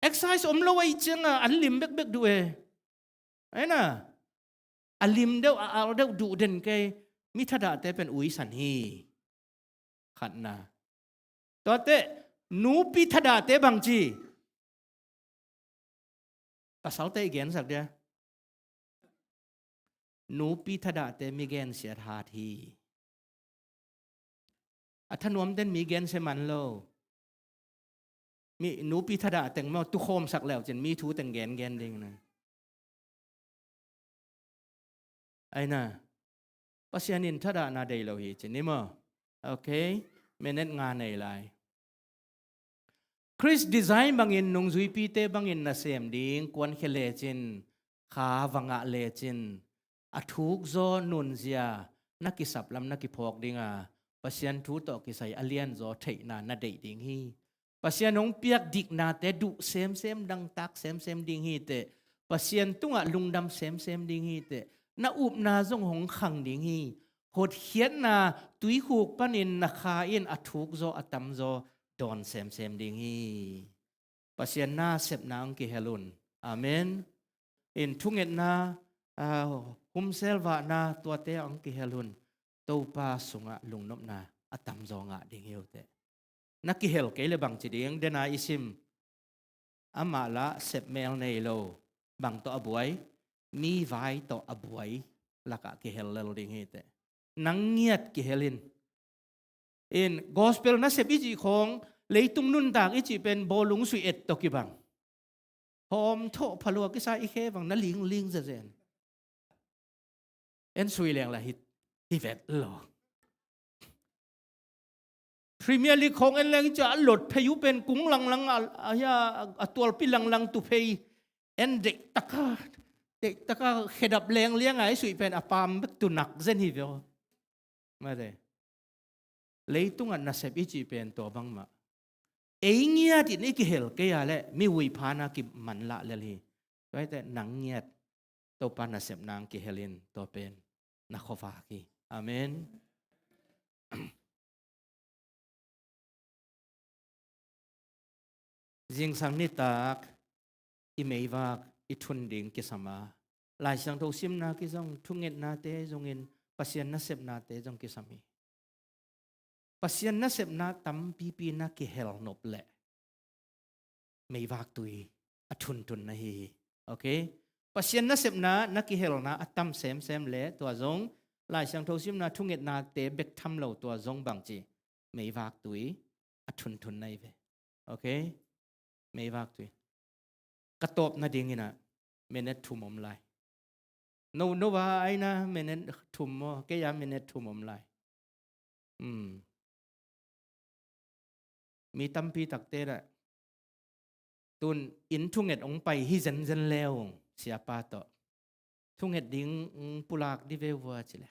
Exercise om lo ahih ciangah an lim bekbek duh e. Ahi na, a lim deuh, a al deuh duh den kei, mi thadahte pen uisan hi. Khatna. Tuate, nupi thadahte bang ci? Pasalte i gensak dia. Nupi thadahte mi gensiat hat hi. A thanuamten mi gensia man lo. Mi, nupi thadah teng maw, tukhawmsak leucin mi thu teng gengen ding na. Ahi na, Pasian in thadahna deih lo hi ci ni maw? Okay, minute nga nei lai. Khrist design bangin nungzuipite bangin nasem ding kuankhia lecin, kha va ngah lecin, a thukzaw nunzia na kisaplam na kiphawk dinga, Pasian thu tawh kisai a lianzaw theihna na deih ding hi. Pasian hong piak diknate duh semsem, dangtak semsem ding hi teh. Pasian tungah lungdam semsem ding hi teh. Na upna zong hong khang ding hi. Hotkhiatna tuikhuk panin na kha in a thukzaw a tamzaw dawn semsem ding hi. Pasian nasepna hong kihel un. Amen. In thungetna, ah, humselvahna tuate hong kihel un. Topa sungah lungnopna a tamzaw ngah ding hi uh teh. Na kihel kei le bang ci ding, dena i sim. Amah lah sepmel nei lo, bang tawh a buai, mi vai tawh a buai lakah kihel lel ding hi teh. Nang ngiat kihel in. In gospel nasep i cih khawng, leitung nuntak i cih pen bawlung sui et tawh kibang. Hawm thawh phalua kisa i khe bang na lingling zezen. En sui leng lah hi, hi vet lo. Premier League khawng en leng i cia a lot phei uh pen kung langlang a, a, a, a tualpi langlang tu phei. En deihtaka, deihtaka khedap leng lianga i suih pen a pam bek tu nak zen hi veo. Mate. Leitungah nasep i cih pen tua bangmah. Ei ngiatin i kihel kei a leh mi huiphana kimanlah lel hi. Tua hi teh nang ngiat Topa nasepna hong kihel in tua pen na khuavak hi. Amen. Zingsang nitak i meivak i thun ding kisam a, Lai Siangtho simna kizong, thungetnate zongin Pasian nasepnate zong kisam hi. Pasian nasepna tampipi na kihel nop leh meivak tui a thuntun na hi hi. Okay? Pasian nasepna na kihelna a tam semsem leh tua zong Lai Siangtho simna thungetnate bek tham lo tua zong bang ci, meivak tui a thuntun na hi ve. Okay? meivak tui. Ka tawp nadingin ah minute thum om lai. No, no va aina minute thum maw, kei a minute thum om lai. Hmm. Mi tampi takte dah tun inn thunget hong pai hi zenzen le ung, siapa tawh. Thunget ding, mm, pulak di ve vua ci le.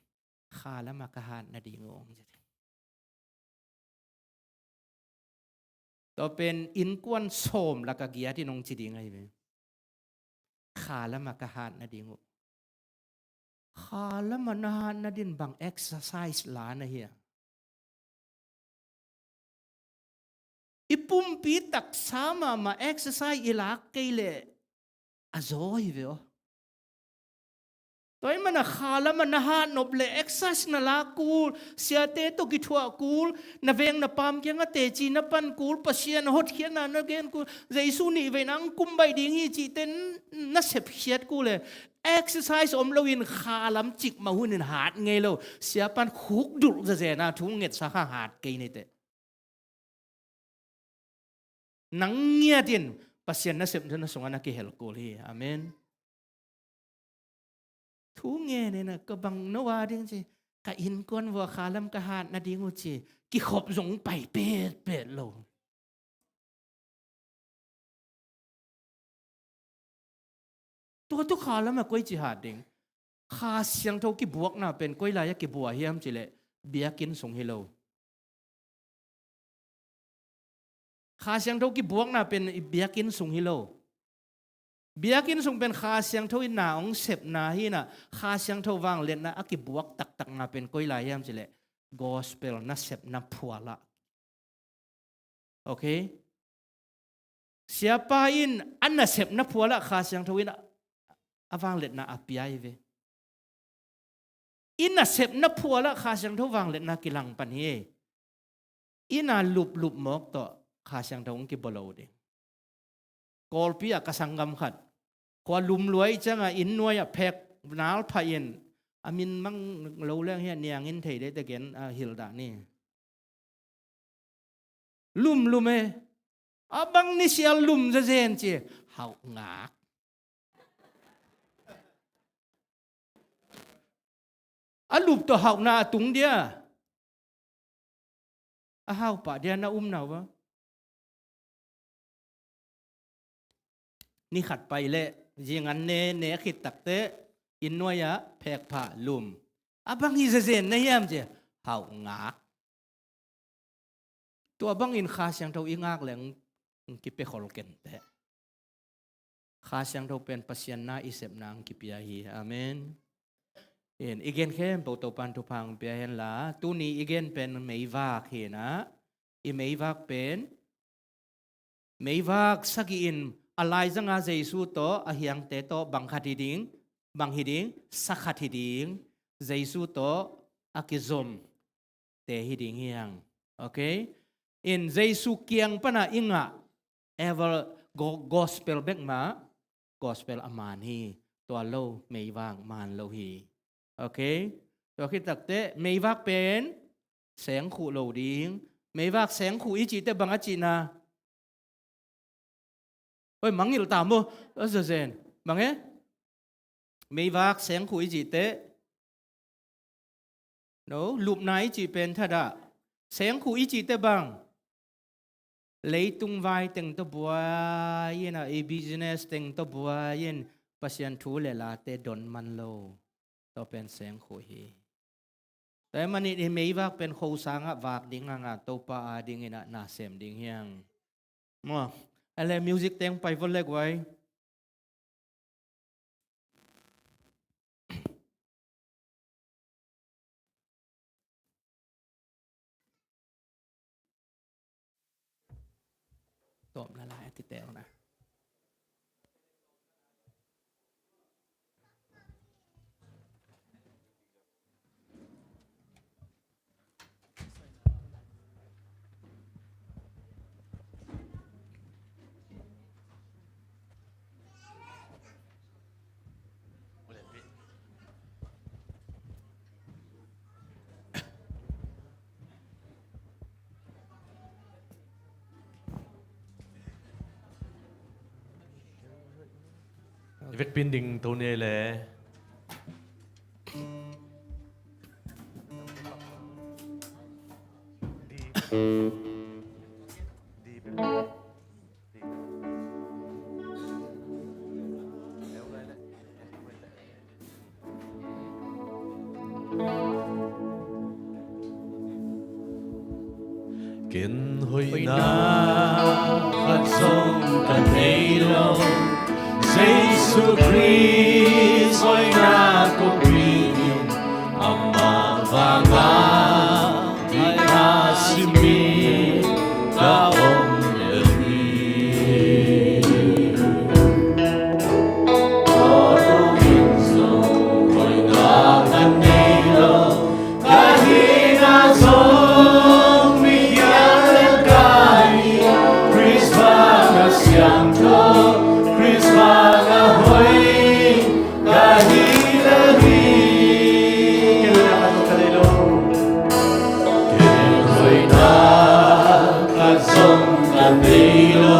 Kha lama ka hat nading ung ci. Tua pen innkuan sawm laka giat in hong ci ding ahi ve. Kha lama ka hat nading uh. Kha lama na hat nadin bang exercise la na hi a. I pumpi taksa mahmah exercise i lak kei leh a zaw hi ve aw. Tua ahih manin kha lama na hat nop leh exercise na lak kul, siate tawh kithuah kul, na veng na paam kiangah teci na pan kul, Pasian a hotkhiatna na gen kul, Jesu nihveina hong kum baih ding hi cihte na sepkhiat kul leh exercise om loin kha lam cikmah hunin hat ngei lo. Siapa'n khukdulh zezena thu ngetsak hang hat kei ni teh. Nang ngiatin Pasian nasepna sungah na kihel kul hi. Amen. Thu ngen in ah ka bang no a ding ci, ka innkuan vua kha lam ka hat nading uh ci, kikhop zong pai petpet lo. Tua tu kha lama koi ci hat ding. Kha Siangtho kibuakna pen koi lai-ah kibua hiam ci leh biakinn sung hi lo. Kha Siangtho kibuakna pen biakinn sung hi lo. Biakinn sung pen Kha Siangtho in na hong sepna hi in ah, Kha Siangtho vangliatna a kibuak taktakna pen koi lai hiam ci leh gospel nasepna phualah. Okay? Siapa in a nasepna phualah Kha Siangtho in a, a vangliatna a pia hi ve. I nasepna phualah Kha Siangtho vangliatna kilang pan hi. I na luplup mawk tawh Kha Siangtho hong kibua lo ding. Kawlpi ah ka sanggam khat, khua lum lua ahih ciangah inn nuai-ah phek nal phah in, a min mang lo leng hiah niangin thei dei teh gen, a, hilh dah ni. Lumlum e. A bang ni sial lum zezen ci. Hauh ngak. A lup tawh hauhna a tung dia. A hau pah dia na umna uh a. Ni khat pai leh, zing an ne, ne khit takteh, inn nuai-ah phek phah lum. A bang hi zezen na hiam ci, hauh ngak. Tua bangin Kha Siangtho i ngak leh hong kipia khol kenteh. Kha Siangtho pen Pasian na i sepna hong kipia hi. Amen. In, i gen khempeuh Topa'n thupha hong pia hen la, tuni i gen pen meivak hi in ah, i meivak pen meivak sagih in a laizanga Jesu tawh, a hiangte tawh bang khat hi ding, bang hi ding, sa khat hi ding, Jesu tawh a kizomte hi ding hi hang. Okay? In Jesu kiang pana i ngah evel go-, gospel bek mah, gospel a man hi. Tua lo meivak man lo hi. Okay? Tua khit takteh meivak pen sengkhuh lo ding. Meivak sengkhuh i cih teh bang a cihna? Oi, mangngilh ta maw. A zezen. Bang e? Meivak sengkhuh i cih teh. No, lupna i cih pen thadah. Sengkhuh i cih teh bang? Leitung vai teng tawh buai in ah, i business teng tawh buai in, Pasian thu le late don man lo. Tua pen sengkhuh hi. Tua ahih manin i meivak pen kho sangah vak ding hangah Topa adingin ah na sem ding hi hang. Maw, a le music teng pai vawt le guai. Tawpna lai a kitelna. Vekpi in ding to ni ei le. Ken hoihna khat zong ka nei lo, Jesu Khrist hoihna kong pikin, amah vanga dikna simin ka om lel hi. Aw, tu in zong hoihna ka nei lo, ka hihna zong mi khial lel ka hi. Khrist vanga siangtho, Khrist vanga hoih, ka hi lel hi. Ken hoihna khat zong ka nei lo, ken hoihna khat zong ka nei lo,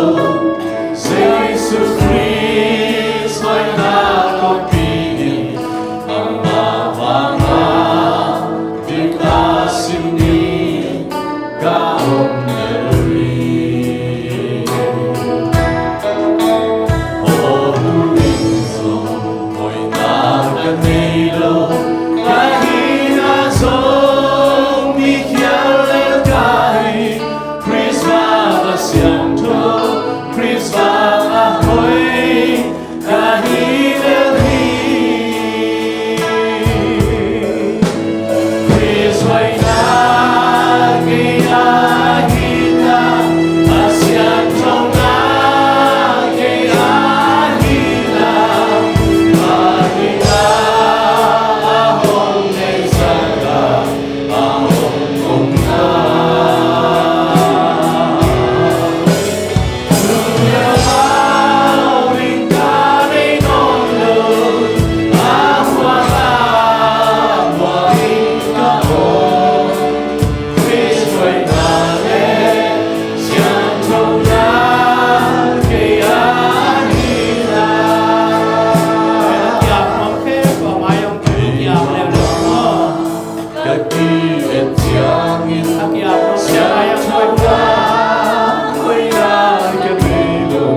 Jesu Khrist hoihna kong pikin, amah vanga dikna simin ka om lel hi. Aw, tu in zong hoihna ka nei lo, ka hihna zong mi khial lel ka hi. Khrist vanga siangtho, Khrist vanga hoih, ka hi lel hi. Khrist hoihna kei a hi ta, a siangthona kei a hi ta, a hihna a hong neihsak a, a hong om ta. Ka ki-et ciangin siangthona hoihna ka nei lo.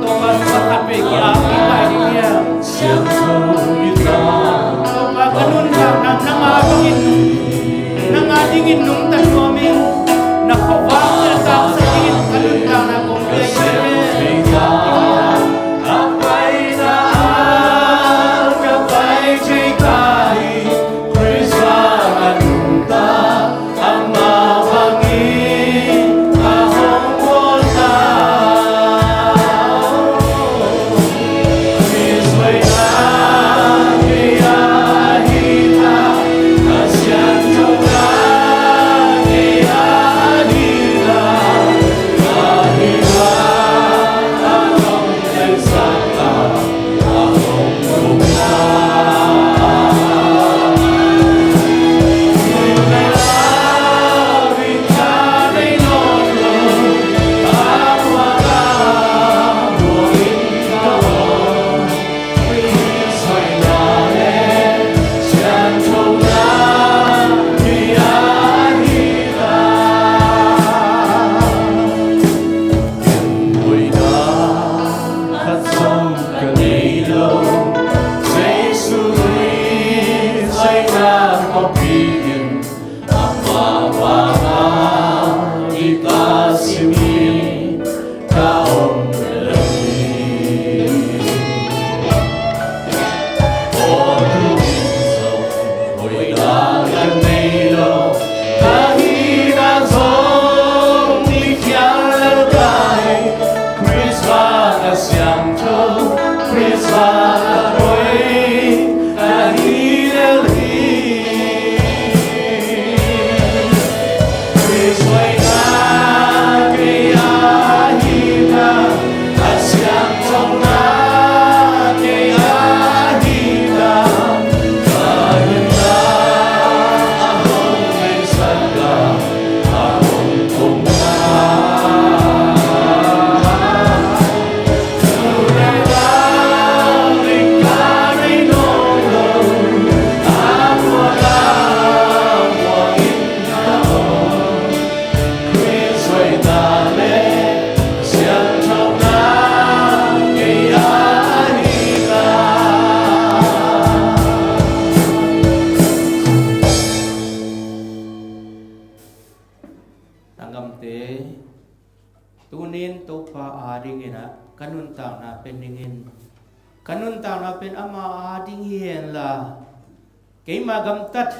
Topa, nung khat vei ki-ap ding lai ding hiam? Siangtho hi ta. Topa, ka nuntakna nang a dingin, nang a dingin nungta nuam ing. Na khuavak na taksa dingin ka nuntakna kong pia hi. Ka siangtho hi ta. A paina ah ka pai thei ka hi. Khrist vanga nungta, amah vangin a hong bawl ta. Khrist hoihna kei a hi ta, a siangthona kei a hi ta, a hihna a hong neihsak a, Ken hoihna khat zong ka nei lo, Jesu Khrist hoihna kong pikin, amah vanga dikna simin ka om lel hi. Aw, tu in zong hoihna ka nei lo, ka hihna zong mi khial lel ka hi. Khrist vanga siangtho, Khrist vanga hoih, ka hi lel hi. Tunin Topa adingin ah ka nuntakna pen dingin, ka nuntakna pen ama ading hi henla, keima gamtat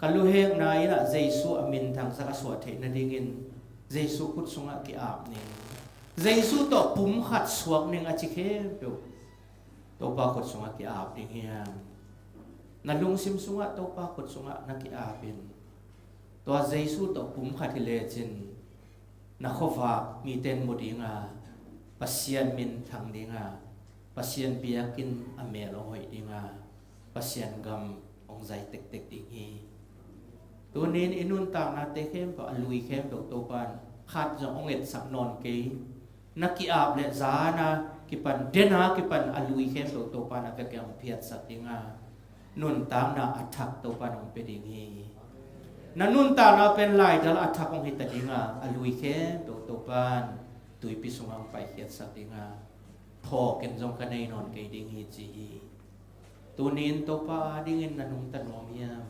ka luhekna in ah Jesu a minthangsak a suah theih nadingin Jesu khut sungah ki-ap ning. Jesu tawh pum khat suak ning a ci khempeuh Topa khut sungah ki-ap ding hiam? Na lungsim sungah Topa khut sungah na ki-ap in. Tua Jesu tawh pum khat hi lecin na khuavak mite in mu dinga, Pasian minthang dinga, Pasian biakinn a mel hong hoih dinga, Pasian gam hong zai tektek ding hi. Tunin i nuntaknate khempeuh, a lui khempeuh Topa in khat zong hong etsak nawn kei. Na ki-ap le zana kipan, dena kipan a lui khempeuh Topa in a vekin hong phiatsak dinga, nuntakna a thak Topa in hong pia ding hi. Na nuntakna pen laidal a thak hong hita dinga, a lui khempeuh Topa in tuipi sungah hong paikhiatsak dinga, phawkin zong ka nei nawn kei ding hi ci hi. Tunin Topa adingin na nungta nuam hiam?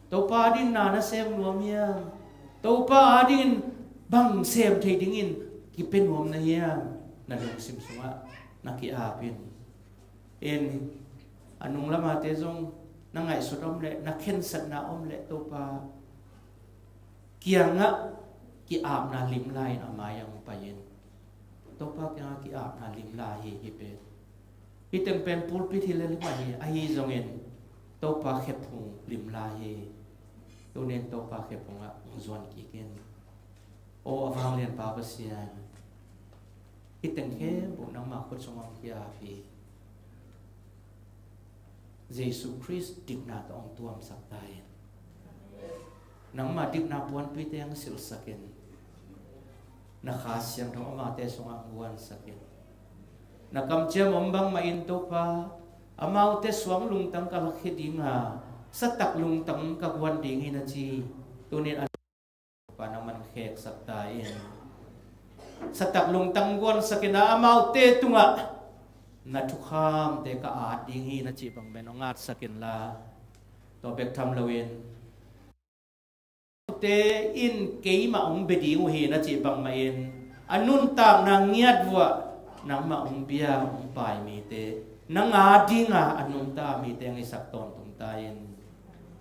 Topa adingin na na sem nuam hiam? Topa adingin bang sem thei dingin kipia nuam na hiam? Na lungsim sungah na ki-ap in. In a nung lamate zong na ngaihsut om leh, na khensatna om leh Topa kiangah ki-apna limla in a mai-ah hong pai in. Topa kiangah ki-apna limla hi, hi pen. Hih teng pen pulpit hi le lim ahi, ahi zongin Topa khephung limla hi. Tunin Topa khephungah hong zuan kik in. O a vanglianpa Pasian, hih teng khempeuh nangmah khut sungah hong ki-ap hi. Jesu Khrist dikna tawh hong tuamsak ta in. Nangmah dikna puantuite hong silhsak in. Na Kha Siangtho amaute sungah hong guansak in. Na kamciam om bangmah in Topa, amaute suang lungtang ka lakhia dinga, satak lungtang ka guan ding hi na ci. Tunin a Topa nangman kheksak ta in. Satak lungtang guansak in a, amaute tungah na thukhamte ka at ding hi na cih bangmah in hong atsak inla, tua bek tham loin te in keimah hong bia ding uh hi na cih bangmah in, a nuntakna ngiat vuah nangmah hong bia hong pai mite, nang adinga a nungta mite hong hisak tawntung ta in.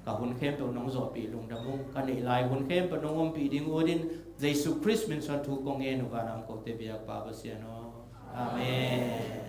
Ka hun khempeuh nong zawhpih lungdam ung, ka neih lai hun khempeuh nong ompih ding ut in, Jesu Khrist min suang thu kong ngen uh, vanah om kote biakpa Pasian aw. Amen.